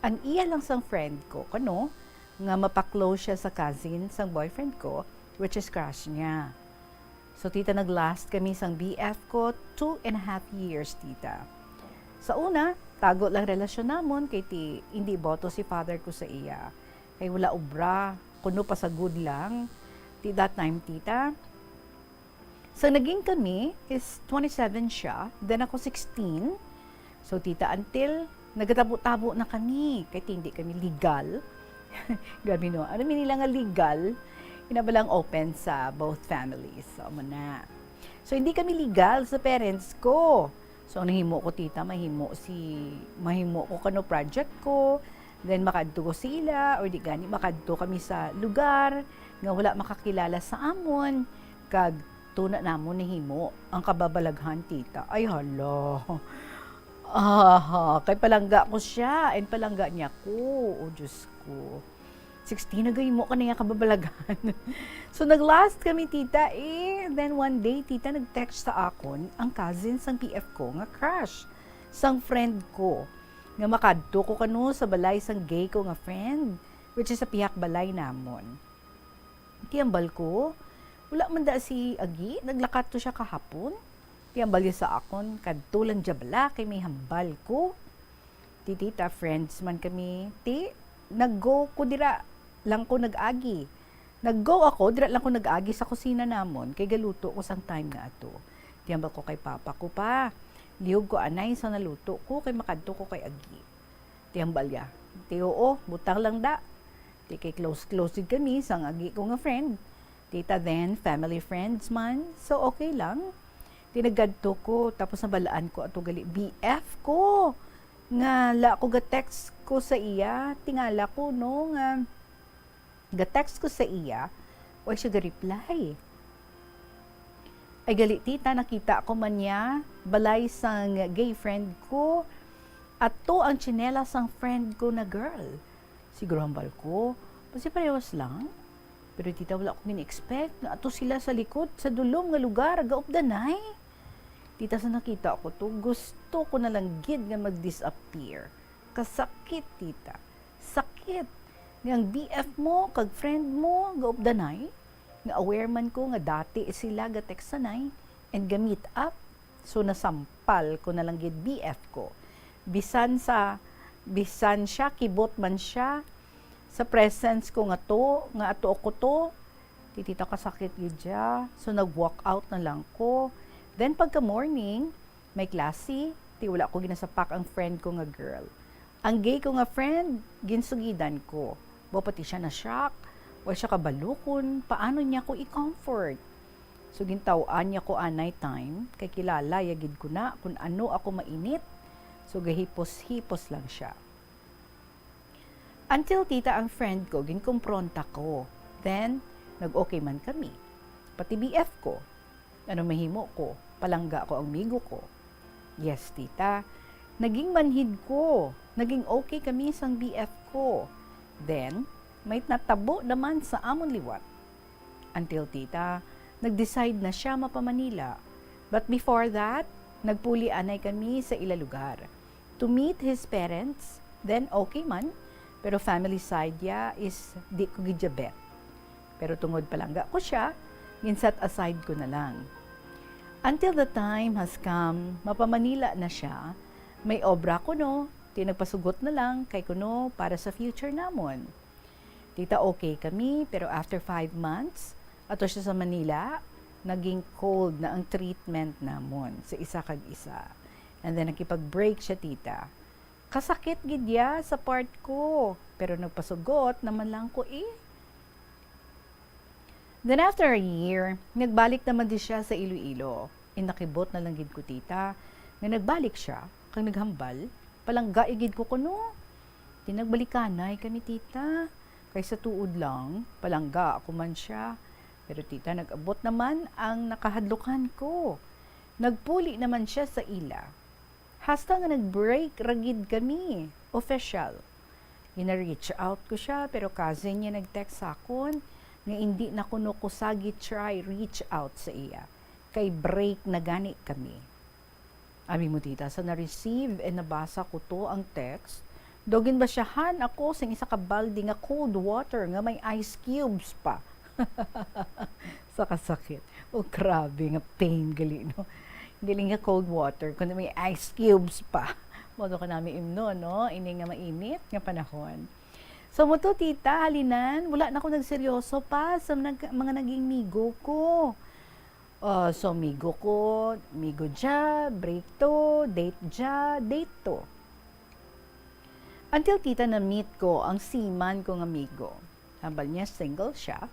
Ang iya lang sang friend ko, kano, nga mapa-close siya sa cousin sang boyfriend ko, which is crush niya. So, Tita, nag-last kami sang B F ko two and a half years, Tita. Sa una, tago lang relasyon namon kay ti hindi boto si father ko sa iya. Kay wala obra, kuno pasagod lang. Ti that time, Tita, So, naging kami is twenty-seven siya, then ako sixteen. So, tita, until nagatabo-tabo na kami, kay hindi kami legal. Grabe, no? Ano man nila nga legal? Ina ba lang open sa both families? So, amo na. So, hindi kami legal sa parents ko. So, ang nahimo ko, tita, mahimo si, mahimo ko kano project ko, then makadto ko sila, or di gani, makadto kami sa lugar nga wala makakilala sa amon, kag tuna namon nahimo ang kababalaghan, tita. Ay, hala. Aha, kay palangga ko siya, and palangga niya ko. O, Diyos ko. Sixteen na gaymo ka na iya kababalaghan. So, nag-last kami, tita, eh. Then, one day, tita, nag-text sa akon ang cousin sang B F ko nga crush, sang friend ko, nga makadto ko kano sa balay sang gay ko nga friend, which is sa pihak balay namon. Tiyambal ko, wala man da si Agi, naglakat to siya kahapon. Tiyambal niya sa akon, kadto lang dya bala kay may hambal ko. Ti, tita, friends man kami. Ti, nag-go ko dira lang ko nag-agi. Nag-go ako, dira lang ko nag-agi sa kusina namon, kay galuto ko sang time nga ato. Tiyambal ko kay papa ko, "Pa, lihog ko anay sa naluto ko, kay makadto ko kay Agi." Tiyambal ya. Ti, "Oo, butang lang da." Ti, kay close-close gid kami sang agi ko nga friend. Tita, then, family friends man. So, okay lang. Ti, nagkadto ko, tapos nabalaan ko ato gali B F ko. Nga, la ko ga-text ko sa iya. Tingala ko, no, nga ga-text ko sa iya, wa siya ga-reply. Ay, gali, tita, nakita ko man niya, balay sang gay friend ko. Ato ang tsinelas sang friend ko na girl. Siguro hambal ko, basi parehas lang. Pero, tita, wala ko gin-expect nga ato sila sa likod, sa dulom nga lugar, gaupdanay. Tita, sa nakita ko to, gusto ko na lang gid nga mag-disappear. Kasakit, tita. Sakit. Nga ang B F mo kag friend mo gaupdanay, nga aware man ko nga dati sila ga-textanay and ga-meet up. So, nasampal ko na lang gid B F ko. Bisan sa, bisan siya, kibot man siya, sa presence ko nga to, nga ato ko to, ti, tita, kasakit gid siya. So, nag-walk out na lang ko. Then, pagka morning, may klase, ti, wala ko ginasapak ang friend ko nga girl. Ang gay ko nga friend, ginsugidan ko. Wa pati siya na-shock, wa siya kabalo kon paano niya ko i-comfort. So, gintaw-an niya ko anay time, kay kilala ya gid ko na kon ano ako mainit. So, gahipos-hipos lang siya. Until, tita, ang friend ko, ginkumpronta ko. Then, nag-okay man kami. Pati B F ko. Ano mahimo ko? Palangga ko ang migo ko. Yes, tita. Naging manhid ko. Naging okay kami sang B F ko. Then, may natabo naman sa amon liwat. Until, tita, nag-decide na siya mapa-Manila. But before that, nagpuli anay kami sa ila lugar. To meet his parents, then okay man. Pero family side ya is di ko gid ya bet. Pero tungod palangga ko siya, gin-set aside ko na lang. Until the time has come, mapa-Manila na siya, may obra kuno, ti nagpasugot na lang kay kuno para sa future namon. Tita, okay kami, pero after five months, ato siya sa Manila, naging cold na ang treatment namon sa isa kag isa. And then, nakipag-break siya, tita. Kasakit gid ya sa part ko, pero nagpasugot naman lang ko, eh. Then, after a year, nagbalik naman di siya sa Iloilo. Inakibot na lang gid ko, tita, nga nagbalik siya, kag naghambal, palangga gid ko kuno. Ti nagbalikanay kami, tita, kay sa tuod lang, palangga ako man siya. Pero, tita, nag-abot naman ang nakahadlukan ko. Nagpuli naman siya sa ila. Hasta nga nag-break ra gid kami, official. Gina-reach out ko siya, pero cousin niya nag-text sa akon nga indi na kuno ko sagi try reach out sa iya, kay break na gani kami. Abi mo, tita, sa na-receive and nabasa ko to ang text, daw ginbasyahan ako sing isa ka balde nga cold water nga may ice cubes pa. Sa kasakit. Oh, grabe nga pain gali, no? Dili nga cold water, kundi may ice cubes pa. Modo ka nami imno, no? Ini nga mainit nga panahon. So, mo to, tita, halinan, wala na ko nagseryoso pa sa nag-, mga naging migo ko. Ah, so, migo ko, migo dya, break to, date dya, date to. Until, tita, na-meet ko ang seaman kong amigo. Hambal niya single siya.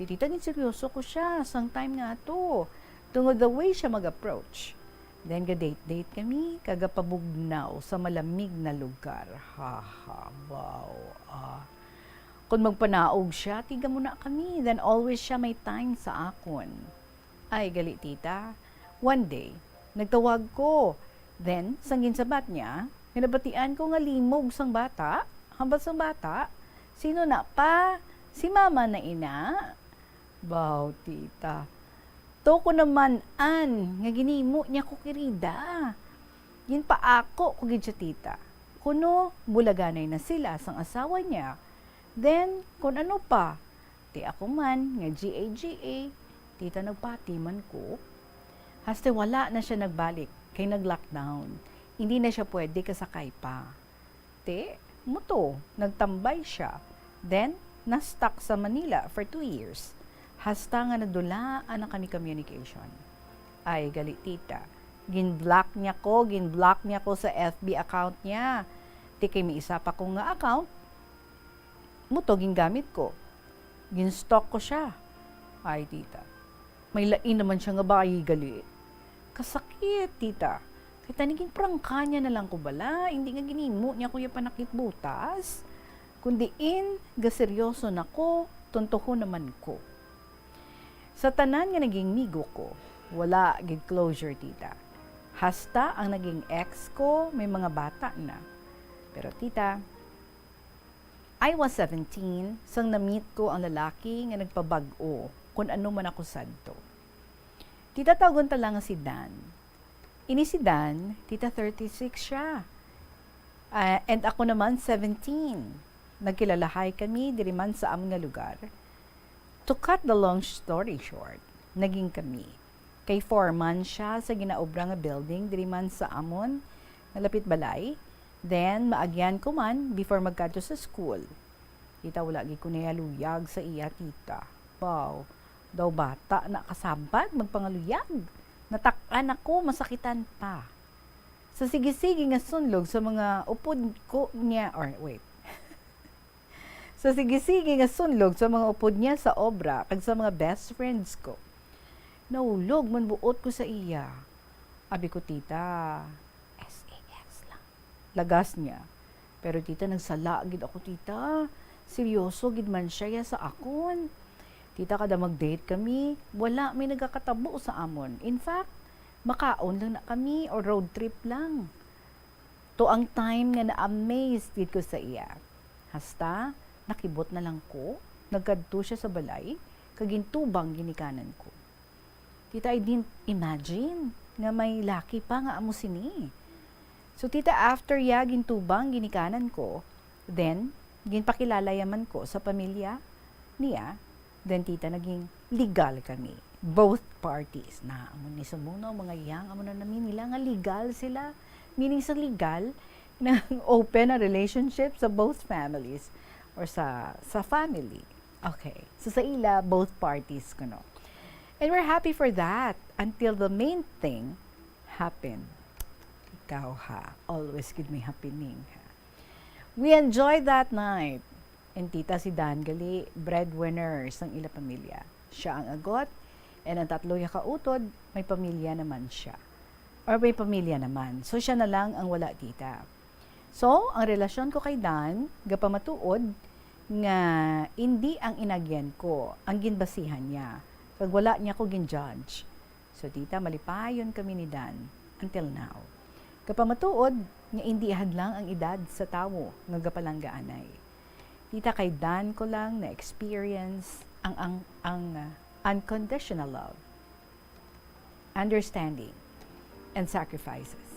Ti, tita, ginseryoso ko siya sang time nga ato. Tungod the way siya mag-approach. Then, ga-date-date kami, kag gapabugnaw sa malamig na lugar. Ha, ha, wow, ah. Kon magpanaog siya, ti gamuna kami. Then, always siya may time sa akon. Ay, gali, tita. One day, nagtawag ko. Then, sang ginsabat niya, nga nabatian ko nga limog sang bata, hambal sang bata, "Sino na pa? Si mama na ina?" Baw, tita. To ko naman-an nga ginhimo niya ko kirida. Ginpaako ko gid siya, tita. Kuno, bulaganay na sila sang asawa niya. Then, kun ano pa, ti ako man nga G A G A, tita, nagpati man ko. Hasta wala na siya nagbalik, kay nag-lockdown. Hindi na siya pwede kasakay pa. Ti, muto, nagtambay siya. Then, na-stuck sa Manila for two years. Hasta nga nadulaan na kami communication. Ay, gali, tita. Gin-block niya ko, gin-block niya ko sa F B account niya. Ti kay may isa pa ko nga account, muto gingamit ko. Gin-stalk ko siya. Ay, tita. May lain naman siya nga bayi gali. Kasakit, tita. Kay tani ginprangka niya na lang ko bala, hindi nga ginhimo niya ko ya panakit butas. Kun diin, gaseryoso na ko, tuntuhon naman ko. Sa tanan nga naging migo ko, wala gid closure, tita. Hasta ang naging ex ko, may mga bata na. Pero, tita, I was seventeen sang na-meet ko ang lalaki nga nagpabag-o kun ano man ako sadto. Tita, tawgon ta lang nga si Dan. Ini si Dan, tita, thirty-six siya. Ah, and ako naman, seventeen. Nagkilalahay kami diri man sa amon nga lugar. To cut the long story short, naging kami. Kay foreman siya sa ginaobra nga building diri man sa amon nga lapit balay. Then, maagyan ko man before magkadto sa school. Tita, wala gid ko nayaluyag sa iya, tita. Wow, daw bata na kasabad magpangaluyag. Natak-an ako, masakitan pa. Sa sige-sige nga sunlog sa mga upod ko niya, or wait. Sa sige-sige nga sunlog sa mga upod niya sa obra kag sa mga best friends ko, naulog man buot ko sa iya. Abi ko, tita, S A X lang. Lagas niya. Pero, tita, nagsala gid ako, tita. Seryoso gid man siya ya sa akon. Tita, kada mag-date kami, wala may nagakatabo sa amon. In fact, makaon lang na kami or road trip lang. To ang time nga na-amaze gid ko sa iya. Hasta, nakibot na lang ko, nagkadto siya sa balay, kag gintubang ginikanan ko. Tita, I didn't imagine nga may laki pa nga amo sini. So, tita, after ya gintubang ginikanan ko, then, ginpakilala ya man ko sa pamilya niya, then, tita, naging legal kami. Both parties. Na, amo ni sumuno, mga yang, amo na nami nila nga legal sila. Meaning sa legal, nag-open a relationship sa both families or sa, sa family. Okay. So, sa ila, both parties, kuno. And we're happy for that until the main thing happened. Ikaw, ha, always gid may happening, ha. We enjoyed that night. And, tita, si Dan gali, breadwinner sang ila pamilya. Siya ang agot, and ang tatlo ya ka utod, may pamilya naman siya. Or may pamilya naman. So, siya na lang ang wala, tita. So, ang relasyon ko kay Dan, gapamatuod nga indi ang inagyan ko ang ginbasihan niya, kag wala niya ko gin-judge. So, tita, malipayon kami ni Dan until now. Gapamatuod nga indi hadlang ang edad sa tawo nga gapalanggaanay. Tita, kay Dan ko lang na-experience ang, ang, ang, uh, unconditional love, understanding, and sacrifices.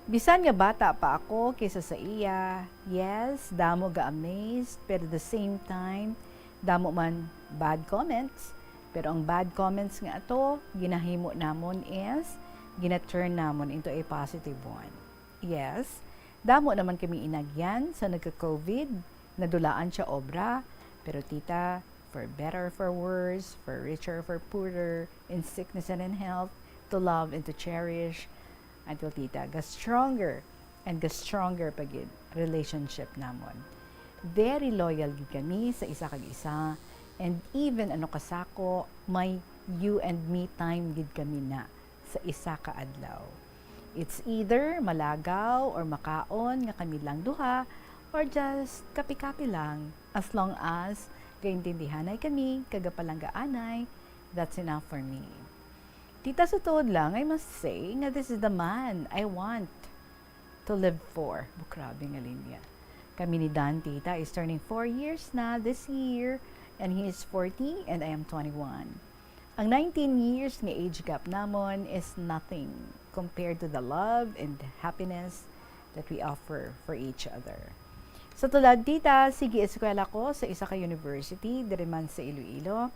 Bisan nga bata pa ako kaysa sa iya, yes, damo ga-amazed, pero the same time, damo man bad comments, pero ang bad comments nga ato, ginahimo namon is, gina-turn namon into a positive one. Yes, damo naman kami inagyan sa nagka-covid, nadulaan siya obra, pero, tita, for better, for worse, for richer, for poorer, in sickness and in health, to love and to cherish, until, tita, ga-stronger and ga-stronger pa gid relationship namon. Very loyal gid kami sa isa kag isa, and even ano kasako, may you and me time gid kami na sa isa ka adlaw. It's either malagaw or makaon nga kami lang duha, or just kape-kape lang, as long as gaintindihanay kami kag gapalanggaanay, that's enough for me. Tita, sa tuod lang, I must say nga this is the man I want to live for. Bu-, grabe nga linya. Kami ni Dan, tita, is turning four years na this year, and he is forty and I am twenty-one. Ang nineteen years nga age gap namon is nothing compared to the love and happiness that we offer for each other. Sa tulad, tita, sige eskwela ko sa isa ka university diri man sa Iloilo,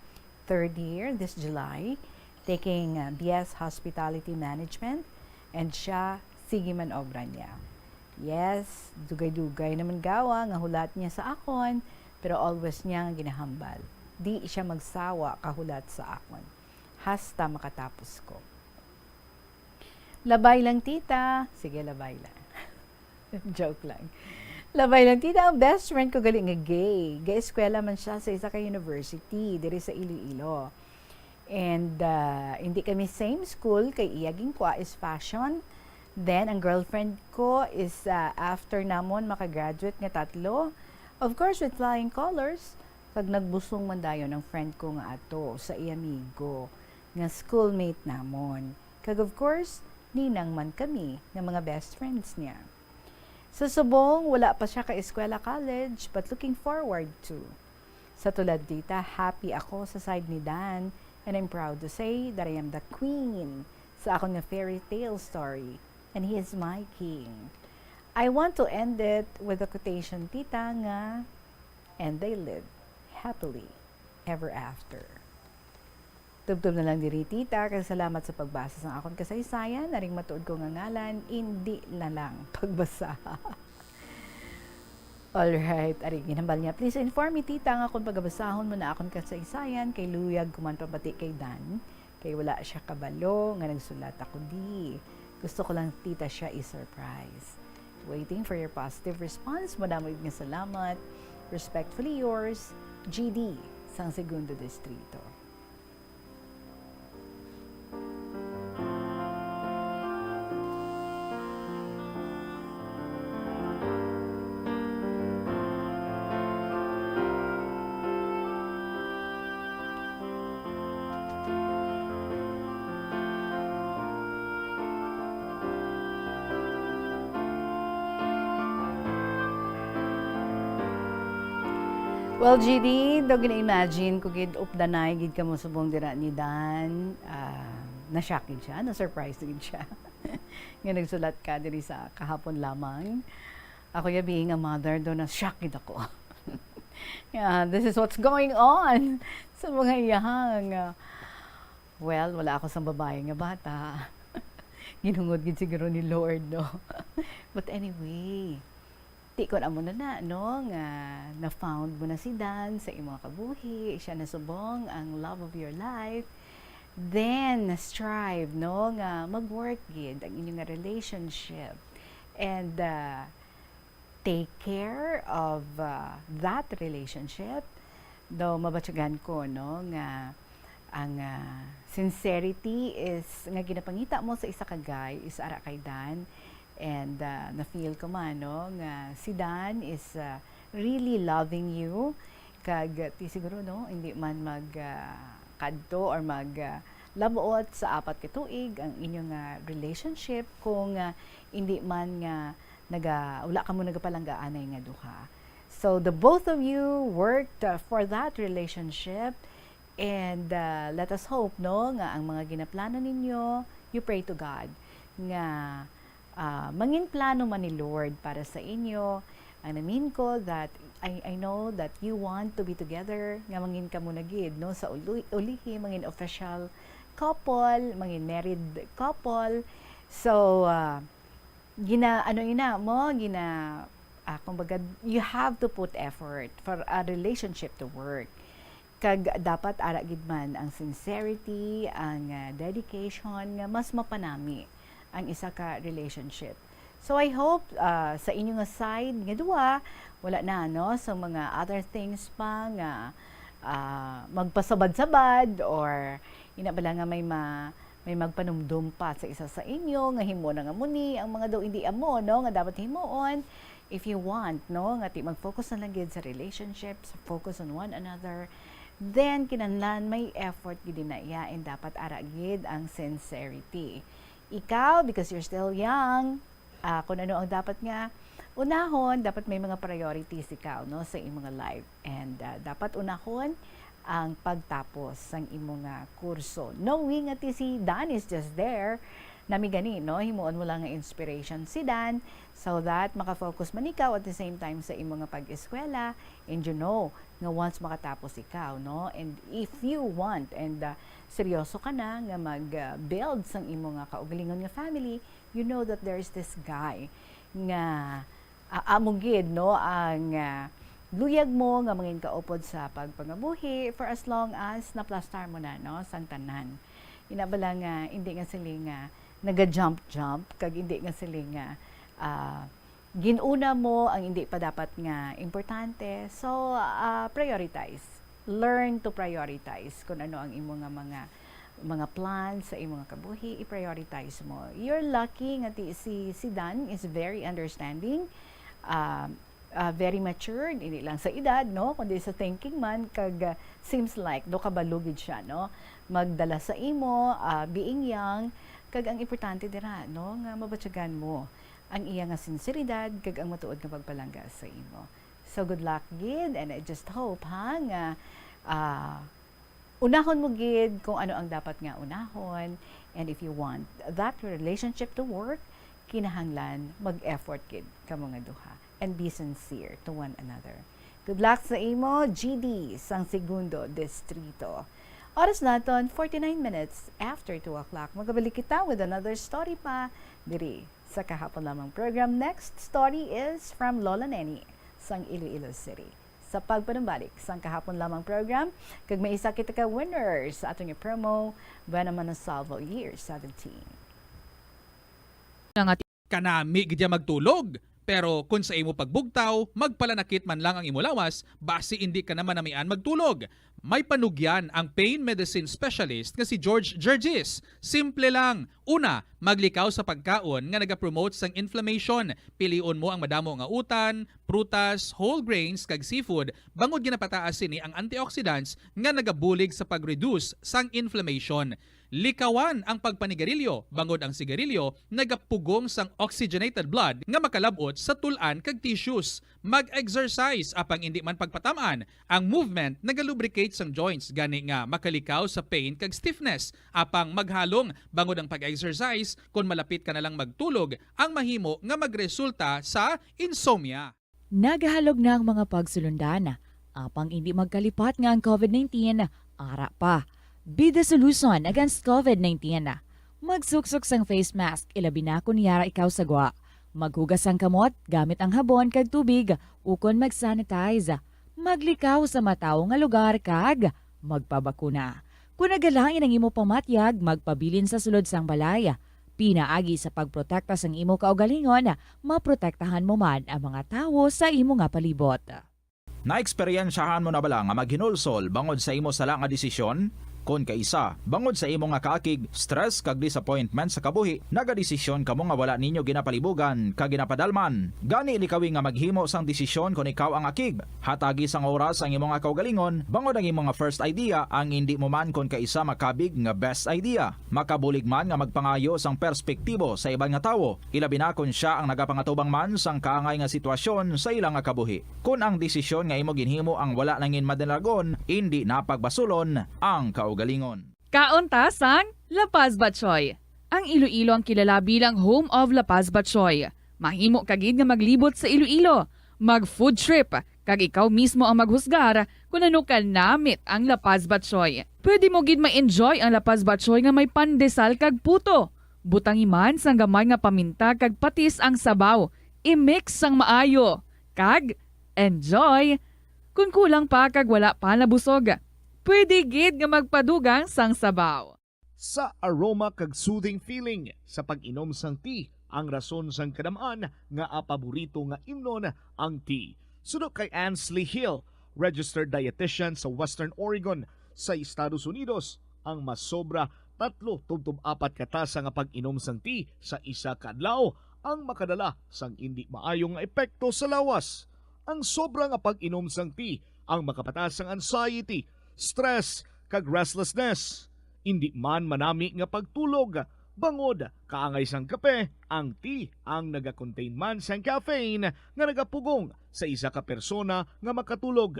third year this July, taking, uh, B S Hospitality Management, and siya, sige man obra niya. Yes, dugay-dugay naman gawa nga hulat niya sa akon, pero always niya nga ginahambal. Di siya magsawa kahulat sa akon, hasta makatapos ko. Labay lang, tita. Sige, labay lang. Joke lang. Labay lang, tita. Ang best friend ko gali nga gay. Ga-eskwela man siya sa isa ka university diri sa Iloilo. And, ah, hindi kami same school, kay iya ginkwa is fashion. Then, ang girlfriend ko is, ah, after namon makagraduate nga tatlo, of course, with flying colors, kag nagbusong man dayon ang friend ko nga ato sa iya amigo nga schoolmate namon. Kag of course, ninang man kami nga mga best friends niya. Sa subong, wala pa siya ka-eskwela college, but looking forward to. Sa tulad, tita, happy ako sa side ni Dan, and I'm proud to say that I am the queen sa akon nga fairy tale story, and he is my king. I want to end it with a quotation, tita, nga, "And they live happily ever after." Tubtob na lang diri, tita, kag salamat sa pagbasa sang akon kasaysayan. Aring matuod ko nga ngalan, indi na lang pagbasa. Alright, ari ginhambal niya. Please inform me, tita, nga kung pagabasahon mo na akon kasaysayan, kay luyag ko man pabati kay Dan, kay wala siya kabalo nga nagsulat ako di. Gusto ko lang, tita, siya i-surprise. Waiting for your positive response. Madamo gid nga salamat. Respectfully yours, G D, sang Segundo Distrito. Well, G D, daw gina-imagine ko gid, updanay gid kamo subong dira ni Dan. Ah, na-shock gid siya, na-surprise gid siya nga nagsulat ka diri sa kahapon lamang. Ako, ya, being a mother, daw na-shock gid ako. Yeah, this is what's going on sa mga iyahang, ah, well, wala ako sang babae nga bata. Ginhungod gid siguro ni Lord, no? But anyway, ti kon amo na na, no, nga na-found mo na si Dan sa imong kabuhi, siya na subong ang love of your life, then strive, no, nga mag-work gid ang inyo nga relationship. And, ah, take care of, ah, that relationship. Daw mabatyagan ko, no, nga ang, ah, sincerity is, nga ginapangita mo sa isa ka guy is ara kay Dan. And, ah, na-feel ko man, no, nga si Dan is, ah, really loving you. Kag, ah, ti siguro, no, hindi man mag, ah, kadto or mag, ah, labot sa apat ka tuig ang inyo nga relationship kung, ah, hindi man nga naga-, wala kamo nagapalanggaanay nga duha. So, the both of you worked, uh, for that relationship, and, uh, let us hope, no, nga ang mga ginaplano ninyo, you pray to God nga, uh, mangin plano man ni Lord para sa inyo. Ang namin ko that I, I know that you want to be together, nga mangin kamo na gid, no, sa uli-, ulihi, mangin official couple, mangin married couple. So, uh, gina-, ano ina mo, gina-, ah, kumbaga, you have to put effort for a relationship to work. Kag dapat ara gid man ang sincerity, ang, ah, dedication nga mas mapanami ang isa ka relationship. So I hope, ah, sa inyo nga side nga duha, wala na, no, sa mga other things pa nga, ah, magpasabad-sabad or ina bala nga may ma-, may magpanumdom pa sa isa sa inyo nga himo na nga muni ang mga daw hindi amo, no, nga dapat himuon. If you want, no, nga ti mag-focus na lang gid sa relationships, focus on one another, then kinahanglan may effort gid na iya, and dapat ara gid ang sincerity. Ikaw, because you're still young, ah, kung ano ang dapat nga unahon, dapat may mga priorities ikaw, no, sa imong life. And, ah, dapat unahon ang pagtapos sang imo nga kurso. Knowing nga ti si Dan is just there, nami gani, no? Himuon mo lang nga inspiration si Dan so that makafocus man ikaw at the same time sa imo nga pag-eskwela. And you know nga once makatapos ikaw, no? And if you want and, ah, seryoso ka na nga mag, ah, build sang imo nga kaugalingon nga family, you know that there is this guy nga ah, amo gid, no, ang, ah, luyag mo nga mangin kaupod sa pagpangabuhi for as long as naplastar mo na, no, sang tanan. Ina bala nga, hindi nga sila nga naga-jump-jump, kag hindi nga sila nga, ah, ginuna mo ang hindi pa dapat nga importante. So, ah, prioritize. Learn to prioritize kung ano ang imo nga mga, mga plans sa imo nga kabuhi, i-prioritize mo. You're lucky nga ti-, si, si Dan is very understanding, ah, ah, very matured, hindi lang sa edad, no, kundi sa thinking man, kag, ah, seems like do kabalo gid siya, no, magdala sa imo, ah, being young, kag ang importante dira, no, nga mabatyagan mo ang iya nga sinseridad kag ang matuod nga pagpalangga sa imo. So good luck gid, and I just hope, ha, nga, ah, unahon mo gid kung ano ang dapat nga unahon, and if you want that relationship to work, kinahanglan mag-effort gid kamo nga duha and be sincere to one another. Good luck sa imo, G D, sang Segundo Distrito. Oras naton, forty-nine minutes after two o'clock. Magabalik kita with another story pa diri sa Kahapon Lamang program. Next story is from Lola Neni sang Iloilo City. Sa pagpanumbalik sang Kahapon Lamang program, kag may isa kita ka winner sa aton nga promo, Buena Manosalvo Year seventeen. Kanami gid ya magtulog, pero kon sa imo pagbugtaw, magpalanakit man lang ang imo lawas, basi indi ka na manamian magtulog. May panugyan ang pain medicine specialist nga si George Gergis. Simple lang. Una, maglikaw sa pagkaon nga nagapromote sang inflammation. Pilion mo ang madamo nga utan, prutas, whole grains, kag seafood, bangod ginapataas sini ang antioxidants nga nagabulig sa pag-reduce sang inflammation. Likawan ang pagpanigarilyo, bangod ang sigarilyo nagapugong sang oxygenated blood nga makalab-ot sa tul-an kag tissues. Mag-exercise, apang indi man pagpatam-an, ang movement nagalubricate sang joints, gani nga makalikaw sa pain kag stiffness. Apang maghalong, bangod ang pag-exercise, kon malapit ka na lang magtulog, ang mahimo nga magresulta sa insomnia. Nagahalog na ang mga pagsulundan, apang indi magkalipat nga ang COVID nineteen ara pa. Be the solution against COVID nineteen. Magsuksok sang face mask, ilabi na kon yara ikaw sa gwa. Maghugas sang kamot gamit ang habon kag tubig ukon mag-sanitize. Maglikaw sa matawo nga lugar kag magpabakuna. Kon nagalain ang imo pamatyag, magpabilin sa sulod sang balay. Pinaagi sa pagprotekta sang imo kaugalingon, maprotektahan mo man ang mga tawo sa imo nga palibot. Naeksperyensyahan mo na bala nga maghinulsol bangod sa imo sala nga desisyon? Kon kaisa, bangod sa imo nga kaakig, stress kag disappointment sa kabuhi, nagadesisyon kamo nga wala ninyo ginapalibugan kag ginapadalman. Gani likawi nga maghimo sang desisyon kon ikaw ang akig. Hatagi sang oras ang imo nga kaugalingon bangod ang imo nga first idea ang indi mo man kon kaisa makabig nga best idea. Makabulig man nga magpangayo sang perspektibo sa iban nga tawo, ilabi na kon sia ang nagapangatubang man sang kaangay nga sitwasyon sa ila nga kabuhi. Kon ang desisyon nga imo ginhimo ang wala nangin madalagon, indi na pagbasulon ang kaugalingon. Kaon ta sang La Paz Batchoy. Ang Iloilo ang kilala bilang home of La Paz Batchoy. Mahimo ka gid nga maglibot sa Iloilo, mag food trip, kag ikaw mismo ang maghusgar kon ano ka namit ang La Paz Batchoy. Pwede mo gid ma-enjoy ang La Paz Batchoy nga may pandesal kag puto. Butangi man sang gamay nga paminta kag patis ang sabaw. I-mix sang maayo. Kag enjoy! Kon kulang pa kag wala pa nabusog, Pwede gid nga magpadugang sang sabaw. Sa aroma kag soothing feeling sa pag-inom sang tea ang rason sang kadam-an nga paborito nga imnon ang tea. Suno kay Ansley Hill, registered dietitian sa Western Oregon sa Estados Unidos, ang masobra tatlo tubtob apat ka tasa nga pag-inom sang tea sa isa ka adlaw ang makadala sang indi maayo nga epekto sa lawas. Ang sobra nga pag-inom sang tea ang makapataas sang anxiety, stress, kag restlessness. Indi man manami nga pagtulog, bangod kaangay sang kape, ang tea ang nagakontain man sang caffeine nga nagapugong sa isa ka persona nga makatulog.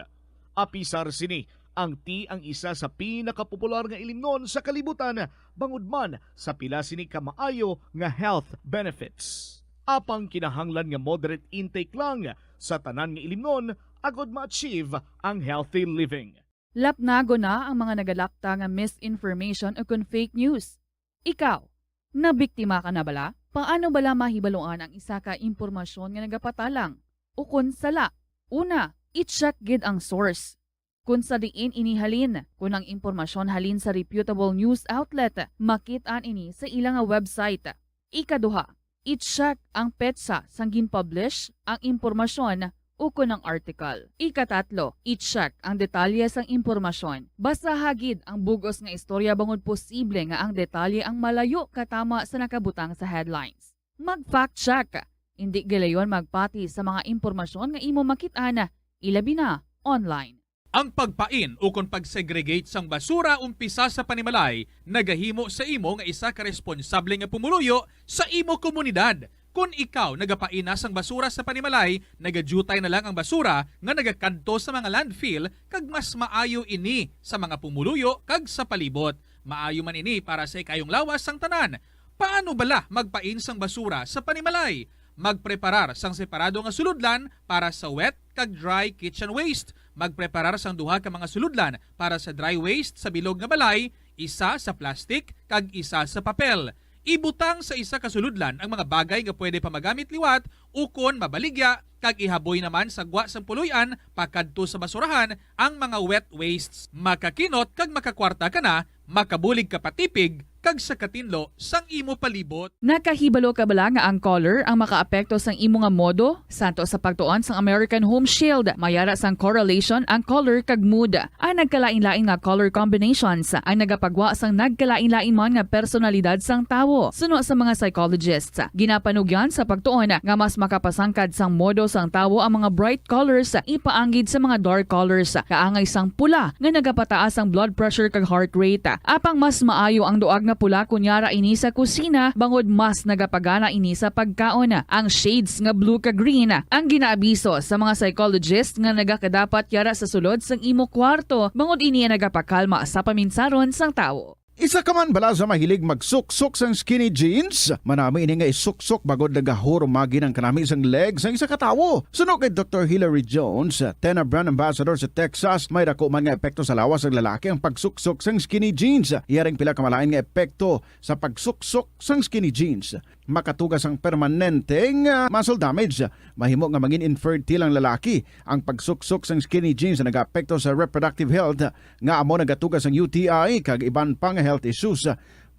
Apisar sini, ang tea ang isa sa pinakapopular nga ilimnon sa kalibutan, bangod man sa pila sini ka maayo nga health benefits. Apang kinahanglan nga moderate intake lang sa tanan nga ilimnon agod ma-achieve ang healthy living. Lapnagon na ang mga nagalapta nga misinformation o kon fake news. Ikaw, nabiktima ka na bala? Paano bala mahibaluan ang isa ka impormasyon nga nagapatalang o kon sala? Una, i-check gid ang source. Kon sa diin ini halin, kon ang impormasyon halin sa reputable news outlet, makit-an ini sa ila nga website. Ikaduha, i-check ang petsa sang gin-publish ang impormasyon ukon ang article. Ikatatlo, i-check ang detalye sang impormasyon. Basaha gid ang bug-os nga istorya bangod posible nga ang detalye ang malayo katama sa nakabutang sa headlines. Mag-fact check. Indi gilayon magpati sa mga impormasyon nga imo makit-an, ilabi na online. Ang pagpain ukon pag-segregate sang basura umpisa sa panimalay nagahimo sa imo nga isa ka responsable nga pumuluyo sa imo komunidad. Kon ikaw nagapain na sang basura sa panimalay, nagadiutay na lang ang basura nga nagakadto sa mga landfill, kag mas maayo ini sa mga pumuluyo kag sa palibot. Maayo man ini para sa ikayong lawas sang tanan. Paano bala magpain sang basura sa panimalay? Magpreparar sang separado nga sulodlan para sa wet kag dry kitchen waste. Magpreparar sang duha ka mga sulodlan para sa dry waste sa bilog nga balay, isa sa plastic kag isa sa papel. Ibutang sa isa ka sulodlan ang mga bagay nga pwede pa magamit liwat ukon mabaligya, kag ihaboy naman sa gwa sang puloy-an pakadto sa basurahan ang mga wet wastes. Makakinot kag makakwarta ka na, makabulig ka pa tipig kag sa katinlo sang imo palibot. Nakahibalo ka bala nga ang color ang makaapekto sang imo nga modo? Santo sa pagtuon sang American Home Shield, may ara sang correlation ang color kag mood. Ang nagkalain-lain nga color combinations ang nagapagwa sang nagkalain-lain man nga personalidad sang tawo. Suno sa mga psychologists, ginapanugyan sa pagtuon nga mas makapasangkad sang modo sang tawo ang mga bright colors ipaanggid sa mga dark colors, kaangay sang pula nga nagapataas ang blood pressure kag heart rate. Apang mas maayo ang duag nga pula kon yara ini sa kusina, bangod mas nagapagana ini sa pagkaon. Ang shades nga blue kag green ang ginaabiso sa mga psychologist nga nagakadapat yara sa sulod sang imo kwarto, bangod ini ang nagapakalma sa paminsaron sang tawo. Isa ka man bala sa mahilig magsuksok sang skinny jeans? Manami ini nga isuksok bangod nagahurumagi ang kanami sang leg sang isa ka tawo. Suno kay Doktor Hilary Jones, Tena brand ambassador sa Texas, may dako man nga epekto sa lawas sang lalaki ang pagsuksok sang skinny jeans. Iya ring pila ka malain nga epekto sa pagsuksok sang skinny jeans. Makatuga sang permanente nga muscle damage. Mahimo nga mangin infertile ang lalaki. Ang pagsuksok sang skinny jeans nagaapekto sa reproductive health, nga amo nagatuga sang U T I kag iban pa nga health issues.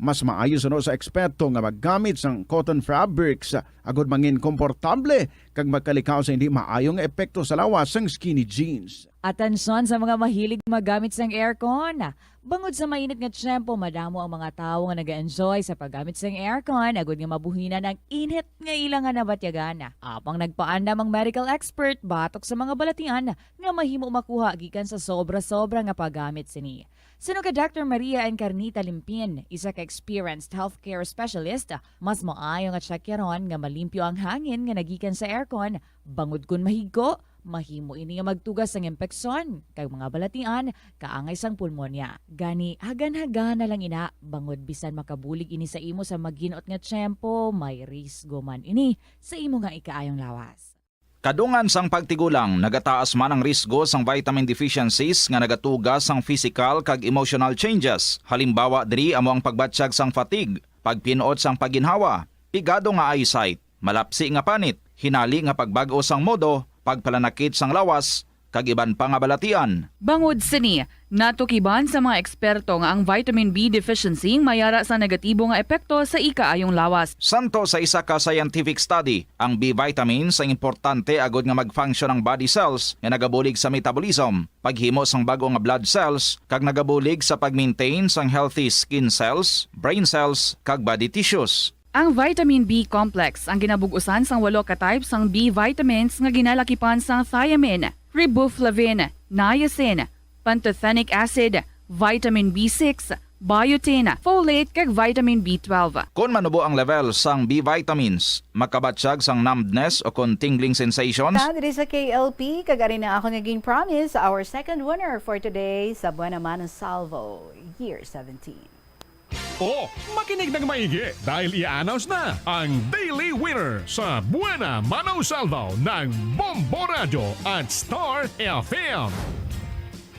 Mas maayo suno sa eksperto nga maggamit sang cotton fabrics agod mangin komportable kag magkalikaw sa hindi maayo nga epekto sa lawas sang skinny jeans. Atensyon sa mga mahilig maggamit sang aircon. Bangod sa mainit nga tiyempo, madamo ang mga tawo nga nag-enjoy sa paggamit sang aircon agud nga mabuhinan ang init nga ila nga nabatyagan. Apang nagpaandam ang medical expert batok sa mga balatian nga mahimo makuha gikan sa sobra-sobra nga paggamit sini. Suno kay Doctor Maria Encarnita Limpin, isa ka experienced healthcare specialist, mas maayo nga tsakyaron nga malimpyo ang hangin nga nagikan sa aircon, bangod kon mahigko, mahimo ini nga magtuga sang impeksyon kag mga balatian kaangay sang pulmonya. Gani, hagan-hagana lang ina, bangod bisan makabulig ini sa imo sa maginot nga tiyempo, may risgo man ini sa imo nga ikaayong lawas. Kadungan sang pagtigulang, nagataas man ang risgo sang vitamin deficiencies nga nagatuga sang physical kag emotional changes. Halimbawa diri amo ang pagbatyag sang fatigue, pagpin-ot sang pagginhawa, pigado nga eyesight, malapsi nga panit, hinali nga pagbag-o sang modo, pagpalanakit sang lawas, kag iban pa nga balatian. Bangod sini, natukiban sa mga eksperto nga ang vitamin B deficiency may ara sa negatibo nga epekto sa ikaayong lawas. Santo sa isa ka scientific study, ang B vitamins ang importante agod nga mag-function ang body cells nga nagabulig sa metabolism, paghimo sang bag-o nga blood cells, kag nagabulig sa pag-maintain sang healthy skin cells, brain cells, kag body tissues. Ang vitamin B complex ang ginabug-usan sang walo ka type sang B vitamins nga ginalakipan sang thiamine, riboflavin, niacin, pantothenic acid, vitamin B six, biotin, folate, kag vitamin B twelve. Kon manubo ang level sang B vitamins, makabatyag sang numbness o kon tingling sensations. Ta diri sa K L P, kag ari na ako nga ging-promise, our second winner for today sa Buena Mano Salvo, Year seventeen. O, makinig ng maigi dahil i-announce na ang Daily Winner sa Buena Mano Salvo ng Bombo Radyo at Star F M.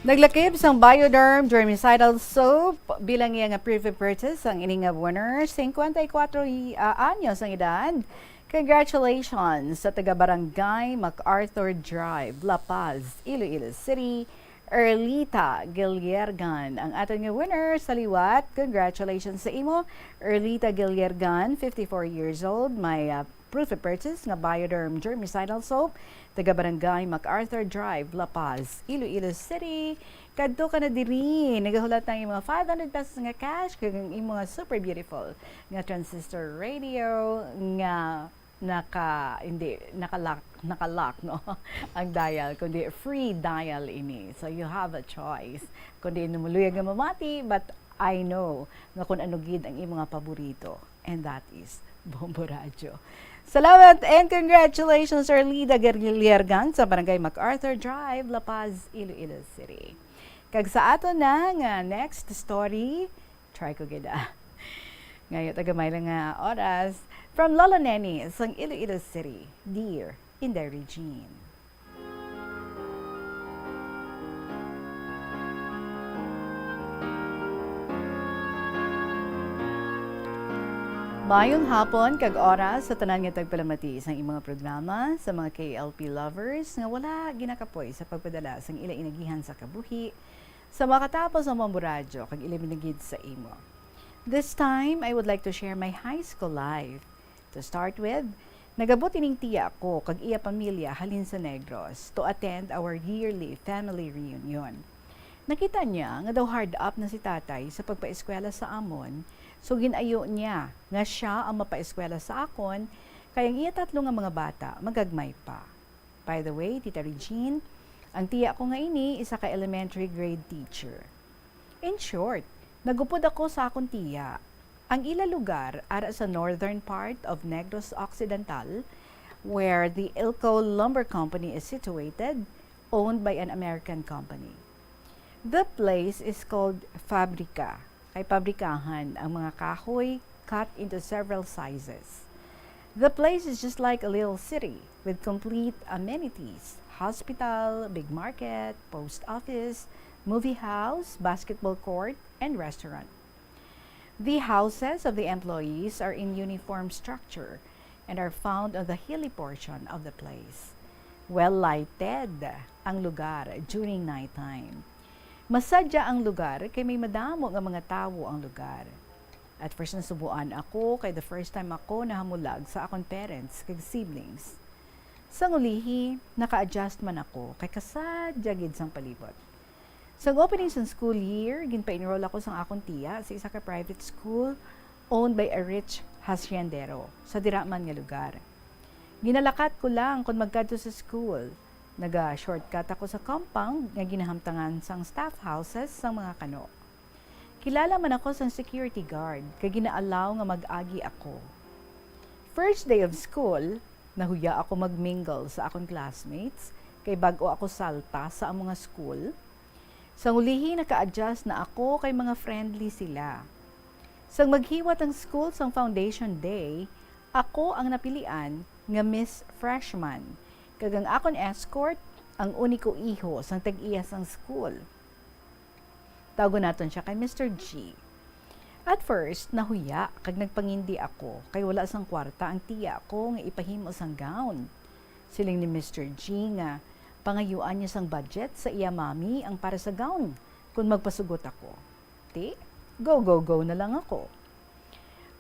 Naglakip sang Bioderm Germicidal Soap bilang iya nga privy purchase ang ini nga winner, singkwenta y kuwatro y- ah, anyos ang edad. Congratulations sa taga Barangay MacArthur Drive, La Paz, Iloilo City, Erlita Giliergan, ang aton nga winner sa liwat. Congratulations sa imo, Erlita Giliergan, fifty-four years old, may ah, proof of purchase nga Bioderm Germicidal Soap, taga Barangay MacArthur Drive, La Paz, Iloilo City. Kadto ka na diri, nagahulat na ang mga five hundred pesos nga cash kag ang imo nga super beautiful nga transistor radio nga naka hindi naka-lock naka-lock no ang dial, kundi free dial ini, so you have a choice kundi mo luyag nga mamati, but I know nga kung ano gid ang imo nga paborito, and that is Bombo Radyo. Salamat and congratulations, Erlida Guerriergan sa Barangay MacArthur Drive, La Paz, Iloilo City. Kag sa ato na nga next story, try ko gid ah. Ngayon, tagamay lang nga oras. From Lola Neni, sang Iloilo City, Dear Inday Regine. Mayong hapon kag oras sa tanan nga tagpalamati sang imong mga programa, sa mga K L P lovers nga wala ginakapoy sa pagpadala sang ila inagihan sa kabuhi, sa makatapos ang Bombo Radyo kag ilabi na gid sa imo. This time, I would like to share my high school life. To start with, nagabot ining tiya ko kag iya pamilya halin sa Negros to attend our yearly family reunion. Nakita niya nga daw hard up na si tatay sa pagpaeskwela sa amon, so gin-ayo niya nga sia ang mapaeskwela sa akon, kay ang iya tatlo nga mga bata magagmay pa. By the way, Tita Regine, ang tiya ko nga ini isa ka elementary grade teacher. In short, nagupod ako sa akon tiya. Ang ila lugar ara sa northern part of Negros Occidental, where the Ilco Lumber Company is situated, owned by an American company. The place is called Fabrica, kay pabrikahan ang mga kahoy cut into several sizes. The place is just like a little city with complete amenities, hospital, big market, post office, movie house, basketball court, and restaurant. The houses of the employees are in uniform structure and are found on the hilly portion of the place. Well lighted ang lugar during nighttime. Masadya ang lugar kay may madamo nga mga tawo ang lugar. At first nasubuan ako kay the first time ako nahamulag sa akon parents kag siblings. Sang ulihi, naka-adjust man ako kay kasadya gid sang palibot. Sang opening sang school year, ginpa-enroll ako sang akon tiya sa isa ka private school owned by a rich haciendero sa dira man nga lugar. Ginalakat ko lang kon magkadto sa school. Naga-shortcut ako sa compound nga ginahamtangan sang staff houses sang mga kano. Kilala man ako sang security guard kag gina-allow nga mag-agi ako. First day of school, nahuya ako mag-mingle sa akon classmates kay bag-o ako salta sa amo nga school. Sang ulihi, naka-adjust na ako kay mga friendly sila. Sang maghiwat ang school sang foundation day, ako ang napilian nga Miss Freshman, kag ang akon escort ang uniko iho sang tag-iya sang school. Tawgon naton sia kay Mister G. At first, nahuya kag nagpangindi ako kay wala sang kwarta ang tiya ko nga ipahimo sang gown. Siling ni Mister G nga, Pangayuan niya sang budget sa iya mami ang para sa gown kon magpasugot ako. Ti, go, go, go na lang ako.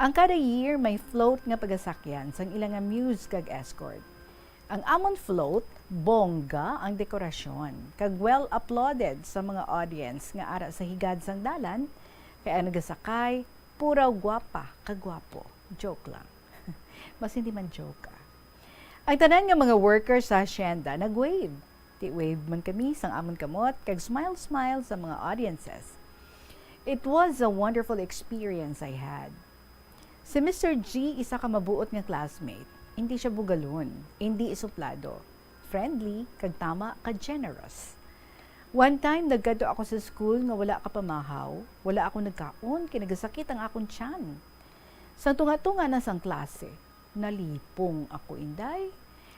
Ang kada year may float nga pagasakyan sang ila nga muse kag escort. Ang amon float, bongga ang dekorasyon, kag well applauded sa mga audience nga ara sa higad sang dalan, kay ang nagasakay, puraw gwapa kag gwapo. Joke lang. Mas hindi man joke, ah. Ang tanan nga mga worker sa hacienda nag-wave. Ti-wave man kami sang amon kamot kag smile-smile sa mga audiences. It was a wonderful experience I had. Si Mister G, isa ka mabuot nga classmate. Hindi siya bugalon, hindi isuplado. Friendly, kag tama ka generous. One time, nagkadto ako sa school nga wala ka pamahaw, wala ako nagkaon, kay nagasakit ang akon tiyan. Sang tunga-tunga na sang klase, nalipong ako, inday.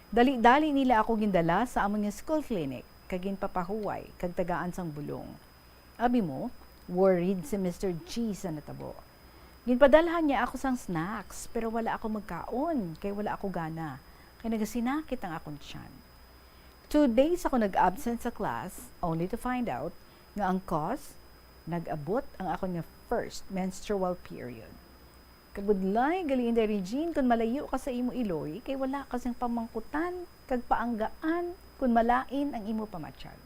Dali-dali nila ako gindala sa amon nga school clinic, kag ginpapahuway, kag tagaan sang bulong. Abi mo, worried si Mister G sa natabo. Ginpadalhan niya ako sang snacks, pero wala ako magkaon, kay wala ako gana, kay nagasinakit ang akon tiyan. Two days ako nag-absent sa class, only to find out nga ang cause, nag-abot ang akon nga first menstrual period. Kabudlay gali, Inday Regine, kon malayo ka sa imo iloy, kay wala ka sing pamangkutan kag paanggaan kon malain ang imo pamatyag.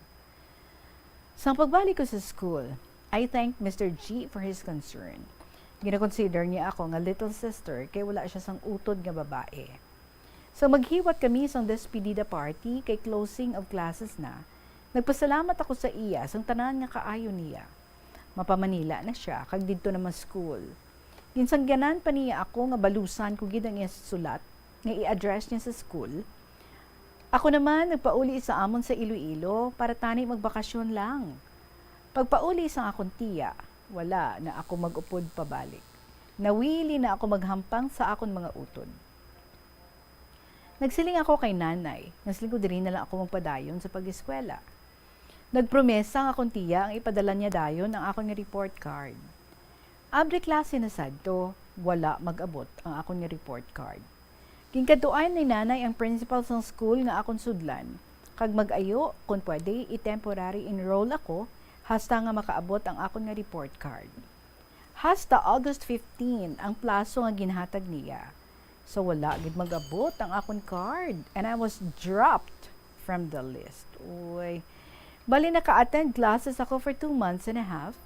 Sang pagbalik ko sa school, I thanked Mister G for his concern. Ginakonsider niya ako nga little sister kay wala siya sang utod nga babae. Sang maghiwat kami sang despedida party kay closing of classes na, nagpasalamat ako sa iya sang tanan nga kaayo niya. Mapamanila na sia kag didto na ma-school. Ginsangyanan pa niya ako nga balusan ko gid ang iya sulat nga i-address niya sa school. Ako naman nagpauli sa amon sa Iloilo para tani magbakasyon lang. Pagpauli sang akon tiya, wala na ako mag-upod pabalik. Nawili na ako maghampang sa akon mga utod. Nagsiling ako kay nanay nga siling ko diri na lang ako magpadayon sa pag-eskwela. Nagpromesa ang akon tiya ang ipadala niya dayon ang akon nga report card. Abri klase na sadto, wala mag-abot ang akon nga report card. Ginkadtuan ni nanay ang principal sang school nga akon sudlan, kag mag-ayo, kon pwede, i-temporary enroll ako hasta nga makaabot ang akon nga report card. Hasta August fifteen ang plaso nga ginhatag niya. So, wala gid mag-abot ang akon card, and I was dropped from the list. Uy. Bali, naka-attend classes ako for two months and a half.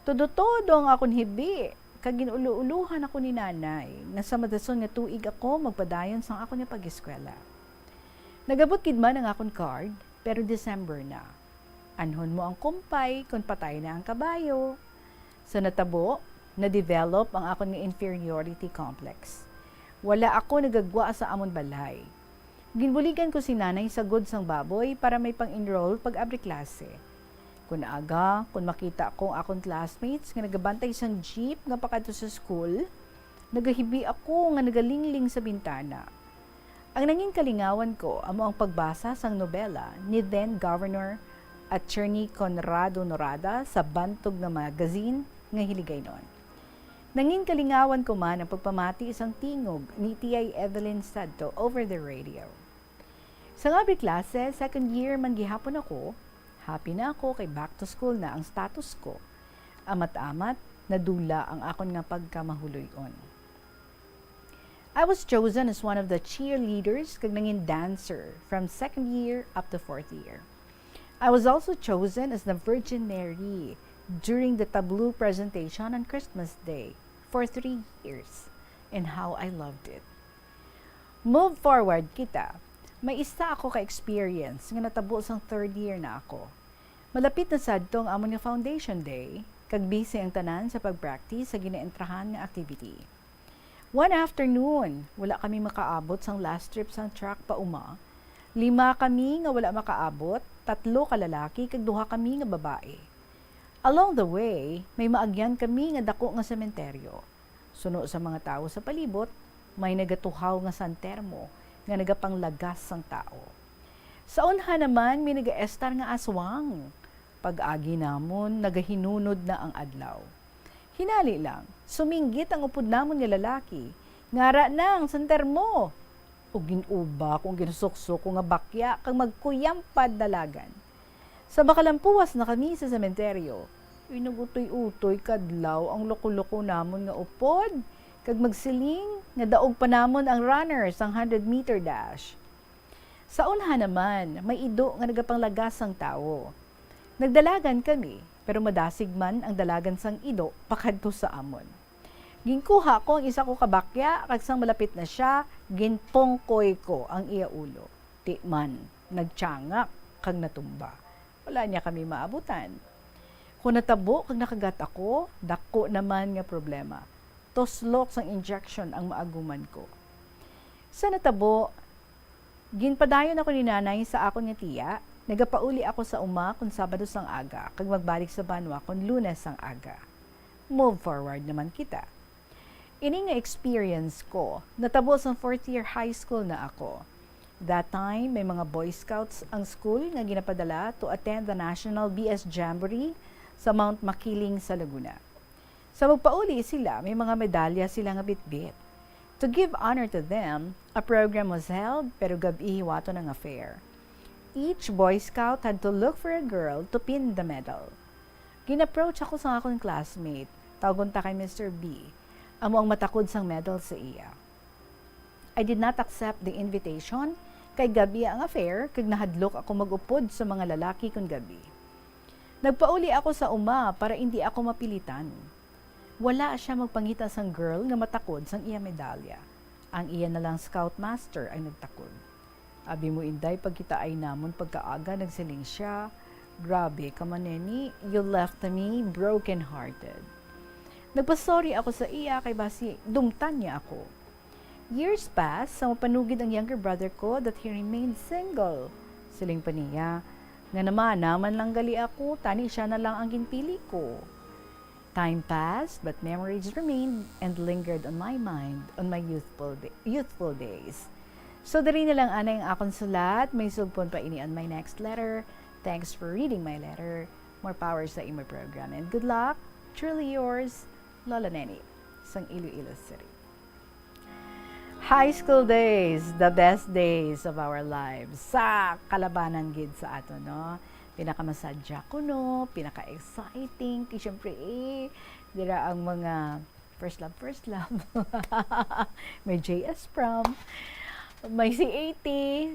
Todo-todo ang akon hibi, kag gin-ulo-ulohan ako ni nanay nga sa madason nga tuig ako magpadayon sang akon nga pag-eskwela. Nag-abot gid man ang akon card, pero December na. Anhon mo ang kumpay kon patay na ang kabayo? Sa natabo, na-develop ang akon nga inferiority complex. Wala ako nagagwa sa amon balay. Ginbuligan ko si nanay sa good sang baboy para may pang-enroll pag abri klase. Kun aga, kun makita ko ang akon classmates nga nagabantay sang jeep nga pakadto sa school, nagahibi ako nga nagalingling sa bintana. Ang nangin kalingawan ko amo ang pagbasa sang nobela ni then Governor Attorney Conrado Norada sa bantog nga magazine nga Hiligaynon. Nangin kalingawan ko man ang pagpamati sang tingog ni T I Evelyn sadto over the radio. Sang abri klase, second year man gihapon ako, happy na ako kay back to school na ang status ko. Amat-amat, nadula ang akon nga pagkamahuloy-on. I was chosen as one of the cheerleaders kag nangin dancer from second year up to fourth year. I was also chosen as the Virgin Mary during the tableau presentation on Christmas Day for three years, and how I loved it. Move forward kita. May isa ako ka experience nga natabo sang third year na ako. Malapit na sadto ang amon nga foundation day, kag busy ang tanan sa pag-practice sa ginaentrahan nga activity. One afternoon, wala kami makaabot sang last trip sang truck pa uma. Lima kami nga wala makaabot, tatlo ka lalaki kag duha kami nga babae. Along the way, may maagyan kami nga dako nga sementeryo. Suno sa mga tawo sa palibot, may nagatuhaw nga santermo nga nagapanglagas sang tawo. Sa unhan naman, may nagaestar nga aswang. Pag-agi namon, nagahinunod na ang adlaw. Hinali lang, suminggit ang upod namon nga lalaki, "Ngara na ang santermo!" Ug gin-uba ko ang ginasuksok ko nga bakya kag magkuyam pa dalagan. Sa makalampuwas na kami sa sementeryo, inugutoy-utoy kadlaw ang loko-loko namon nga upod kag magsiling nga daog pa namon ang runner sang hundred meter dash. Sa unhan naman, may ido nga nagapanglagas sang tawo. Nagdalagan kami, pero madasig man ang dalagan sang ido pakadto sa amon. Ginkuha ko ang isa ko ka bakya, kag sang malapit na sia, ginpungkoy ko ang iya ulo. Ti man, nagtiangak kag natumba. Wala niya kami maabutan. Kon natabo kag nakagat ako, dako naman nga problema. Tuslok sang injection ang maaguman ko. Sa natabo, ginpadayon ako ni nanay sa akon nga tiya. Nagapauli ako sa uma kon Sabado sang aga, kag magbalik sa banwa kon Lunes sang aga. Move forward naman kita. Ini nga experience ko natabo sang fourth year high school na ako. That time, may mga Boy Scouts ang school nga ginapadala to attend the National B S Jamboree sa Mount Makiling sa Laguna. Sa magpauli sila, may mga medalya sila nga bitbit. To give honor to them, a program was held, pero gab-i hiwaton ang affair. Each Boy Scout had to look for a girl to pin the medal. Gin-approach ako sa akon classmate, tawgon ta kay Mister B, amo ang matakod sang medal sa iya. I did not accept the invitation, kay gab-i ang affair kag nahadlok ako mag-upod sa mga lalaki kon gab-i. Nagpauli ako sa uma para indi ako mapilitan. Wala siya magpangita sang girl nga matakod sang iya medalya. Ang iya na lang scoutmaster ang nagtakod. Abi mo, Inday, pagkitaay namon pagkaaga, nagsiling sia, "Grabe ka man, Neni, you left me broken-hearted." Nagpa-sorry ako sa iya kay basi dumtan niya ako. Years passed, sa mapanugid ang younger brother ko that he remained single. Siling pa niya, nga namana man lang gali ako, tani siya na lang ang ginpili ko. Time passed, but memories remained and lingered on my mind on my youthful da- youthful days. So, diri na lang anay ang akon sulat. May sugpon pa ini on my next letter. Thanks for reading my letter. More power sa imo program. And good luck. Truly yours, Lola Neni, sang Iloilo City. High school days, the best days of our lives. Sa kalabanan gid sa ato, no? Pinakamasadya kuno, pinaka-exciting. Kay syempre, eh, dira ang mga first love, first love. May J S prom. May C A T,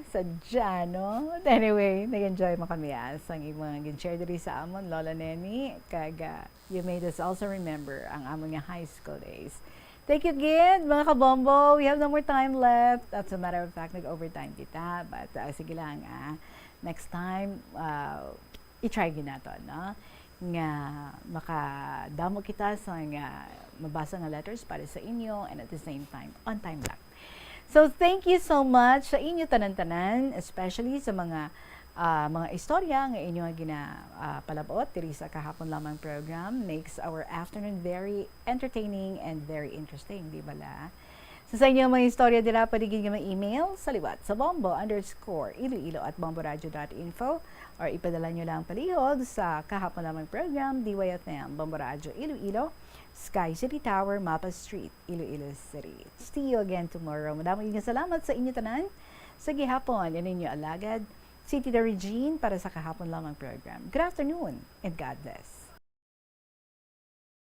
sadya, no? But anyway, nag-enjoy mo kami, ah, sang imong gin-share diri sa amon, Lola Neni. Kag, ah, you made us also remember ang amon nga high school days. Thank you gid, mga kabombo. We have no more time left. As a matter of fact, nag-overtime kita. But, ah, sige lang, ah. Next time, ah, i-try gid nato, no? Nga makadamo kita sa nga mabasa nga letters para sa inyo, and at the same time, on time lang. So, thank you so much sa inyo tanan-tanan, especially sa mga, ah, mga istorya nga inyo nga gina, ah, palabot diri sa Kahapon Lamang program. Makes our afternoon very entertaining and very interesting, di ba la? So, sa inyo mga istorya dira, pwede gid nga ma-email sa liwat sa bombo underscore iloilo at bomboradio dot info, or ipadala nyo lang palihog sa Kahapon Lamang program, D Y F M, Bombo Radio Iloilo, Sky City Tower, Mapa Street, Iloilo City. See you again tomorrow. Madamo nga salamat sa inyo tanan. Sa gihapon, yan ninyo alagad, si Tita Regine para sa Kahapon Lamang program. Good afternoon and God bless.